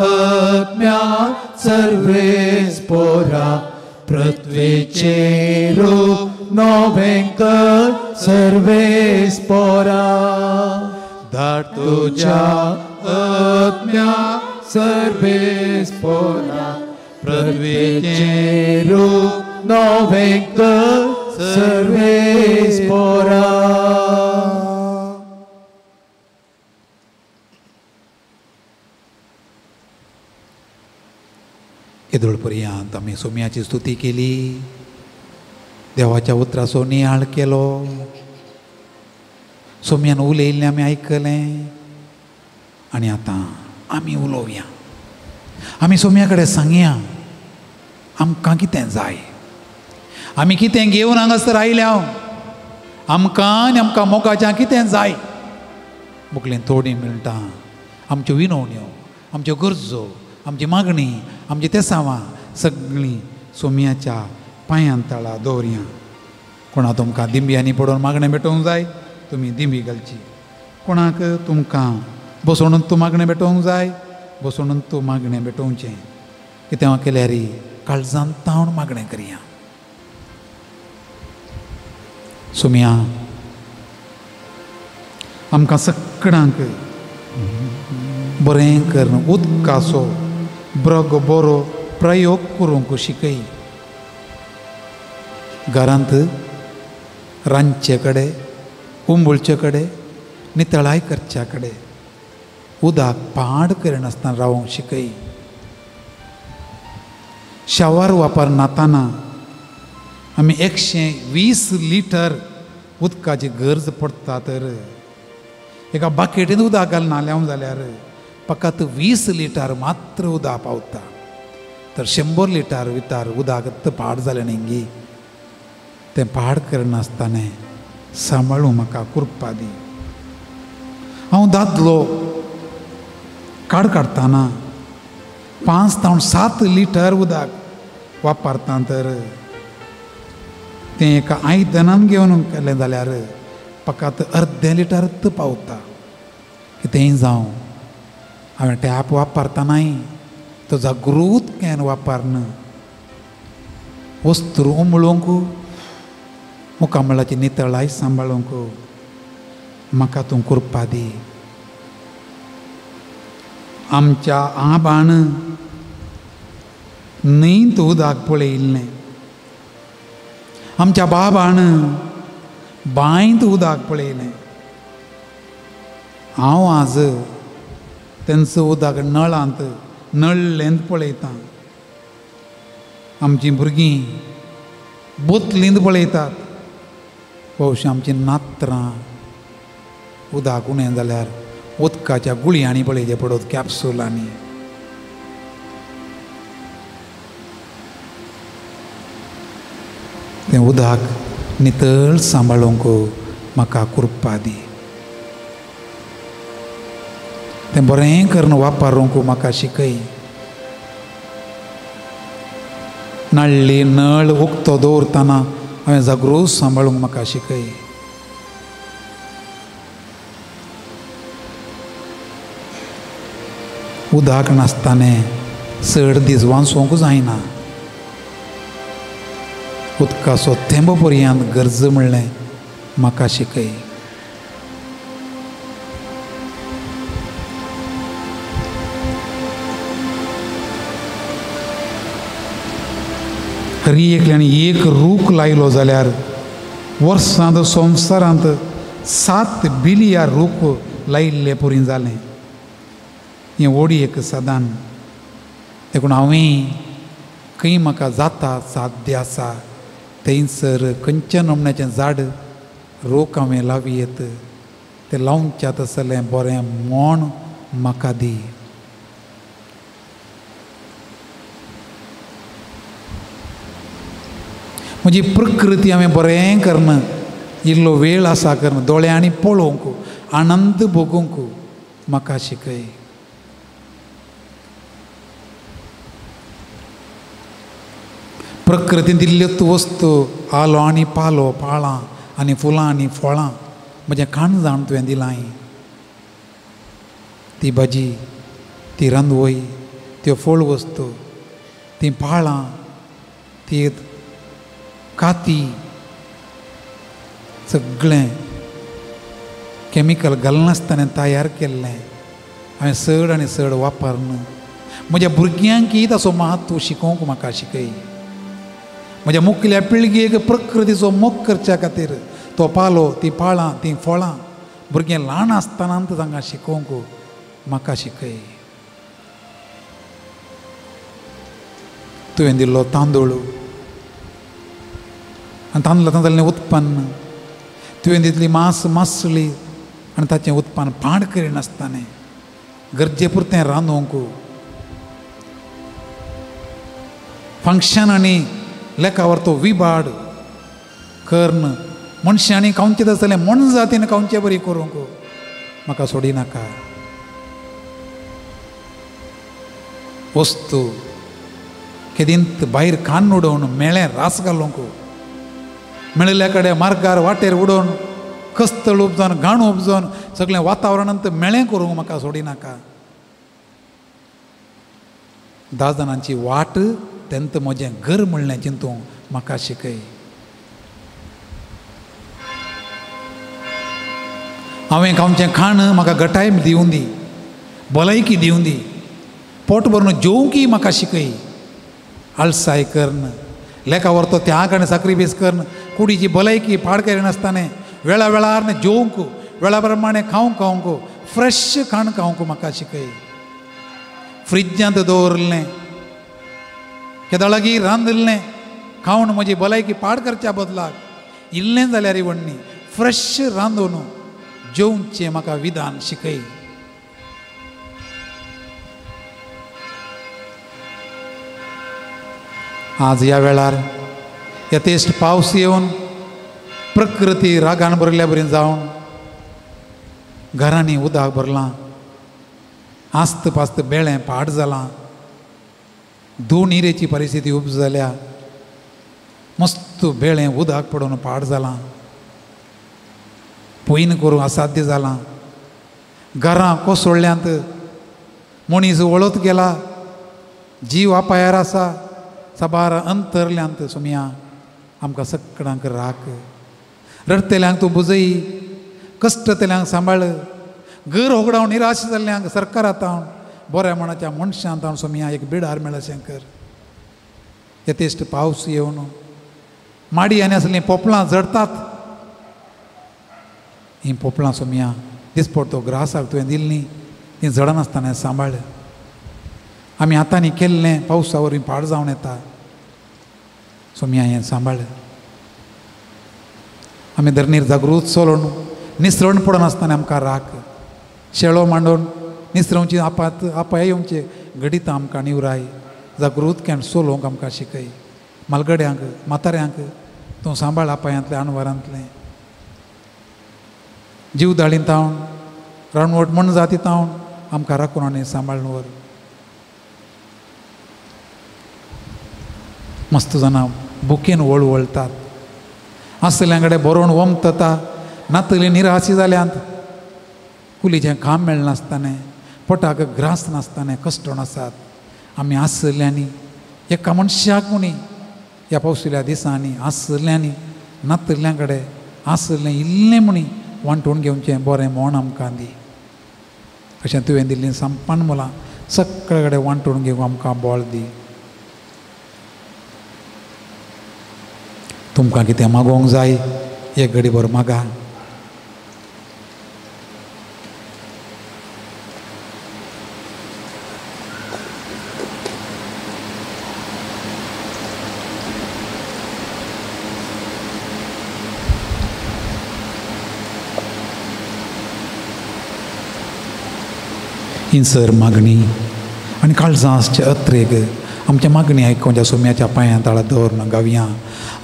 आत्म्याक सर्वेस पोरा पृथ्वीचें रूप नवें कर सर्वेस पोरा. धाड तुज्या आत्म्याक सर्वेस पोरा पृथ्वीचें रूप नवें कर सर्वेस पोरा. येदोळ पर्यंत आमी सोम्याची स्तुती केली, देवाच्या उतराचो नियाळ केलो, सोम्यान उलयल्लें आमी आयकलें आनी आतां आमी उलोवया. आमी सोम्या कडेन सांगया आमकां कितें जाय, आमी कितें घेवन हांगासर आयल्या, आमकां आनी आमकां मोगाच्या कितें जाय. मुगलीं थोडीं मिनटां आमच्यो विनवण्यो, आमच्यो गरजो, आमची मागणी, आमची तेसावां सगळीं सोम्याच्या पांयां तळा दवरया. कोणा तुमकां दिंब्यांनी पडोवन मागणें भेटोवंक जाय तुमी दिंबी घालची, कोणाक तुमकां बसोवन तूं मागणें भेटोवंक जाय बसोवन तूं मागणें भेटोवचें. कितें केल्यार काळजान तावन मागणें करया. सोम्या आमकां सगळ्यांक बरें करून उदकाचो ब्रग बरो प्रयोग करूंक शिकय. घरांत रांदचे कडेन, उंबुळचे कडेन, नितळाय करच्या कडेन उदक पाड करिनासतना रावोंक शिकय. शावर वापरनातना आमी 120 लिटर उदकाची गरज पडटा तर एका बाकेटीन उदक घालना न्हालें जाल्यार फकत 20 लिटर मात्र उदक पावता. तर 100 लिटर वितार उदक पाड जालें न्ही, तें पाड करनासतना सांबाळूं म्हाका कृपा दी. हांव दादलो काड काडटना 5 तावन 7 लिटर उदक वापरता तर तें एका आयदनान घेवन केलें जाल्यार फकत अर्दें लिटर पावता. कितेंय जावं हांवें टॅप वापरतनाय तो जागृत can वापरन वस्त्र उमळूंक, मुखामळाची नितळाय सांबाळूंक म्हाका तूं कृपा दी. आमच्या आबान न्हंयत उदक पळयिल्लें, आमच्या बाबान बांयत उदक पळयलें. हांव आज तेंचो उदक नळांत नळ्ळेंत पळयतां. आमचीं भुरगीं बोतलींत पळयतात. भोवशी आमचीं नात्रां उदक उणें जाल्यार उदकाच्या गुळयांनी पळयचें पडत, कॅप्सुलांनी. तें उदक नितळ सांबाळूंक म्हाका कृपा दी. तें बरें करून वापरूंक म्हाका शिकय. नाळ्ळी नळ उक्तो दवरतना हांवें जागृत सांबाळूंक म्हाका शिकय. उदक नासतना चड दीस वांचोवंक जायना. उदकाचो थेंबो पर्यंत गरज म्हणलें म्हाका शिकय. हरी एकल्यान एक रूख लायलो जाल्यार वर्सांत संवसारांत 7 बिलिया रूख लायिल्ले पुरी जालें. हें ओडी एक सादान देखून हांवें खंय म्हाका जाता साध्य आसा थंयसर खंयच्या नमण्याचें झाड रोख हांवें लावी येत तें लावच्या तसलें बरें मोण म्हाका दी. म्हजी प्रकृती हांवें बरें करून इल्लो वेळ आसा करून दोळ्यांनी पळोवंक आनंद भोगूंक म्हाका शिकय. प्रकृतीन दिल्ल्यो वस्तू आलो आनी पालो पाळां आनी फुलां आनी फळां म्हजें खाण जावन तुवें दिलां. ती भाजी ती रांदवय त्यो फळ वस्तू तीं पाळां ती काती सगळें केमिकल घालनासतना तयार केल्लें हांवें चड आनी चड वापरन म्हज्या भुरग्यांकय ताचो महत्व शिकोवंक म्हाका शिकय. म्हज्या मुखल्या पिळगेक प्रकृतीचो मोग करच्या खातीर तो पालो ती पाळां तीं फळां भुरगें ल्हान आसतना तांकां शिकोवंक म्हाका शिकय. तुवें दिल्लो तांदूळ आनी तांदळांतल्यान जाल्लें उत्पन्न तुवें दितली मांस मासळी आनी ताचें उत्पन्न पाड करिनासतना गरजे पुरतें रांदूंक फंक्शन आनी लेखावर तो विबाड कर्ण मनशांनी खावचें आसतलें मनजातीन खावचे बरी करूंक म्हाका सोडिनाका. वस्तू केदींत भायर खाण उडोवन मेळें रास घालूंक मेळिल्ल्या कडेन मार्गार वाटेर उडोवन कस्तळ उपजोवन घाण उपजोवन सगळें वातावरणांत मेळें करूंक म्हाका सोडिनाका. 10 जाणांची वाट तेंत म्हजें घर म्हणलें चिंतूंक म्हाका शिकय. हांवें खावचें खाण म्हाका घटाय दिवं दी भलायकी दिवं दी पोट भरून जेवंकय म्हाका शिकय. आळसाय करून लेखावर तो त्याग आनी साक्रिफीस करून कुडीची भलायकी पाड करिनासतना वेळा वेळार जेवंक वेळा प्रमाणे खावंक खावंक फ्रेश खाण खावंक म्हाका शिकय. फ्रिज्यांत दवरलें केदळागी रांदिल्लें खावन म्हजी भलायकी पाड करच्या बदलाक इल्लें जाल्यार वण्णी फ्रेश रांदून जेवचें म्हाका विधान शिकय. आज ह्या वेळार यथेश्ट पावस येवन प्रकृती रागान भरिल्ल्या बरी जावन घरांनी उदक भरलां आस्त पास्त बेळें पाड जालां दोन हिरेची परिस्थिती उब जाल्या मस्त बेळें उदक पडून पाड जालां पयन करूंक असाध्य जालां घरां कोसळ्ळ्यांत मनीस वळत गेला जीव अपायार आसा साबार अंतरल्यांत सोमया आमकां सगळ्यांक राख रडटल्यांक तूं बुजय कश्टतल्यांक सांबाळ घर होगडावन निराश जाल्ल्यांक सरकारांत हांव बऱ्या मनाच्या मनशांत हांव सोमया एक बिडार मेळशें कर. यथेश्ट पावस येवन माडी आनी आसलीं पोपलां जडतात हीं पोपलां सोमया दिसपडतो ग्रासाक तुवें दिल्लीं तीं जडनासतना सांबाळ. आमी हातांनी केल्लें पावसा वरवीं पाड जावन येता सोमया हें सांबाळ. आमी धरणीर जागृत चलोवन निसरण पडनासतना आमकां राख शेळो मांडून निसरवची आपात आपाय येवचे घडितां आमकां निवराय जागृत can चलोवंक आमकां शिकय. मालगड्यांक म्हाताऱ्यांक तूं सांबाळ आपायांतलें अणवारांतलें जीव दाळींत तावन रानवट मनजाती तावन आमकां राखून आनी सांबाळून व्हर. मस्त जाणां बुकेन वळवळतात आसतल्या कडेन बरोवन वमतता नातली निराशी जाल्यांत कुलीचें काम मेळनासतना पोटाक ग्रास नासतना कश्टण आसात. आमी आसल्यांनी एका मनशाक म्हणी ह्या पावसुल्या दिसांनी आसल्यांनी नातल्या कडेन आसलें इल्लें म्हणी वांटून घेवचें बरें म्हण आमकां दी. अशें तुवें दिल्लीं संपान मुलां सगळे कडेन वांटून घेवंक आमकां बळ दी. तुमकां कितें मागोवंक जाय एक घडी भर मागा. हिंसर मागणी आनी काळजां आसचे अत्रेक आमच्या मागणी आयकोंच्या सोम्याच्या पांयां ताळा दवरून गावया.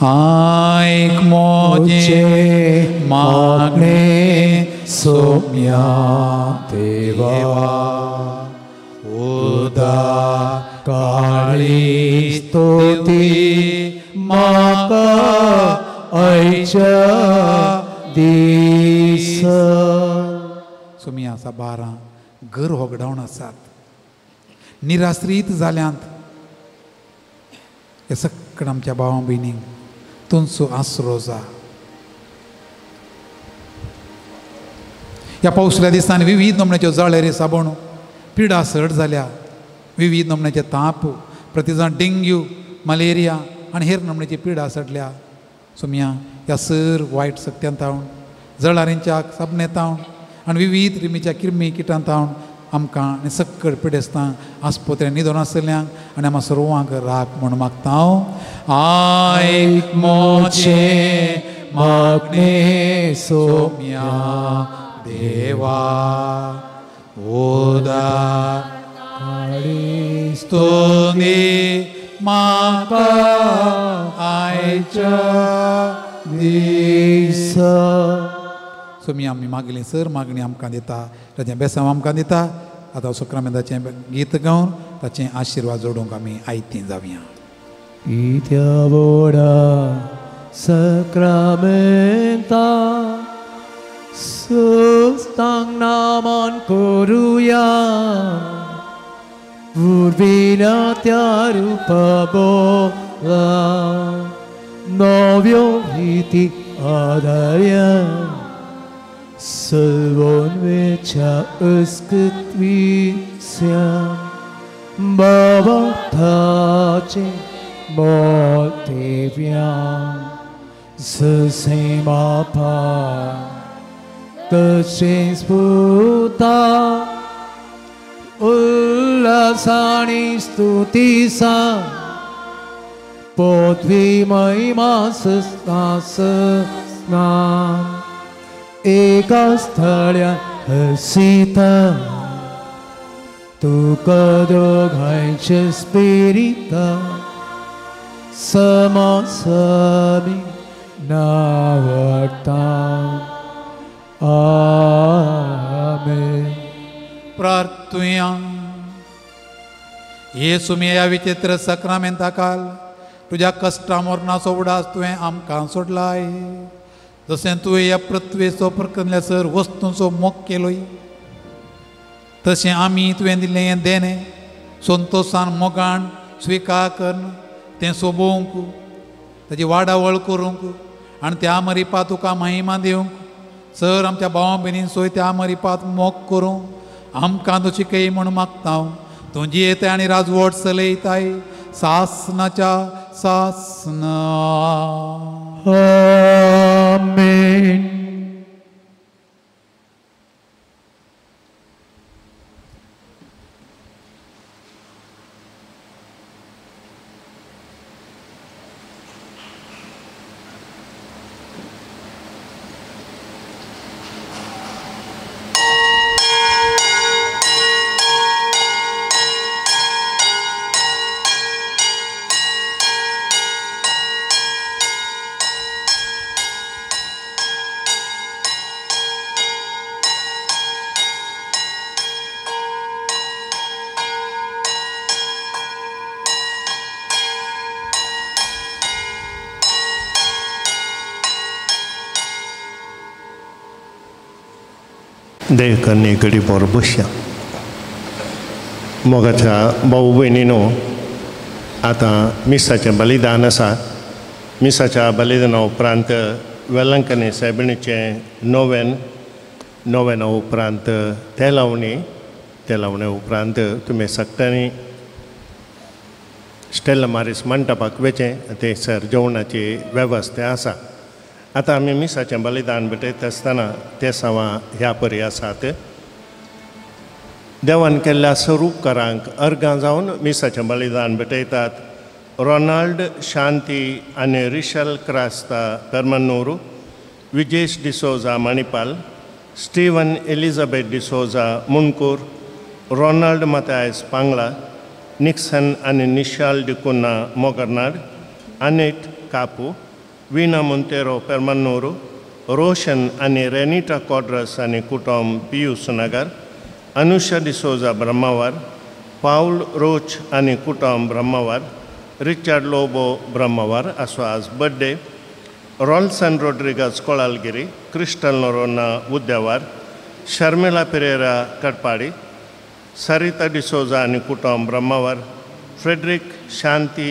आयक मोजे मागणे सोम्या देवा, उदा काळी स्तुती म्हाका आयच्या दीस. सोम्या आसा बारां घर होगडावन आसात, निराश्रीत जाल्यांत. हे सगळ्या आमच्या भावां भयणींक तुमचो आसरो जा. ह्या पावसल्या दिसांनी विविध नमण्याच्यो जळेरी साबण पिडा सड जाल्या, विविध नमण्याचे ताप प्रतिजाण डेंग्यू मलेरिया आनी हेर नमण्याची पिडा सडल्या. सोम्या ह्या सर वायट सक्त्यान तावन जळारींच्या साबणे तावन आनी विविध रिमीच्या किर्मी किटान तावन आमकां आनी सक्कड पिडेस्तांक आस्पत्र्यान न्हिदोन आसतल्यांक आनी आमकां सर्वांक राख म्हूण मागता हांव. आयक मोजे मागणे सोम्या देवा, उदा काळी स्तुती म्हाका आयच्या दीस. सोमी आमी मागली सर मागणी आमकां दिता, ताचें बेसांव आमकां दिता. आतां सुक्रामेंताचें गीत गावन ताचें आशिर्वाद जोडूंक आमी आयतीं जावया. इत्या व्हडा सक्रामेंता सुस्तांक नामान करुया, पुर्विल्या त्या रुपा बोला नव्यो रिती आदार्या सर्वोन्वेच्या अस्कृत्विस्या बाबाचे मोतेव्या ससेमापा तशेंच पुता उल्हासाणी स्तुतीसा पोथवी महिमा सस्ना एका स्थळ्या हसीता तुका दोगांयचे स्पिरिता समासमी नावडटा. आमेन. प्रार्थुया. येसू ह्या विचित्र सक्रामेंता काल तुज्या कश्टा मरणाचो उडास तुवें आमकां सोडलाय, जशें तुवें ह्या पृथ्वेचो प्रकरल्या सर वस्तूंचो मोग केलोय तशें आमी तुवें दिल्लें हें देणें संतोशान मोगान स्विकार करून तें सोबोवंक, ताची वाडावळ करूंक आनी त्या मरिपा तुका महिमा दिवंक सर आमच्या भावां भयणीन सोय त्या मरिपात मोग करूंक आमकां तूं शिकय म्हूण मागता हांव. तूं जियेताय आनी राजवट चलयताय सासनाच्या सासना. आमेन. देवकन्नी घडी बोर बसया. मोगाच्या भाऊ भयणीनो, आतां मिसाचें बलिदान आसा. मिसाच्या बलिदाना उपरांत वेलंकनी सायबिणीचें नोवेन, नोवेना उपरांत तेलावणी, तेलावणे उपरांत तुमी सगळ्यांनी स्टेला मारीस मंटपाक वेचें, थंयसर जेवणाची वेवस्था आसा. आतां आमी मिसाचें बलिदान भेटयता आसतना ते सवां ह्या परी आसात. देवान केल्ल्या स्वरूपकारांक अर्गां जावन मिसाचें बलिदान भेटयतात रोनाल्ड शांती आनी Rishal Crasta Permanur, Vijesh D'Souza Manipal, Steven Elizabeth D'Souza Mundkur, Ronald Mathias Pangala, Nixon आनी निशाल डिकुन्हा मोगरनाड, अनेट कापू, वीणा मोंतेरो पेरमन्नूरू, रोशन आनी रेनिटा कॉड्रस आनी कुटुंब पियूस नगर, अनुषा डिसोजा ब्रह्मावर, पावल रोच आनी कुटुंब ब्रह्मावर, रिचर्ड लोबो ब्रह्मावर असो आज birthday, Rolson Rodrigues Kolalgiri, Crystal Noronha Udyavar, Sharmila Pereira Kadapadi, Sarita D'Souza आनी कुटुंब ब्रह्मावर, फ्रेडरिक शांती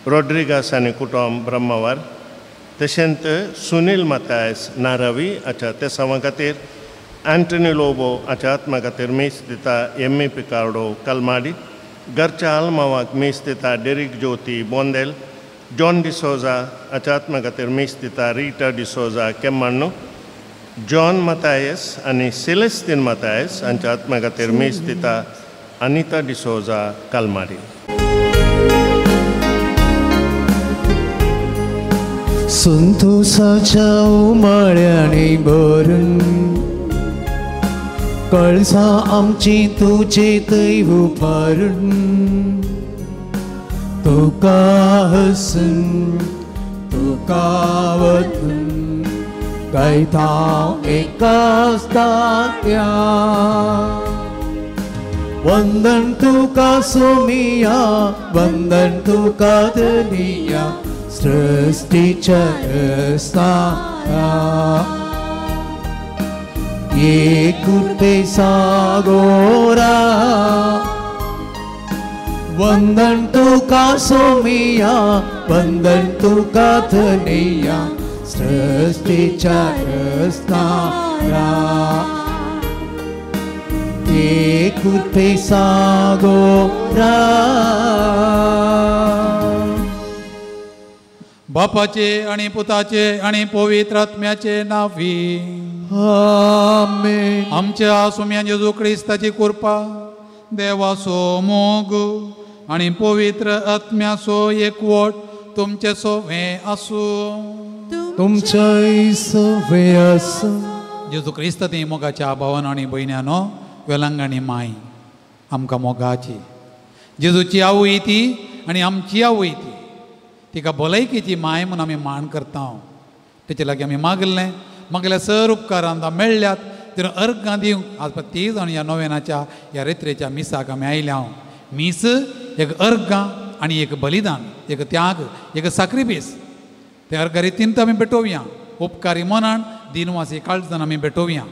रोड्रिगस आनी कुटुंब ब्रह्मावर, तशेंच सुनील मतायस नारावी हाच्या तेसांवा खातीर, एंटनी लोबो हाच्या आत्मा खातीर मीस दिता एम ए पिकार्डो कलमाडी, घरच्या आल्मावाक मीस दिता डेरिक ज्योती बोंदेल, जॉन डिसोजा हाच्या आत्मा खातीर मीस दिता रिटा डिसोजा केम्माण्णू, जॉन मतायस आनी सेलेस्तीन मतायस हांच्या आत्मा खातीर मीस दिता अनिता डिसोजा कलमाडी. संतोषाच्या उमाळ्याने भरून कळसा आमची तुझे थंय उबारून, तुका हसून तुका वतून गायता एकाच तात्या. वंदन तुका सोमिया, वंदन तुका धनिया, सृष्टीच्या रचनारा, एकुटे सागोरा. वंदन तुका सोमिया, वंदन तुका धनिया, सृष्टीच्या रचनारा, एकुटे सागोरा. बापाचे आणि पुताचे आणि पवित्र आत्म्याचे नावी आमेन. आमच्या सुम्या जेजू क्रिस्ताची कृपा, देवाचो मोग आणि पवित्र आत्म्याचो एकवट तुमचे सोवे आसूं. तुमच्याय सोवे आसूं. जेजू क्रिस्त ती मोगाच्या भावान आनी भयण्यानो, वेलंगाणी माय आमकां मोगाची जेजूची आवय ती आनी आमची आवय ती, तिका भलायकेची माय म्हूण आमी मान करता. तेचे लागीं आमी मागलें, मागल्या सर उपकारान मेळ्ळ्यात तितून अर्गां दिवंक आज तीच आनी ह्या नोवेनाच्या ह्या रेत्रेच्या मिसाक आमी आयल्या. मीस एक अर्गां आनी एक बलिदान, एक त्याग, एक साक्रिफीस. ते अर्गां रितीन तर आमी भेटोवया, उपकारी मनान दिनवासी काळजान आमी भेटोवया.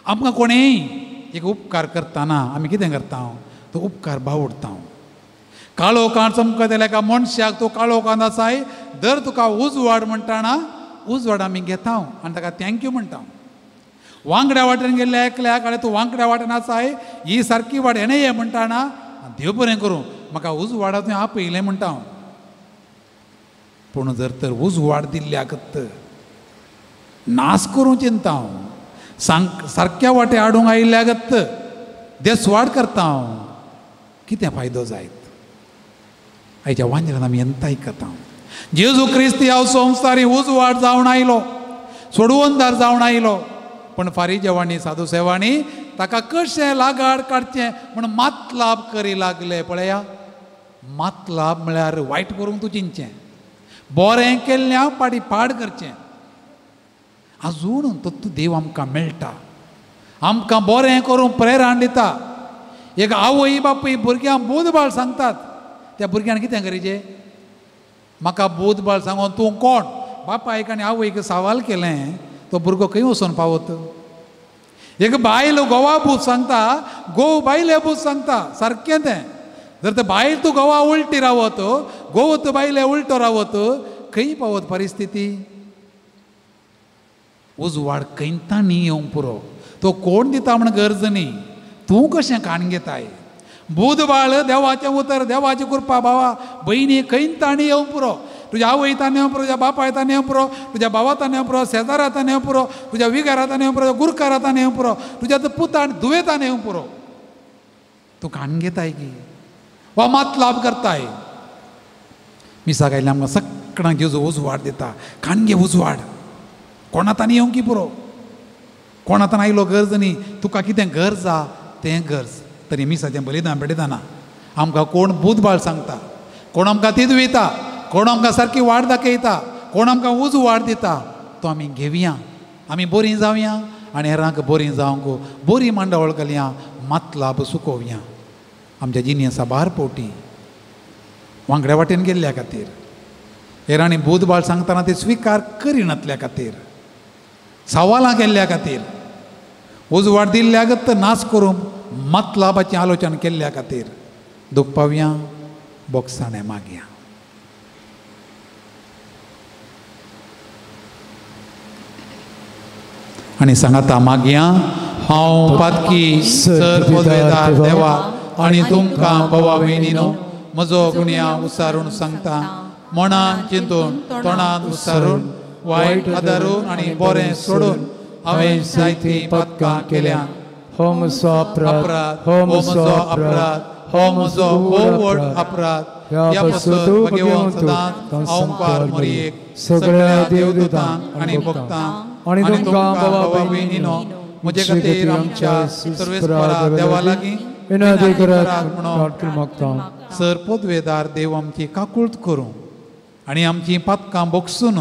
आमकां कोणेय एक उपकार करतना आमी कितें करता, तो उपकार बावडता. काळो कान चमकता जाल्यार एका मनशाक तो काळो कान आसाय दर तुका उजवाड म्हणटाना उजवाड आमी घेता आनी ताका thank you म्हणटा. वांकड्या वाटेन गेल्ल्या एकल्याक आनी तूं वांकड्या वाटेन आसाय ही सारकी वाट हेणें ये म्हणटाना देव बरें करूं म्हाका उजवाडा तुवें आपयलें म्हणटा हांव. पूण जर तर उजवाड दिल्ल्याक नास करूं चिंता हांव, सांग सारक्या वाटे हाडूंक आयिल्ल्याक देसवाड करता हांव, कितें फायदो जायत? आयच्या वांजरान आमी येंता आयकता. जेजू क्रिस्त ह्या संवसारी उजवाड जावन आयलो, सोडवंदार जावन आयलो, पूण फारीजेवांनी साधू सेवांनी ताका कशें लागाड काडचें म्हूण मातलाब करी लागले. पळया, मातलाब म्हळ्यार वायट करूंक तूं चिंतचें, बरें केल्ल्या पाडी पाड करचें. आजून तो देव आमकां मेळटा, आमकां बरें करूंक प्रेरणा दिता. एक आवय बापूय भुरग्यांक बोधबाळ सांगतात, त्या भुरग्यान कितें करीचें? म्हाका बोधबाळ सांगून तूं कोण? बापायक आनी आवयक सवाल केलें तो भुरगो खंय वचून पावत? एक बायल घोवा बूत सांगता, घोव बायले बूत सांगता, सारकें तें. जर ते बायल तूं घोवा उलटी रावत, घोव तूं बायले उलटो रावत, खंय पावत परिस्थिती? उजवाड खंयता न्ही येवंक पुरो, तो कोण दिता म्हण गरज न्ही, तूं कशें काण घेताय? बुधबाळ देवाचें उतर, देवाची कृपा भावा भयणी खंय ताणी येवंक पुरो, तुज्या आवय ताणें येवंक पुरो, तुज्या बापाय ताणें येवंक पुरो, तुज्या भावा ताणें येवंक पुरो, शेजारा ताणें येवंक पुरो, तुज्या विगारा ताणें येवंक पुरो, गुरकारा ताणें येवंक पुरो, तुज्या पुता आनी धुवे ताणें येवंक पुरो. तूं काण घेताय की वा मात लाभ करताय? मिसाक आयल्या आमकां सगळ्यांक जेजू उजवाड दिता, काणगे उजवाड कोणा ताणें येवंक की पुरो, कोणा ताणें आयलो गरज न्ही, तुका कितें गरज आहा तें गरज तरी मिसाचें बलिदान भेटयतना आमकां कोण बुधबाळ सांगता, कोण आमकां तीद वयता, कोण आमकां सारकी वाट दाखयता, कोण आमकां उजू वाट दिता, तो आमी घेवया, आमी बरीं जावया आनी हेरांक बरीं जावंक बरी मांडावळ घालया, मातलाब सुकोवया. आमच्या जिणें साबार पोटी वांगड्या वाटेन गेल्ल्या खातीर, हेरांनी बुधबाळ सांगतना ते स्विकार करिनातल्या खातीर, सवालां केल्ल्या खातीर, उजवाड दिल्ल्या गत नाश करूंक मतलाबाचें आलोचन केल्ल्या खातीर दुखपावया, बोगसाणें मागया. आनी सांगाता मागया, हांव पातकी सर पदवेदार देवा आनी तुमकां भावा भयणीनो म्हजो गुण्या उसारून सांगता, मनान चिंतून तोंडान उसारून वायट आदारून आनी बरें सोडून हांवें जायतीं पातकां केल्या. हो म्हजो अपराध, हो म्हजो अपराध, हो म्हजो खूब व्हड अपराध. ह्या पासून भगेवन सदांच हांव मरयेक सगळ्या देवदूतांक आनी भक्तांक आनी तुमकां भावा भयणीनो म्हजे खातीर आमच्या सर्वेस्परा देवा लागीं विनंती करात म्हणून मागता. सर पदवेदार देव आमची काकूळत करूं आनी आमची पातकां बोगसून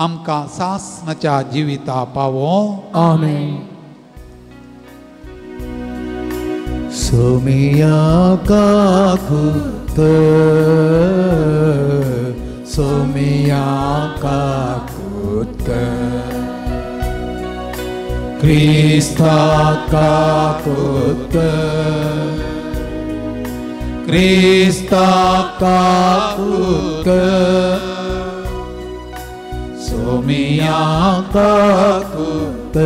आमकां सासणाच्या जिविता पावो. आमेन. सोमिया काकुत, सोमिया काकुत, क्रिस्ता काकुत, क्रिस्ता काकुत, सोमिया काकुत,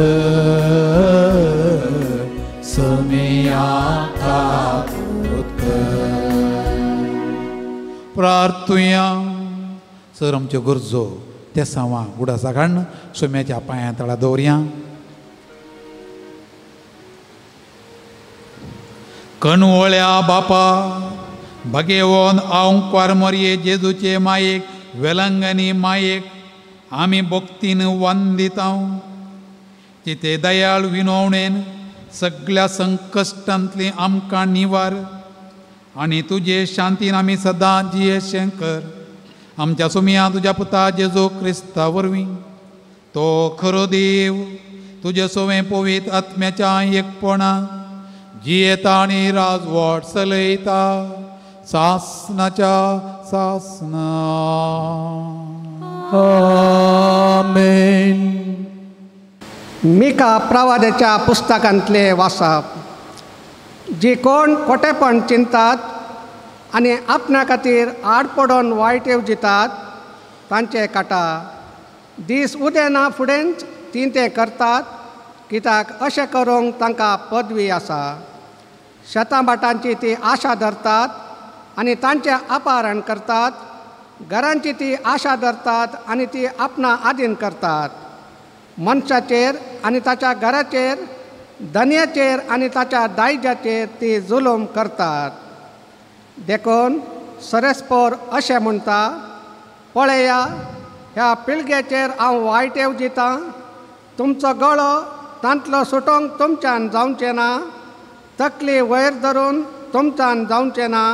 सोमिया काकुत. प्रार्थुया. सर आमच्यो गरजो ते सांवा गुडासा काडून सोम्याच्या पांया तळा दवरया. कणवळ्या बापा भगेवन हांव क्वारमोरये जेजूचे मायेक वेलंगनी मायेक आमी भक्तीन वंदितांव. तिते दयाळ विनवणेन सगळ्या संकश्टांतली आमकां निवार आनी तुजे शांतीन आमी सदां जियेशें कर. आमच्या सुमया तुज्या पुता जेजू क्रिस्ता वरवीं, तो खरो देव तुजे सोवें पवित्र आत्म्याच्या एकपणा जियेता आनी राजवट चलयता सासणाच्या सासणा. आमेन. मिका प्रवादाच्या पुस्तकांतले वाचप. जी कोण खोटेपण चिंतात आनी आपणा खातीर आड पडून वायट येवजितात तांचे काटा दीस उदेना फुडेंच तीं तें करतात, कित्याक अशें करूंक तांकां पदवी आसा. शेतां भाटांची ती आशा धरतात आनी तांचें अपहरण करतात, घरांची ती आशा धरतात आनी ती आपणा आदीन करतात. मनशाचेर आनी ताच्या घराचेर, धनयाचेर आनी ताच्या दायजाचेर ती जुलूम करतात. देखून सरेस्पोर अशें म्हणटा, पळया ह्या पिळग्याचेर हांव वायट येवजितां, तुमचो गळो तांतलो सुटोवंक तुमच्यान जावचें ना, तकली वयर धरून तुमच्यान जावचें ना,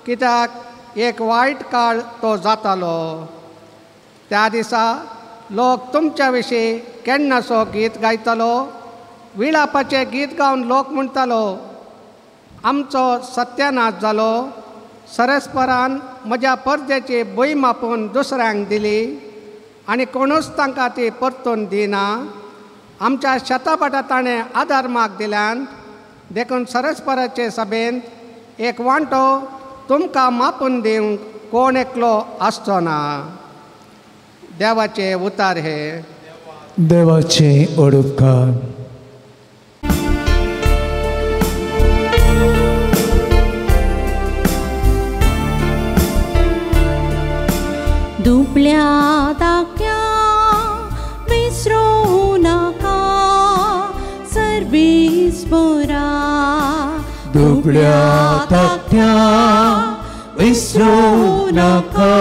कित्याक एक वायट काळ तो जातालो. त्या दिसा लोक तुमच्या विशीं केन्नासो गीत गायतलो, विळापाचें गीत गावन लोक म्हणटालो, आमचो सत्यानाश जालो, सरेस्परान म्हज्या परदेची भूंय मापून दुसऱ्यांक दिली आनी कोणूच तांकां ती परतून दिना. आमच्या शेताभाटा ताणें आदार माग दिल्यान, देखून सरेस्पराचे सभेंत एक वांटो तुमकां मापून दिवंक कोण एकलो आसचो ना. देवाचे उतार हे. देवाचे ओडपकार. दुबळ्या धाक्या विसरूं नाका सर्वेस्परा, दुबळ्या धाक्या विसरूं नाका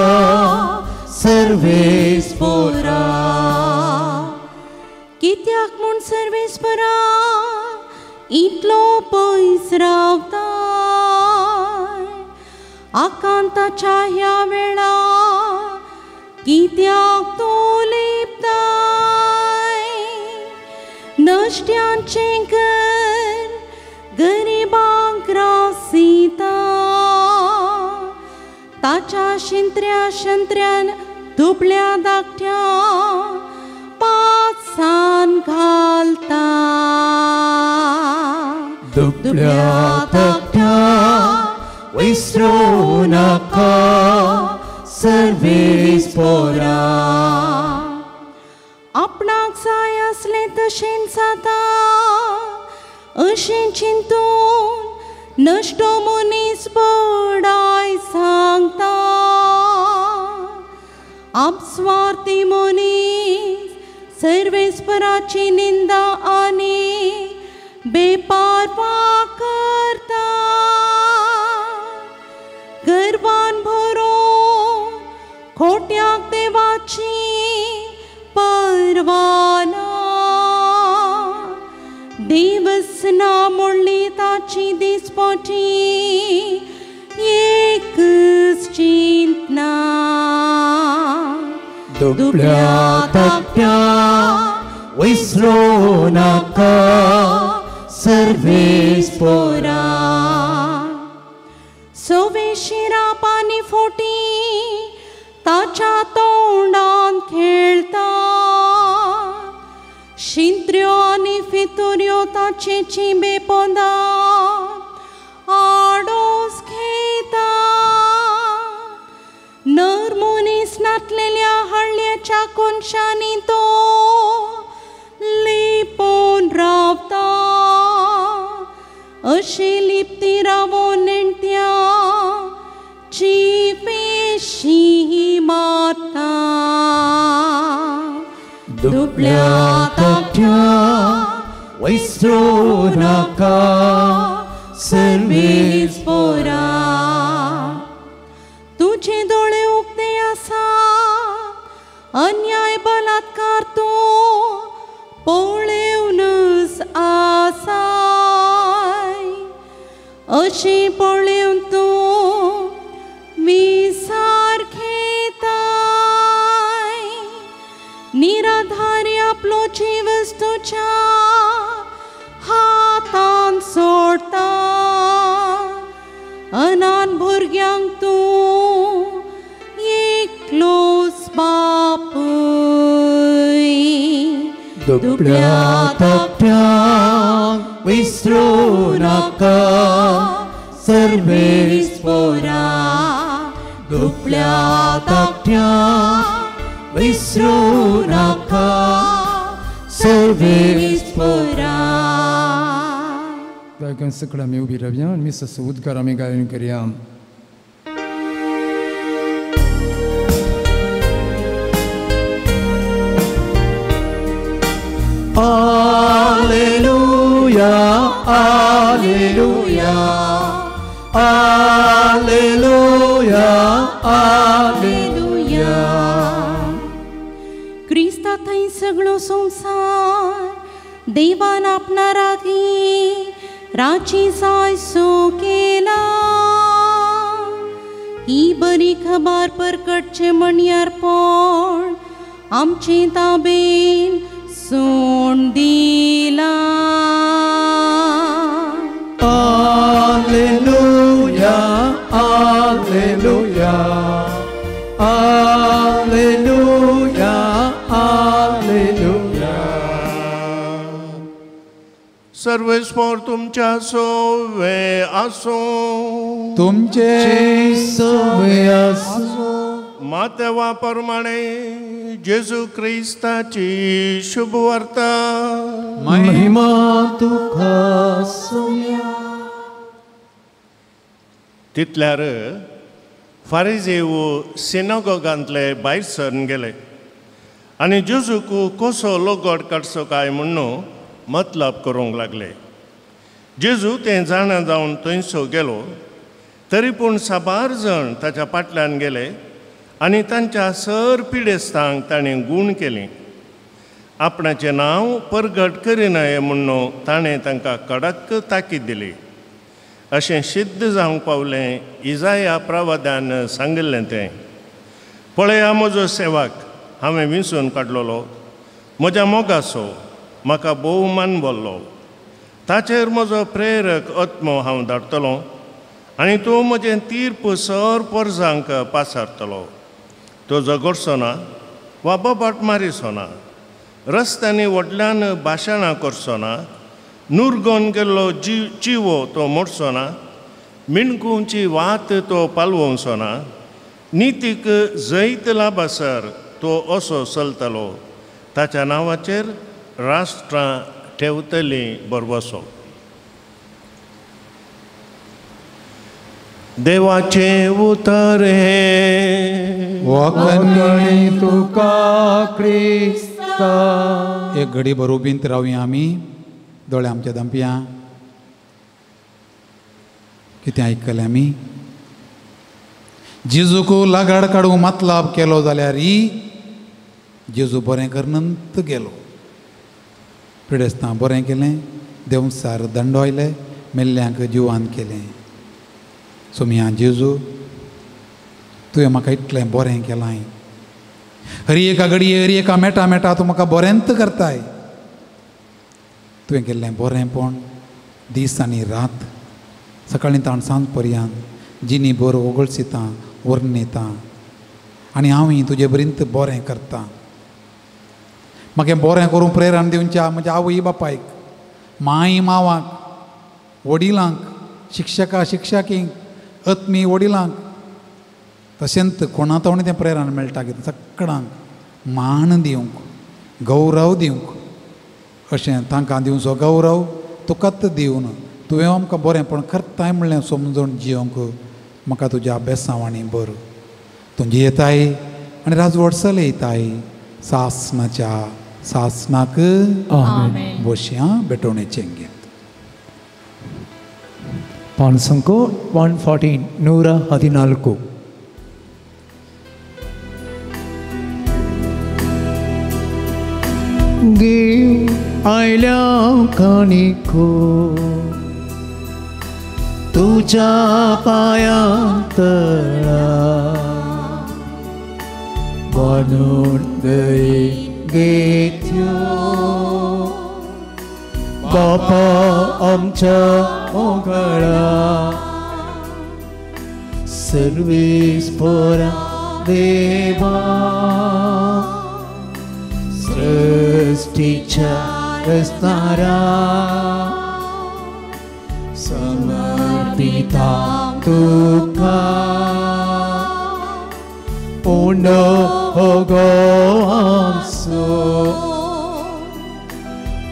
सर्वेस्परा. कित्याक म्हूण सर्वेस्परा इतलो पयस रावताय आकांताच्या ह्या वेळा कित्याक तूं लिपताय नश्ट्यांचें घर गरिबांक रासिता ताच्या शिंत्र्या शंत्र्यान दुबळ्या धाकट्या पांचान घालता दुबळ्या धाकट्या विसरूं नाका सर्वेस पोरा आपणाक जाय आसलें तशें जाता अशें चिंतून नश्टो मनीस बडाय सांगता आपस्वार्थी मनीस सर्वेस्पराची निंदा आनी बेपारवा करता गर्वान भरून खोट्याक देवाची परवाना देवस ना म्हणली ताची दिसपटी एकच चिंतना दुबळ्या धाकट्या विसरूं नाका सर्वेस पोरा सवे शिरा पानी फोटी ताच्या तोंडान खेळता शिंत्र्यो आनी फितुऱ्यो ताचे चिंबे पोंदा आडोस घेता नर मनीस नातलेल्या हळ्याच्या कोनशांनी तो लिपोवन रावता अशी लिपती रावोन नेणट्या चिपेशी माता दुबळ्या धाकट्या विसरूं नाका सर्वेस पोरा तुझे दोळे उक्ते आसा अन्याय बलात्कार तूं पळेवनच आसाय अशें पळेवन तूं विसार घेताय निराधारी आपलो जीव तुज्या हातान सोडता अनान भुरग्यांक तूं एकलोच बापूय दुबळ्या धाकट्या विसरूं नाका सर्वेस पोरा दुबळ्या धाकट्या विसरूं नाका सर्वेस पोरा. गायकान सकळ आमी उबी रावया आनी मिसाचो उद्गार आमी गायन करया. Alleluia, Alleluia, Alleluia, Alleluia. क्रिस्ता थंय सगळो संवसार देवान आपणा रागी राची जाय सो केला ही बरी खबर परकटचें म्हणयार पोण आमचे ताबेन सोण दिला. Alleluia, Alleluia, Alleluia, Alleluia. सर्वेस्पोर तुमच्या सोवे आसूं तुमचे सोवे आसूं. मातेवा प्रमाणे जेजू क्रिस्ताची शुभवार्ता. महिमा तुका सोम्या. तितल्यार फारिजेव सिनागोगांतले भायर सरून गेले आनी जेजूक कसो लगोड काडचो काय म्हणून मतलब करूंक लागले. जेजू तें जाणा जावन थंयसो गेलो तरी पूण साबार जण ताच्या फाटल्यान गेले आनी तांच्या सर पिडेस्तांक ताणें गूण केली. आपणाचें नांव परगट करिनाये म्हणून ताणें तांकां कडक ताकीद दिली. अशें सिद्ध जावंक पावलें इजाया प्रवादान सांगिल्लें तें. पळया म्हजो सेवक हांवें विंचून काडलेलो, म्हज्या मोगाचो, म्हाका भोव मानवल्लो. ताचेर म्हजो प्रेरक आत्मो हांव धाडटलो आनी तो म्हजें तीर्प सर पोरजांक पासारतलो. तो झगडचो ना वा बोबाट मारिचो ना, रस्त्यांनी व्हडल्यान भाशणां करचो ना, नुरगोन गेल्लो जिवो तो मोडचो ना, मिणकुंची वात तो पालवचो ना, नितीक जैत लाभासर तो असो चलतलो. ताच्या नांवाचेर राष्ट्रां ठेवतलीं भरवसो. देवाचें उतर हें वखणी तुका क्रिस्ता. एक घडी बरोबींत रावया आमी, दोळे आमच्या दंपया. कितें आयकलें आमी? जेजूक लागाड काडूंक मतलाब केलो जाल्यार जेजू बरें करनंत गेलो. पिडेस्तां बरें केलें, देंवसार दंडोयले, मेल्ल्यांक जिवान केलें. सोमिया जेजू तुवें म्हाका इतलें बरें केलां. हरी एका घडये हरी एका मेटा मेटा तूं म्हाका बरेंत करताय. तुवें केल्लें बरेंपण दीस आनी रात, सकाळीं ताण सांज पर्यंत जिनी बोर ओगळसितां वर्णितां आनी हांवूय तुजे बरींत बरें करतां. म्हाका बरें करूंक प्रेरणा दिवच्या म्हज्या आवय बापायक, माय मावाक, वडिलांक, शिक्षका शिक्षकींक, आत्मी वडिलांक, तशेंच कोणा तवणें तें प्रेरणा मेळटा कितें सगळ्यांक मान दिवंक, गौरव दिवंक. अशें तांकां दिवचो गौरव तुकाच दिवन तुवें आमकां बरेंपण करताय म्हणलें समजून जिवंक म्हाका तुज्या बेसांवांनी बरो. तूं जियेताय आनी राजवट चलयताय सासनाच्या सासनाक. बशयां भेटवणेचें गीत. पानसंको 114 114. देव आयल्या कानिको तुझ्या पायां तळा म्हणून घेत्यो बापा आमच्या मोगळा सर्वेस पोरा देवा सृष्टीच्या रचणारा समर्पिता तुका पूर्ण हो गो आमचो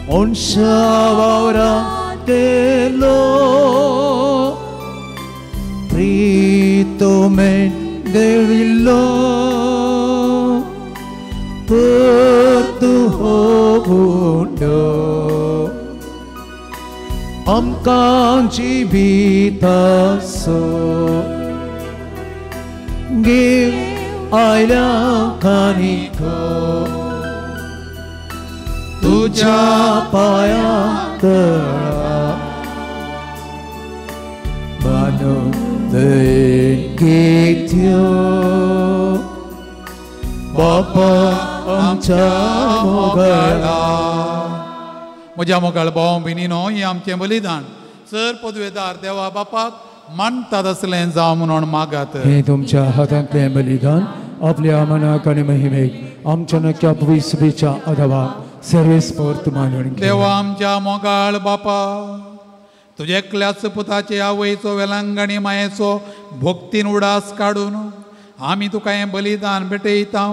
मनशा केलो प्रीतोमेन देविल्लो परतू हो गुंडो आमकां जिविताचो घेव आयल्या कानिको तुझ्या पायां तळा म्हणून घेत्यो बापा आमच्या मोगळा. म्हज्या मोगाळ भाव भयणीनो, हें आमचें बलिदान सर पदवेदार देवा बापाक मानतात असलें जावं म्हणून मागात. हें तुमच्या हातांतलें बलिदान आपल्या मनाक आनी महिमेक आमच्या नक्या पविसबेच्या अथवा सर्वेस्पोर्त मानून. देवा आमच्या मोगाळ बापा, तुज्या एकल्याच पुताचे आवयचो वेलंगणी मायेचो भक्तीन उडास काडून आमी तुका हें बलिदान भेटयता.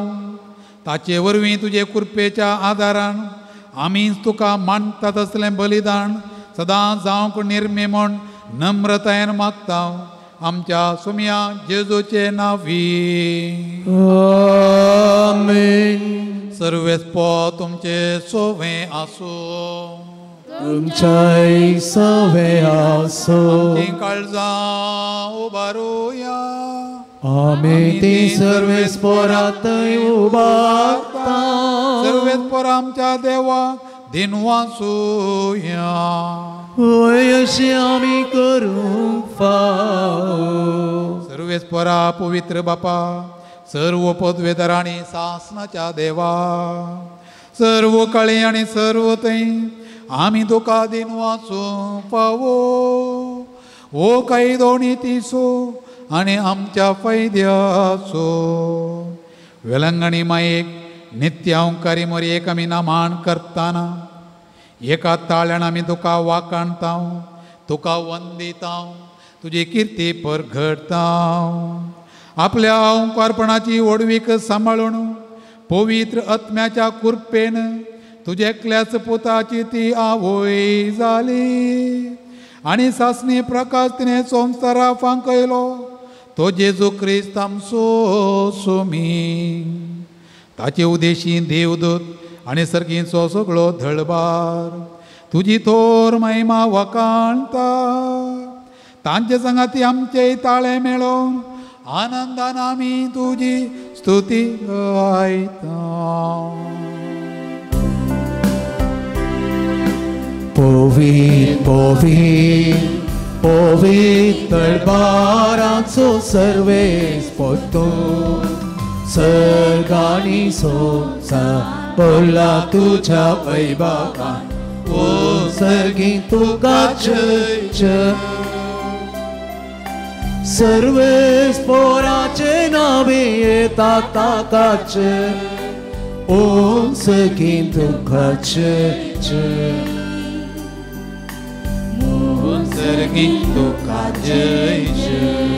ताचे वरवीं तुजे कृपेच्या आदारान आमीच तुका मानतात असलें बलिदान सदां जावंक निर्मे म्हूण नम्रतायेन मागता. आमच्या सुमया जेजूचे नांवी आमेन. सर्वेस्पो तुमचे सोवे आसूं. तुमच्याय सवे आसो. काळजां उबारुया. आमी ती सर्वेस पोरातय उबारता. सर्वेस पोर आमच्या देवाक दिनवासुया. वय अशें आमी करूंक फावो. सर्वेस पोरा पवित्र बापा, सर्व पदवेदार आनी सासनाच्या देवा, सर्व काळी आनी सर्व थंय आमी तुका दिनवासूंक फावो. हो कायदो नितीचो आनी आमच्या फायद्याचो. वेलंगणी मायेक नित्यांकारी मोरयेक आमी नामान करताना एका ताळ्यान आमी तुका वाकाणता, तुका वंदिता, तुजी किर्ती परगडता. आपल्या ओंकारपणाची व्हडवीक सांबाळून पवित्र आत्म्याच्या कृपेन तुज्या एकल्याच पुताची ती आवय जाली आनी सासणी प्रकाश तिणें संवसारा फांकयलो तो जेजू क्रिस्त आमचो सुमी. ताचे उदेशी देवदूत आनी सर्गींचो सगळो धळबार तुजी थोर महिमा वखाणता. तांचे संगाती आमचे ताळे मेळोवन आनंदान आमी तुजी स्तुती गायता. पवित्र पवित्र पवित्र दरबाराचो सर्वेस पोतो सर्गानी सोसा बोला तुझ्या वैभवान ओ सर्गी तुका जय जय. सर्वेस पोराचे नावे येता ताकाचे ओ सर्गी तुका जय जय. सर्गी तुका जय जय.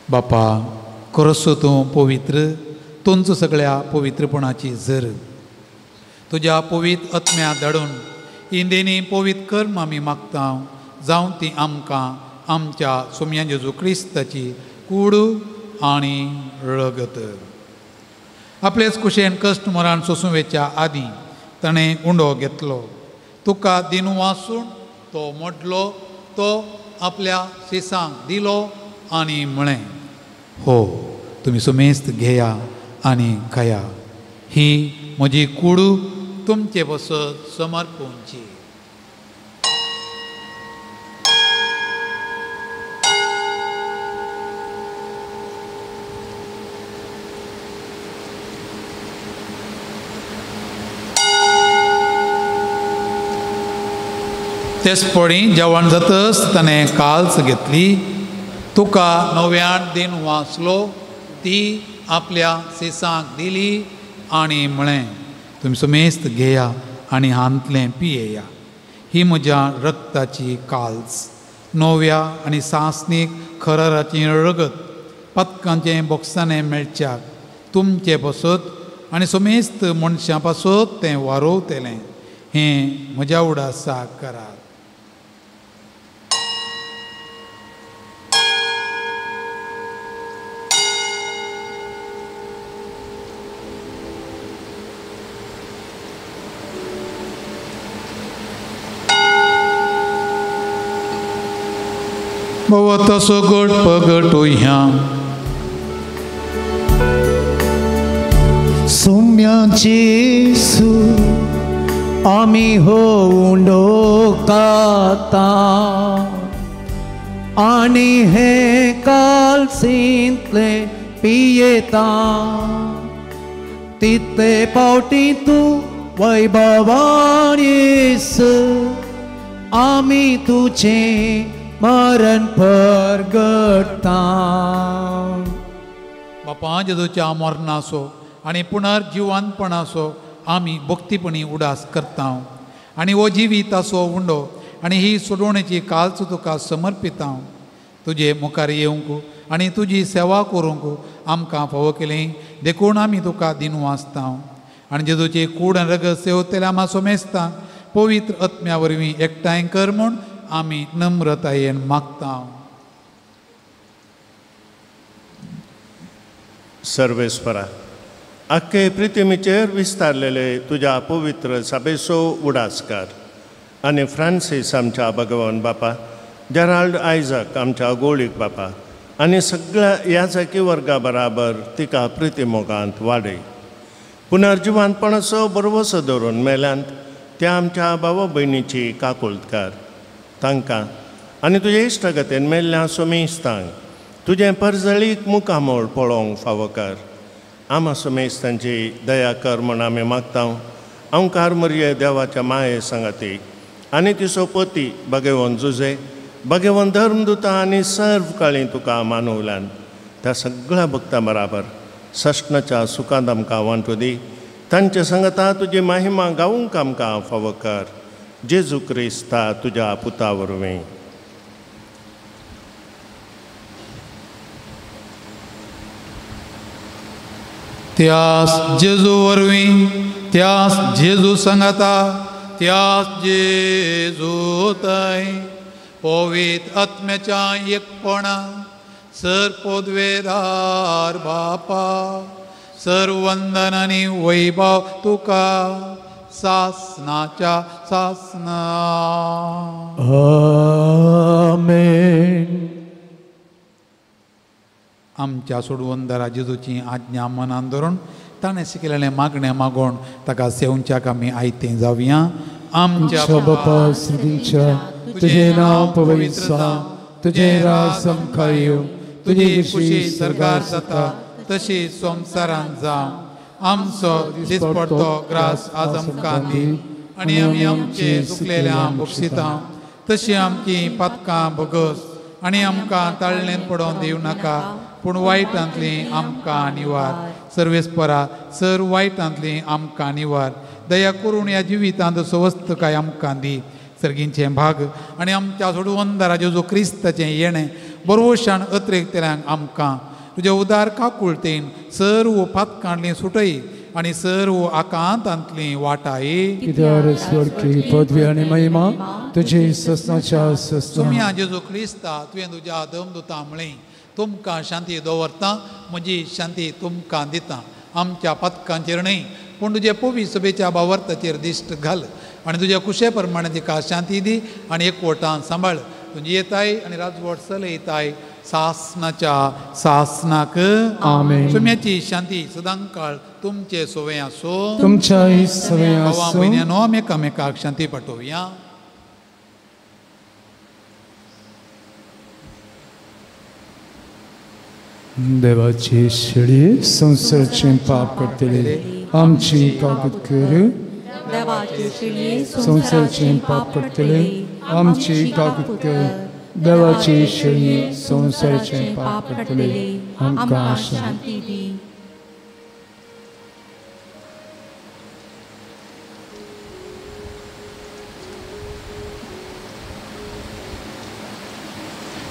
बापा करसो तूं पवित्र, तुमचो सगळ्या पवित्रपणाची जर तुज्या पवित्र आत्म्या धाडून इंदेनी पवित्र कर्म आमी मागता जावं ती आमकां आमच्या सोम्या जेजू क्रिस्ताची कूड आनी रगत. आपलेच कुशेन कश्ट मरण सोसूं वेच्या आदीं ताणें उंडो घेतलो, तुका दिनू वासून तो मोडलो, तो आपल्या शिसांक दिलो आनी म्हळें, हो तुमी सुमेस्त घेया आनी खाया, ही म्हजी कूड तुमचे पसत समर्पूंची. तेच पडी जेवण जातच ताणें काल्स घेतली, तुका नव्यान दिन वाचलो, ती आपल्या शिसांक दिली आनी म्हळें, तुमी सुमेस्त घेया आनी हांतलें पियेया, ही म्हज्या रक्ताची काल्स, नव्या आनी सासणीक खराराची रगत पदकांचें बोक्साणें मेळच्याक तुमचे पासत आनी सुमेस्त मनशां पासत तें वारोवतलें, हें म्हज्या उडासाक करात. भोवतसो गोड पगटुया सुम्याची सु आमी हो उंडो खाता आनी हे कालसींतले पियेता तितले पावटी तूं वैभवान येस आमी तुजें मरण परगटा. बापा जेजूच्या मरणाचो आनी पुनर्जिवानपणाचो आमी भक्तीपणी उडास करता आनी हो जिविताचो उंडो आनी ही सोडवणेची कालच तुका समर्पिता. तुजे मुखार येवंक आनी तुजी सेवा करूंक आमकां फावो केली देखून आमी तुका दिनू आसता आनी जेजूची कूड आनी रगत सेवतल्या आमा सोमेस्ता पवित्र आत्म्या वरवीं एकठांय कर म्हूण आमी नम्रतायेन मागता. सर्वेस्परा आख्खे पृथ्वीचेर विस्तारलेले तुज्या पवित्र सभेचो उडास कर आनी फ्रांसीस आमच्या भगवान बापा, जेराल्ड आयजक आमच्या गोळीक बापा आनी सगळ्या याजकी वर्गा बराबर तिका प्रिती मोगांत वाडय. पुनर्जिवानपणाचो बरवसो धरून मेल्यांत त्या आमच्या भावा भयणीची काकुळट कर. तांकां आनी तुजे इश्टागतीन मेल्ल्या सोमेस्तांक तुजें परजळीक मुखामोळ पळोवंक फावो कर. आमा सोमेस्तांची दया कर म्हूण आमी मागता. अंकार मरये देवाच्या माये सांगाती आनी तिचो पती भगेवन जुजे, भगेवन धर्मदुता आनी सर्व काळी तुका मानवल्यान त्या सगळ्या भक्तां बराबर सश्णाच्या सुखांत आमकां वांटू दी. तांचे सांगता तुजी महिमा गावूंक आमकां फावो कर. जेजू क्रिस्ता तुज्या पुता वरवीं. त्यास जेजू वरवीं, त्यास जेजू सांगता, त्यास जेजू तय पवित्र आत्म्याच्या एकपणा सर पोदवेदार बापा, सर वंदन आनी वैभव तुका सासनाच्या सासना. आमेन. आमच्या सोडवंदरा जेजूची आज्ञा मनान धरून ताणें शिकयलेलें मागणें मागोवन ताका सेवच्याक आमी आयतें जावया. आमच्या बापा स्वर्गीच्या, तुजें नांव पवित्र जावं, तुजें राज आमकां येवं, तुजी खुशी सरकार जाता तशी संवसारांत जावं. आमचो दिसपडतो ग्रास आज आमकां दी आनी आमी आमचे चुकलेल्या बक्षिता तशी आमची पातकां भोगस आनी आमकां ताळणेंत पडोवन दिवं नाका, पूण वायटांतली आमकां निवार. सर्वेस्परा सर वायटांतली आमकां निवार. दया करून ह्या जिवितांत सवस्तकाय आमकां दी. सर्गींचें भाग आनी आमच्या सोडवंदरा जेजू क्रिस्ताचें येणें बरोवशान अत्रेकतल्यांक आमकां तुज्या उदार काकुळतेन सर्व पातकांतली सुटय आनी सर्व आकांतांतली वाटाय. कित्याक स्वर्गी पदवी आनी महिमा तुजी ससनाच्या ससना. सुम्या जेजू क्रिस्ता, तुवें तुज्या दमदुता म्हळें, तुमकां शांती दवरता, म्हजी शांती तुमकां दिता. आमच्या पातकांचेर न्हय पूण तुजे पवी सभेच्या बावर्ताचेर दिश्ट घाल आनी तुज्या कुशे प्रमाणे तिका शांती दी आनी एकवटान सांबाळ. तुजी येताय आनी राजवट चलयताय सासनाच्या सासनाक. आमेन. सुम्याची शांती सदांकाळ तुमचे सोवे आसो, तुमच्याय सवे आसो. भयणीनो, आमी एकामेकाक शांती पाठोवया. देवाची शेळी संवसाराचें पाप करतले आमची कागद कर. देवाची शेळी संवसाराचें पाप करतले आमची कागद कर. देवाची शेळी संवसाराचें पाप करतले आमकां शांती दी.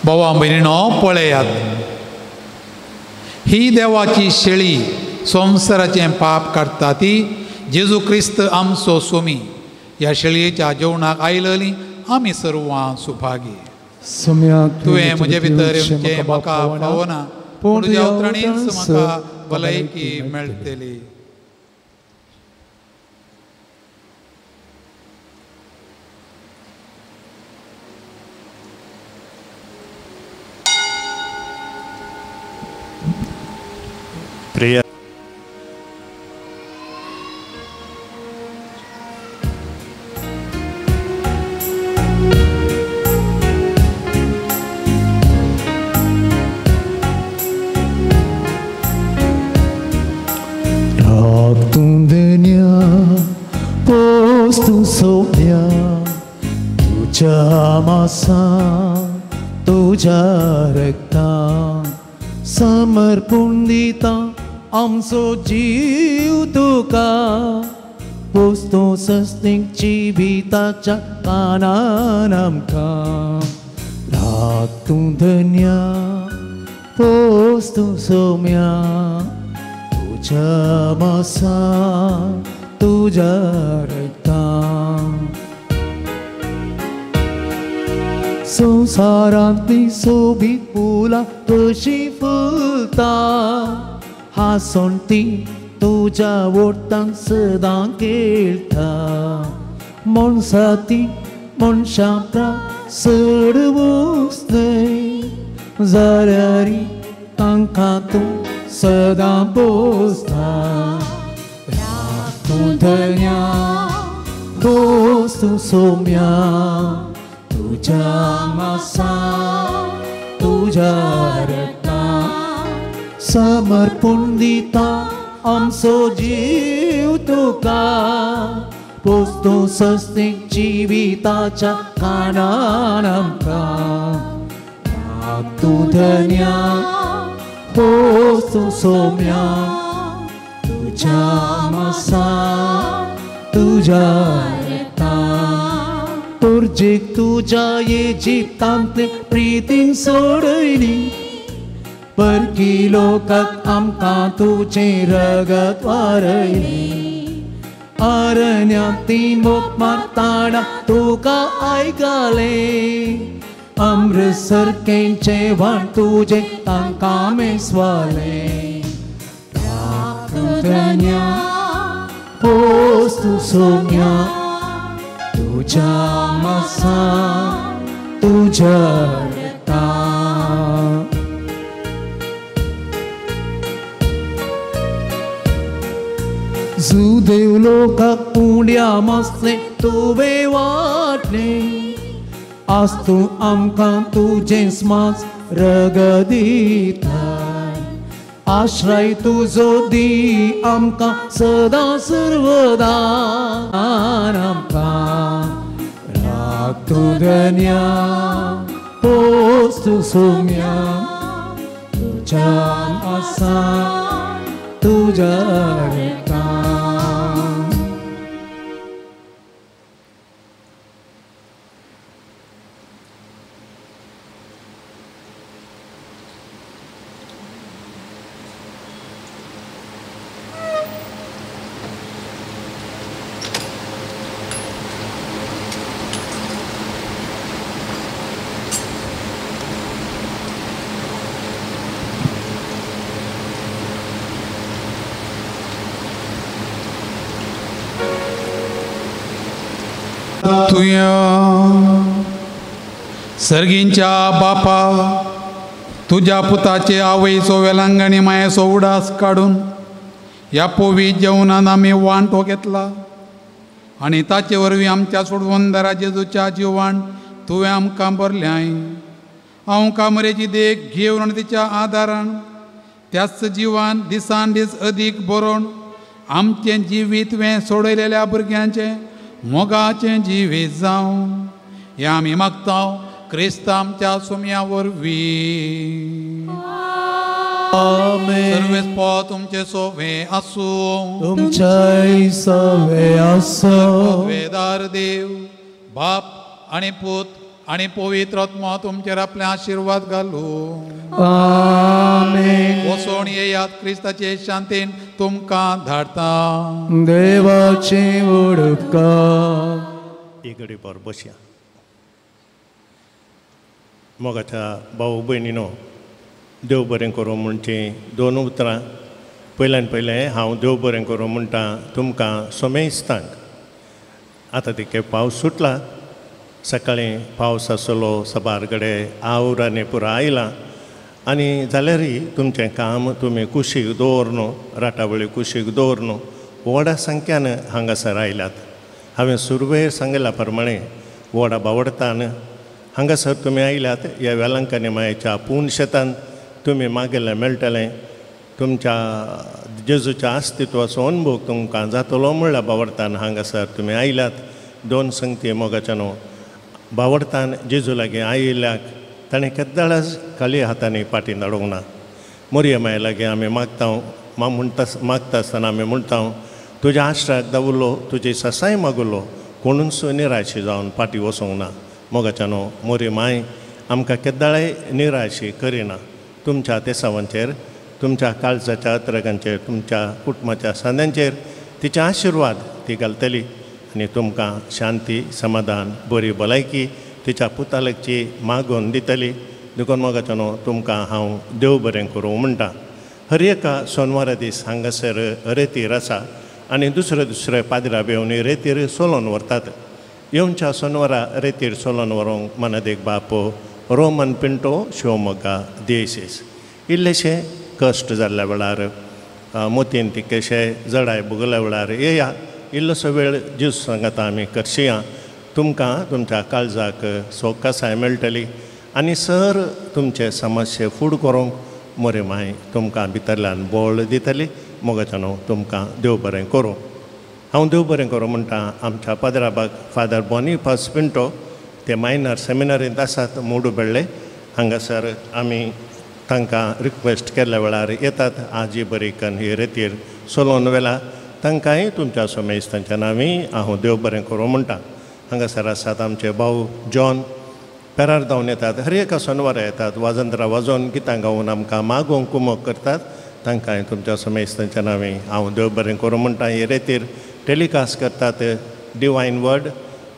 भावा भयणीनो, पळयात, ही देवाची शेळी संवसाराचें पाप काडटा ती जेजू क्रिस्त आमचो सोमी. ह्या शेळयेच्या जेवणाक आयलली आमी सर्वां सुभागी. तुवें म्हजे भितर येवचें म्हाका पावना, पूण तुज्या उतरांनीच म्हाका भलायकी मेळटली. प्रिय तुझ्या रक्ता समर्पूण दिता आमचो जीव तुका, पोस्तो सस्तीक जिविताच्या कानान आमकां. राख तूं धन्या पोस तूं सोम्या, तुज्या मासा तुज्या रक्ता. संवसारांतली सोबीत फुलां कशीं फुलता, हांसोन ती तुज्या वोटान सदां खेळटा मनसाती मनशां चड वचनय जाल्यार तांकां तूं सदां पोसता तूं धन्या दोस्त सोम्या तुज्या मासा तुज्या रक्ता समर्पण दिता आमचो जीव तुका पोसतो सस्तीक जिविताच्या कानान आमकां तूं धन्या पोसतो सोम्या तुज्या मासा तुज्या रक्ता तुर्जेक तुज्या जितांतले प्रितीन सोडयली परकी लोकाक आमकां तुजें रगत वारयली अरण्यांत ती मोग मारताना तुका आयकलें अमृतसर जेवण तुजें तांकां मेसवालें तूं धन्या पोस तूं सोम्या तुज्या मासा तुज्या रक्ता जुदेव लोकाक उंड्या मासलें तुवें वाटलें आज तूं आमकां तुजें स्मास रगत दिताय आश्रय तुजो दी आमकां सदां सर्वदा आमकां राख तूं धन्या पोस तूं सोम्या तुज्या आसा तुज्या रक्ता. तुया सर्गींच्या बापा तुज्या पुताचे आवयचो वेलांगणी मायेचो उडास काडून ह्या पोवी जेवणान आमी वांटो घेतला आनी ताचे वरवीं आमच्या सोडवंदरा जेजूच्या जिवान तुवें आमकां भरल्याय. हांव कामरेची देख घेवन आनी तिच्या आदारान त्याच जिवान दिसान दीस अदीक बरोवन आमचें जिवीत वें सोडयलेल्या भुरग्यांचें मोगाचें जिवीत जावं हें आमी मागता क्रिस्त आमच्या सुम्या वरवीं. सर्वेस पो तुमचे सोवे आसूं तुमच्याय सोवे आसूं. वेदार देव बाप आनी पूत आनी पवित्र आत्मा तुमचेर आपले आशिर्वाद घालूं. आमेन. वचोन येयात क्रिस्ताचे शांतीन तुमकां धाडता. देवाचे उपकार. एक घडी भर बसया. मोगाच्या भाऊ भयणीनो देव बरें करूं म्हणचीं दोन उतरां. पयल्यान पयलें हांव देव बरें करूं म्हणटा तुमकां सोमेस्तांक. आतां तिके पावस सुटला. सकाळीं पावस आसलो सबार कडेन आवर आनी पुरो आयला आनी जाल्यारय तुमचें काम तुमी कुशीक दवर न्हू, राटावळी कुशीक दवर न्हू. व्हडा संख्यान हांगासर आयल्यात. हांवें सुरवेर सांगिल्ल्या प्रमाणे व्हडा बावडतान हांगासर तुमी आयल्यात. ह्या वेलांकनी मायेच्या पूर्ण शेतान तुमी मागिल्लें मेळटलें. तुमच्या जेजूच्या अस्तित्वाचो अनुभव तुमकां जातलो म्हणल्या बावडतान हांगासर तुमी आयल्यात. दोन संगती मोगाच्या न्हू बावडतान जेजू लागीं आयिल्ल्याक ताणें केद्दाळाच खाली हातांनी फाटीं धाडूंक ना. मोरये माये लागीं आमी मागता म्हणटा मागता आसतना आमी म्हणटा तुज्या आश्राक दावुल्लो तुजी ससाय मागुल्लो कोणूच निराशी जावन फाटीं वचूंक ना. मोगाच्या न्हू मोरी माय आमकां केद्दाळाय निराशी करिना. तुमच्या तेसावांचेर तुमच्या काळजाच्या अत्रगांचेर तुमच्या कुटुंबाच्या सांद्यांचेर तिचे आशिर्वाद ती घालतली आनी तुमकां शांती समाधान बरी भलायकी तिच्या पुतालकची मागोवन दितली. देखून मोगाच्या न्हू तुमकां हांव देव बरें करूं म्हणटा. हर एका सोनवारा दीस हांगासर रेतीर आसा आनी दुसरे दुसरे पाद्रा बेवन रेतीर सोलोन व्हरतात. येवच्या सोनवारा रेतीर सोलोन व्हरूंक मनादेक बाप रोमन पिंटो शिवमोग्गा दियेसीस. इल्लेशे कश्ट जाल्ल्या वेळार मोतीन तिकेशे जडाय भोगल्या वेळार येया इल्लोसो वेळ ज्यूस सांगाता आमी करशिया. तुमकां तुमच्या काळजाक सोकासाय मेळटली आनी सर तुमचे समस्ये फूड करूंक मोरे माय तुमकां भितरल्यान बळ दितली. मोगाच्यानो तुमकां देव बरें करूं. हांव देव बरें करूं म्हणटा आमच्या पाद्राबाग फादर बोनिफास पिंटो ते मायनर सेमिनारींत आसात मोडू बेळ्ळे हांगासर आमी तांकां रिक्वेस्ट केल्ल्या वेळार येतात. आजी बरी कन ही रेतीर सोलोन वेला तांकांय तुमच्या सोमेस तांच्या नांवी हांव देव बरें करूं म्हणटा. हांगासर आसात आमचे भाऊ जॉन पेरार धांवन येतात, हर एका सोनवारा येतात, वाजंत्रा वाजोवन गितां गावन आमकां मागोवंक कुमोक करतात. तांकांय तुमच्या समेस तांच्या नांवी हांव देव बरें करूं म्हणटा. हे रेतीर टेलिकास्ट करतात डिवायन वर्ड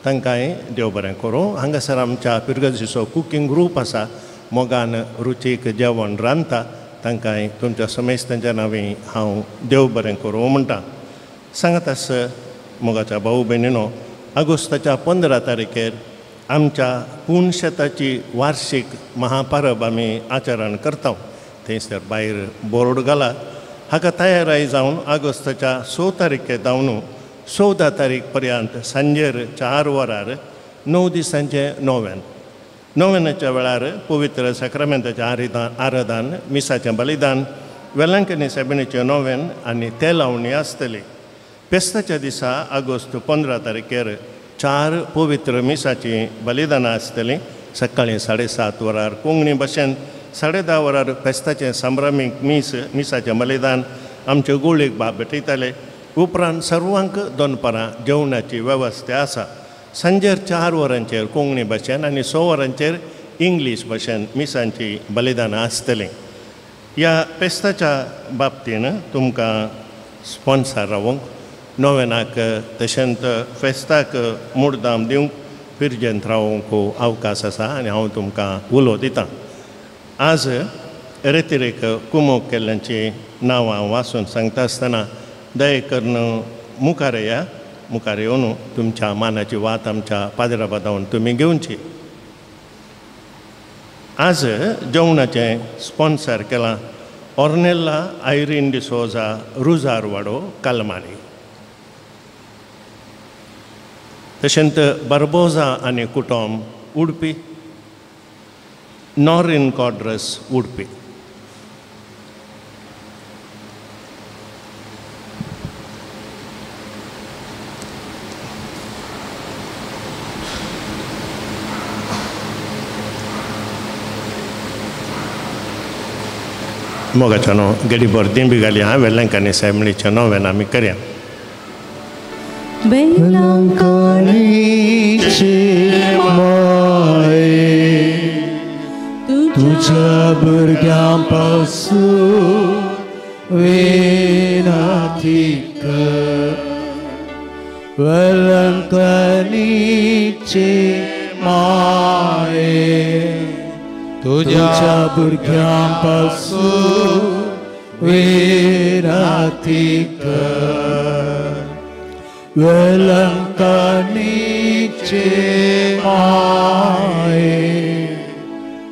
तांकांय देव बरें करूं. हांगासर आमच्या पिरगजीचो कुकींग ग्रूप आसा मोगान रुचीक जेवण रांदता तांकांय तुमच्या समेस तांच्या नांवी हांव देव बरें करूं म्हणटा. सांगत आस मोगाच्या भाऊ भयणीनो, ऑगस्टाच्या 15 तारखेर आमच्या पूण शेताची वार्षीक महापरब आमी आचरण करता. थंयसर भायर बोर्ड घाला हाका तयाराय जावन ऑगस्टाच्या 6 तारखे जावन 14 तारीख पर्यंत सांजेर 4 वरार 9 दिसांचें नोवेन. नोवेनाच्या वेळार पवित्र साक्रामेंताचें आराधन, मिसाचें बलिदान, वेलांकनी सायबिणीचें नोवेन आनी तेलावणी आसतली. फेस्ताच्या दिसा ऑगस्ट 15 तारखेर 4 पवित्र मिसाचीं बलिदानां आसतलीं. सकाळीं 7:30 वरार कोंकणी भाशेन, 10:30 वरार फेस्ताचें संभ्रमीक मीस, मिसाचें बलिदान आमचे गोळीक बाब भेटयताले. उपरांत सर्वांक दनपारां जेवणाची वेवस्था आसा. सांजेर 4 वरांचेर कोंकणी भाशेन आनी 6 वरांचेर इंग्लीश भाशेन मिसांची बलिदानां आसतलीं. ह्या फेस्ताच्या बाबतीन तुमकां स्पॉन्सर रावूंक नोवेनाक तशेंच फेस्ताक मुडदाम दिवंक पिरजेंत रावूंक अवकाश आसा आनी हांव तुमकां उलो दितां. आज रेतिरेक कुमोक केल्ल्यांची नांवां वाचून सांगता आसतना दया करून मुखार या, मुखार येवन तुमच्या मानाची वात आमच्या पाद्रा बादावन तुमी घेवची. आज जेवणाचें स्पॉन्सर केलां ऑर्नेल्ला आयरीन डिसोजा, रुजारवाडो, कालमारी. तशेंच बार्बोजा आनी कुटुंब उडपी, नॉरीन कॉड्रस उडपी. मोगाच्यानो गडीभर दिंबी घाली हांवें वेलंकांनी सायबिणीचें नोवेन आमी करया. वेलंकणीचे माये तुझ्या भुरग्यां पासून विनंती कर. वेलंकणीचे माये तुझ्या भुरग्यां पासून विनंती कर. वेलंकणीचे माये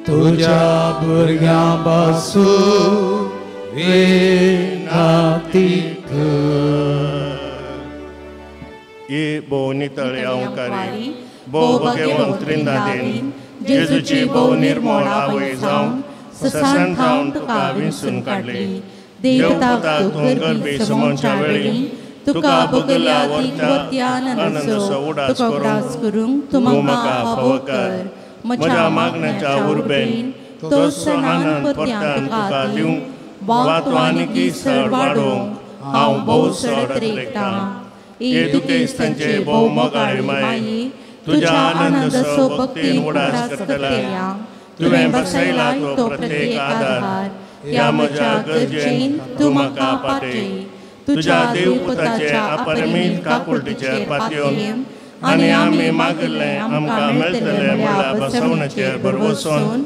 तुझ्या भुरग्यां पासून विनंती कर. ही भोव नितळ अंकारी भोव भगेवंत त्रिंदादीन जेजूची भोव निर्मळ आवय जावन ससान थावन तुका विंचून काडली. देवपुताक तूं गर्भी समोवच्या वेळी तुका बगल्या वरत्या आनंदाचो उडास करूंक तूं म्हाका फावो कर. म्हज्या मागण्याच्या उर्बेन तोच आनंद परत्यान तुका दिवंक वा तूं आनीक चड वाडोवंक हांव भोव चड रेखतां. हे दुखेस्तांचे भोव मोगाळे माये तुज्या आनंदाचो भक्तीन उडास करतल्या तुवें बसयला तो प्रत्येक आदार ह्या म्हज्या गरजेन तूं म्हाका पाटय. तुज्या देवपुताचे अपरमीत काकुळटीचेर पातयेवन आनी आमी मागिल्लें आमकां मेळटलें म्हणल्यार बसवण्याचेर भरवसून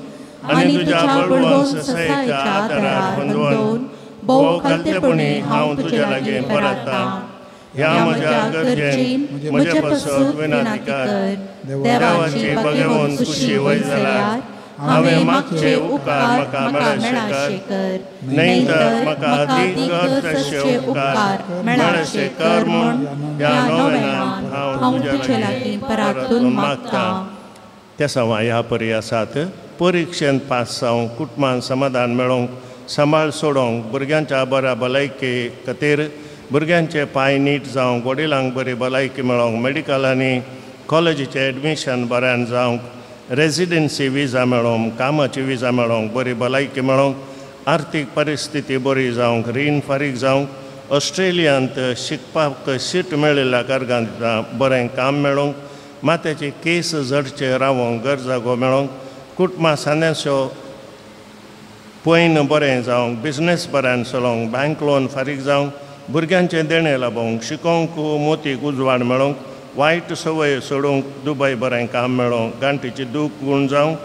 आनी तुज्या बळवंत सयेच्या आदारार गोंदोवन भोव खालतेपणी हांव तुजे लागीं पराता. ह्या म्हज्या गरजेन म्हजे पासत विनंती कर. देवाची भगवंत खुशी वय जाल्यार हांवें मागचे उपकार म्हाका मेळशे कर, न्हय तर म्हाका अदीक गरज आसचे उपकार मेळशे कर म्हूण ह्या नोवेनान हांव तुजे लागीं परातून मागता. त्या सवां ह्या परी आसात. परिक्षेंत पास जावंक, कुटुंबान समाधान मेळोवंक, सांबाळ सोडोवंक, भुरग्यांच्या बऱ्या भलायके खातीर, भुरग्यांचे पांय नीट जावंक, वडिलांक बरी भलायकी मेळोवंक, मेडिकलांनी कॉलेजीचें एडमिशन बऱ्यान जावंक, रेजिडन्सी विजा मेळोवंक, कामाची विजा मेळोवंक, बरी भलायकी मेळोवंक, आर्थीक परिस्थिती बरी जावंक, रीण फारीक जावंक, ऑस्ट्रेलियांत शिकपाक सीट मेळिल्ल्या कारणान बरें काम मेळोवंक, मात्याचे केस जडचे रावोंक, गरजागो मेळोवंक, कुटुंबा सांद्याचो पयन बरें जावंक, बिजनेस बऱ्यान चलोवंक, बँक लोन फारीक जावंक, भुरग्यांचें देणें लाबोवंक, शिकोवंक मोतीक उजवाड मेळोवंक, वायट संवय सोडूंक, दुबय बरें काम मेळोवंक, गांठीची दूख गूण जावंक,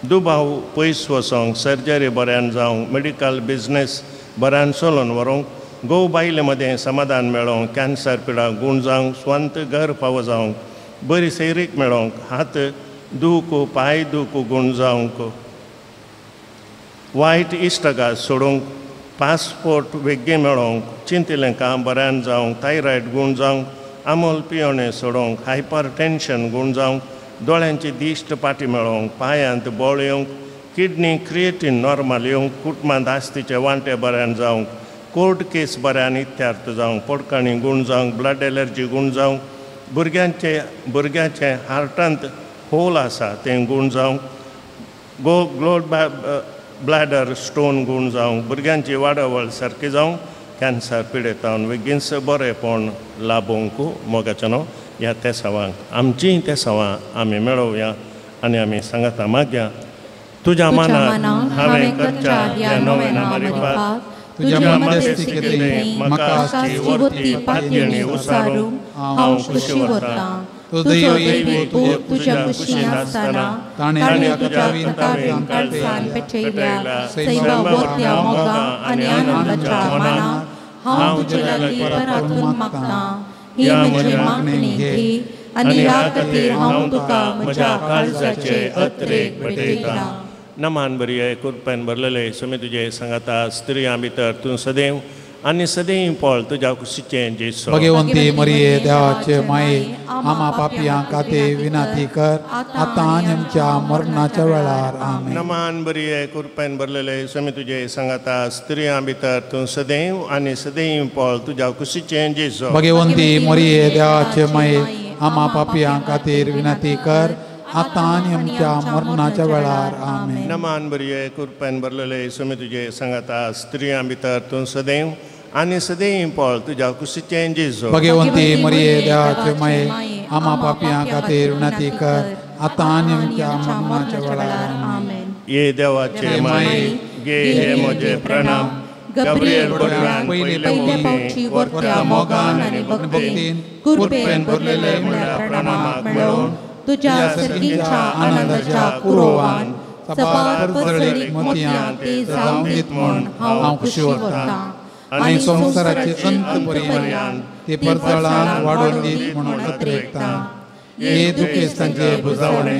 दुबाव पयस वचोंक, सर्जरी बऱ्यान जावंक, मेडिकल बिजनेस बऱ्यान चलोवन व्हरूंक, घोव बायले मदें समाधान मेळोवंक, कॅन्सर पिडा गूण जावंक, स्वंत घर फावो जावंक, बरी सैरीक मेळोवंक, हात दूख पांय दूख गूण जावंक, वायट इश्टागात सोडूंक, पासपोर्ट वेगळें मेळोवंक, चिंतिल्लें काम बऱ्यान जावंक, थायरॉयड गूण जावंक, आमोल पियोणें सोडोवंक, हायपर टेंशन गूण जावंक, दोळ्यांची दिश्ट पाटी मेळोवंक, पांयांत बळ येवंक, किडनी क्रिएटीन नॉर्मल येवंक, कुटुंबांत आस्तीचे वांटे बऱ्यान जावंक, कोर्ट केस बऱ्यान इत्यार्थ जावंक, पोटकाणी गूण जावंक, ब्लड एलर्जी गूण जावंक, भुरग्याचें हार्टांत होल आसा तें गूण जावंक, गो ग्लोड ब्लॅडर स्टोन गूण जावंक, भुरग्यांची वाडावळ सारकी जावंक, कॅन्सर पिडेतावन बेगीनच बरेंपण लाबोवंक मोगाचें न्हू ह्या तेसावांक आमचीं तेसावां आमी मेळोवया आनी आमी सांगाता मागया. तुज्या मनाक हांवें करच्या ह्या नोवेना मारिफात तुज्या मध्यस्थीकेंत म्हाका आसची वर्ती पातयेणी उसारूंक हांव खुशी वतां. तुजो दैवी पूत तुज्या कुशीन आसतना ताणें तुज्या कटावीन काळजान पेटयल्या सैमा वर्त्या मोगा आनी आनंदाच्या मनाक हांव तुजे लागीं परातून मागतां. ही म्हजी मागणी घे आनी ह्या खातीर हांव तुका म्हज्या काळजाचे अत्रेक भेटयतां. नमान बरी कृपेन भरलेले सुमी तुजे सांगाता स्त्रियां भितर तूं सदैव आनी सदैव पळ तुज्या कुशीचें जेजू. भगवंती मरिये देवाचे माये आमा पापयां खातीर विनंती कर आतां आनी आमच्या मरणाच्या वेळार. आमेन. नमान बरी कृपेन भरलेले सुमी तुजे सांगाता स्त्रियां भितर तूं सदैव आनी सदैव पळ तुज्या कुशीचें जेजू. भगवंती मरिये देवाचे माये आमा पापयां खातीर विनंती कर आतां आनी आमच्या मरणाच्या वेळार. आमेन. नमान बरी कृपेन भरलेले सुमी तुजे सांगाता स्त्रियां भितर तूं सदैव आनी सदैव पळ तुज्या कुशीचें जेजू. भगवंती मरिये देवाचे माये आमा पापयां खातीर विनंती कर आतां आनी आमच्या मरणाच्या वेळार. आमेन. ये देवाचे माये गे हे म्हजे प्रणाम. गब्रियल बडव्यान पयले फावटी वर्त्या मोगान आनी भक्तीन कृपेन भरलेले म्हळ्या प्रणामाक मेळोवन तुज्या सर्गीच्या आनंदाच्या कुरोवान सपार परजळीक मोतयां ते जावं दीत म्हूण हांव खुशी वतां आनी संवसाराचे अंत पर्यंत ते परजळान वाडोवन दीत म्हणून अत्रेकतां. हे दुखेस्तांचे भुजावणे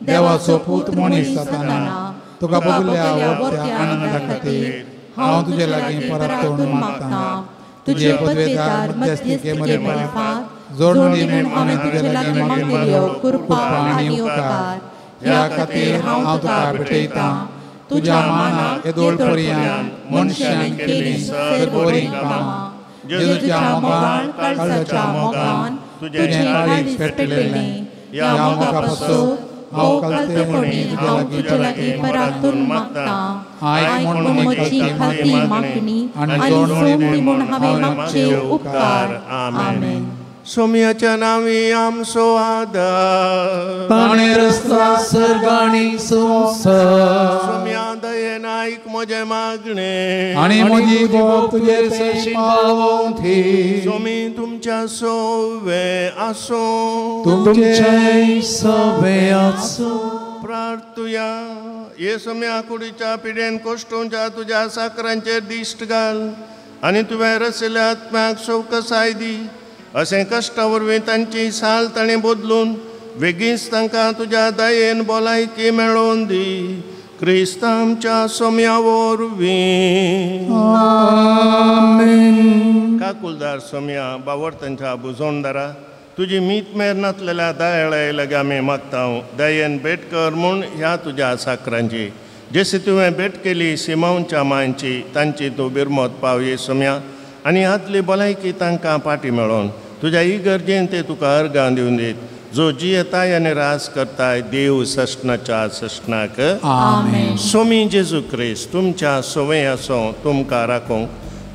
देवाचो पूत मनीस जाताना तुका बगल्या वर्त्या आनंदा खातीर हांव तुजे लागीं परातून मागतां. तुजे पदवेदार मध्यस्थीके मारिफात जोडणी म्हूण हांवें तुजे लागीं मागिल्ल्यो कृपा आनी उपकार ह्या खातीर हांव तुका भेटयतां. तुज्या मानाक येदोळ पर्यंत मनशान केल्लीं सर बरीं कामां जेजूच्या मोगान काळजाच्या मोगान तुजें काळीज पेटलेलें ह्या मोगा पासून हांव कल्तेपणी तुजे लागीं परातून मागतां. आयक म्हूण म्हजी खाती मागणी आनी सोंपली म्हूण हांवें मागचे उपकार. आमेन. सोम्याच्या नांवी आमचो आदार ताणें रस्ता सर्गाणी संवसार. सोम्या दयेन आयक म्हजें मागणें आनी म्हजी बोब तुजेर सरशी पावोवं दी. सोमी तुमच्या सोवे आसूं तुमचें सोवे आसूं. प्रार्थुया. हे सोम्या कुडीच्या पिडेन कोश्टोवच्या तुज्या साकरांचेर दिश्ट घाल आनी तुवें रसिल्ल्या आत्म्याक सवकसाय दी. अशें कश्टा वरवीं तांची साल ताणें बदलून वेगींच तांकां तुज्या दयेन भलायकी मेळोवन दी. क्रिस्त आमच्या सोम्या वरवीं. आमेन. काकुलदार सोम्या बावर्तांच्या बुजोणदारा तुजी मीत मेर नातलेल्या दयाळाय लागीं आमी मागता. दयेन भेट कर म्हूण ह्या तुज्या साकरांची जशी तुवें भेट केली सिमांवच्या मांयची तांची तूं बिरमत पाव ये सोम्या आनी हातली भलायकी तांकां पाटी मेळोवन तुज्या इगर्जेन ते तुका अर्गां दिवन दीत जो जियेताय आनी रास करताय देव सश्णाच्या सश्णाक. आमेन. सोमी जेजू क्रिस्त तुमच्या सोवे आसो तुमकां राखूंक,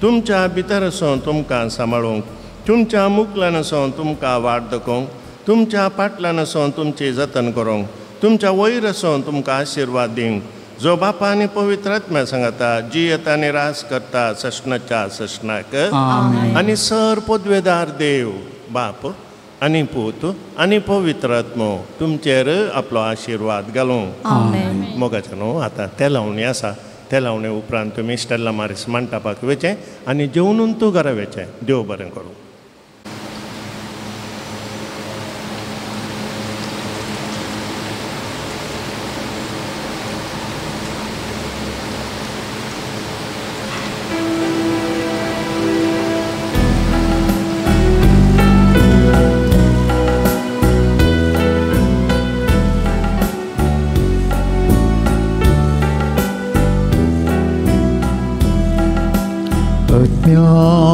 तुमच्या भितर आसो तुमकां सांबाळूंक, तुमच्या मुकल्यान आसो तुमकां वाट दाखोवंक, तुमच्या पाटल्यान आसो तुमची जतन करूंक, तुमच्या वयर आसो तुमकां आशिर्वाद दिवंक जो बापा आनी पवित्र आत्म्या सांगता जियेता आनी रास करता सश्णाच्या सश्णाक. आनी सर पदवेदार देव बाप आनी पूत आनी पवित्र आत्मो तुमचेर आपलो आशिर्वाद घालूं. मोगाचें न्हू आतां तेलावणी आसा. तेलावणे उपरांत तुमी स्टेल्ला मारीस मंटपाक वचें आनी जेवणून तूं घरा वचें. देव बरें करूं.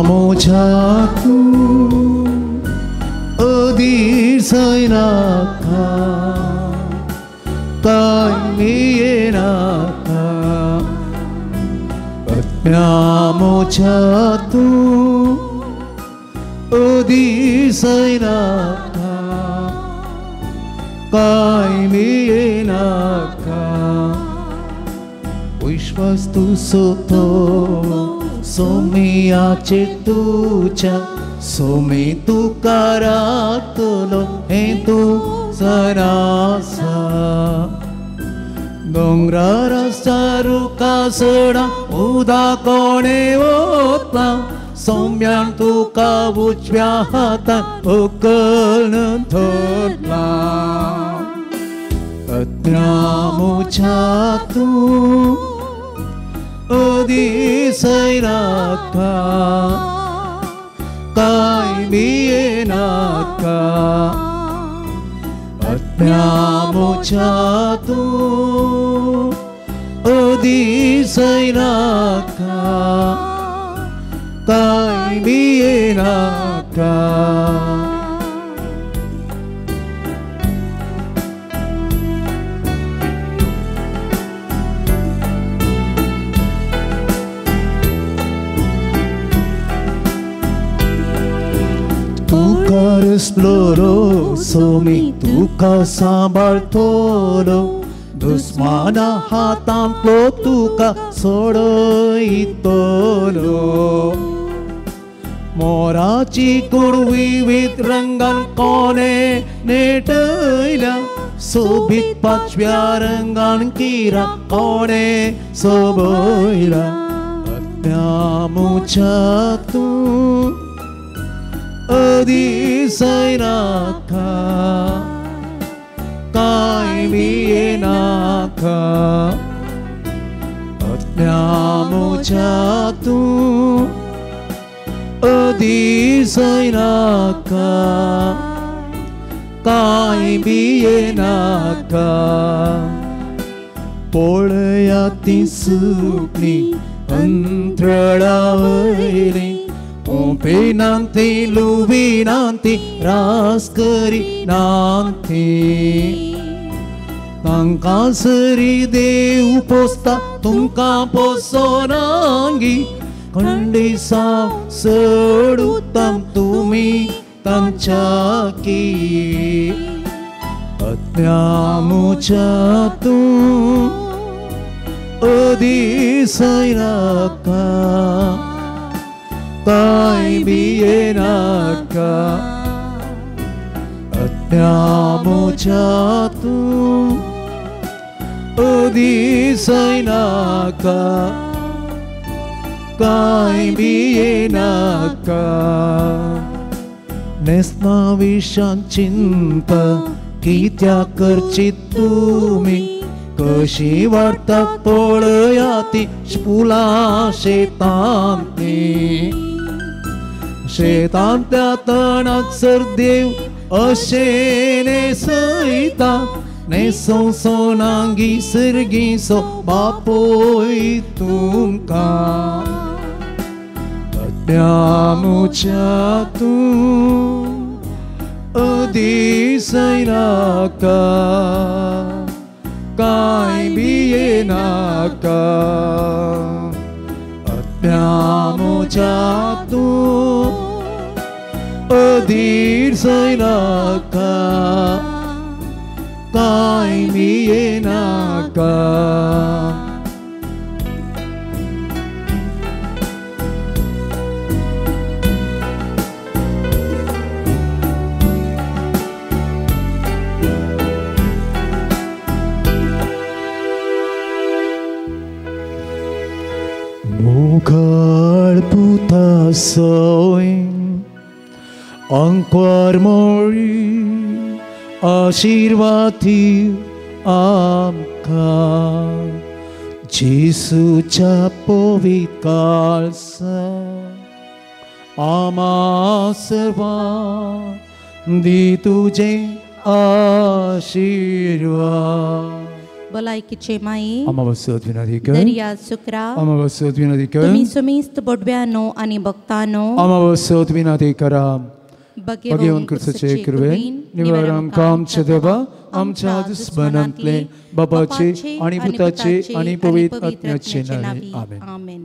मोजातू अधीर जायनाका कांय मेळनाका. आत्म्या मोजातू अधीर जायनाका कांय मेळनाका. विश्वास तूं सोतो सोमियाचे तुज्या सोमी तुका राखतलो हें तूं सरासा. दोंगरार रुखा सडा उदा कोणे वता सोम्यान तुका उजव्या हातान उकल धरला. आत्म्या म्हज्या तूं अधीर जायनाका कांय भियेनाका. आत्म्या म्हज्या तूं अधीर जायनाका कांय भियेनाका. रसलो सोमी तुका सांबाळतलो दुस्माना हातांतलो तुका सोडयतलो. मोराची कूड विविध रंगान कोणे नेटयल्या सोबीत पाचव्या रंगान किरा कोणे सोबयला. आत्म्या म्हज्या तूं अधीर जायनाका कांय भियेनाका. आत्म्या म्हज्या तूं अधीर जायनाका कांय भियेनाका. पळया तीं सुकणीं अंतराळा वयलीं ओंपेनांती लुविनांती रास करिनांती. तांकां सरी देव पोसता तुमकां पोसोनांगी खंडिसांव चड उत्तम तुमी तांच्या की. आत्म्या म्हज्या तूं अधीर जायनाका कांय भियेनाका. आत्म्या म्हज्या तूं अदिसय नाका कांय भियेनाका न्हेसना विशान चिंता कित्याक करची तुमी कशी वाडटा पळया ती फुलां शेतांतली शेतांतल्या तणाक सर देव अशें न्हेसयता न्हेसोनांगी सर्गीसो बापूय तुमकां आत्म्यामुच्या तूं अदिसय नाका कांय भियेनाका आत्म्यामुच्या तूं अधीर नाका कांय भियेनाका. मुखार पुता सोय अंकुर मोळी आशीर्वादी आमकां जेसूच्या पवित्र काळसा आमा सर्वां दी तुजे आशीर्वाद. भलायकीचे माई अमावस्या विनंती कर, दर्या सुक्रा अमावस्या विनंती कर, तुमी सुमेस्त बोडव्यानो आनी भक्तानो अमावस्या विनंती करा. भगेवन क्रिस्ताचे कृपेन निवार आमकां आमच्या देवा आमच्या दुस्मनांतले बाबाचे आनी पुताचे आनी पवित्र आत्म्याचे नांवान आमेन. आमेन.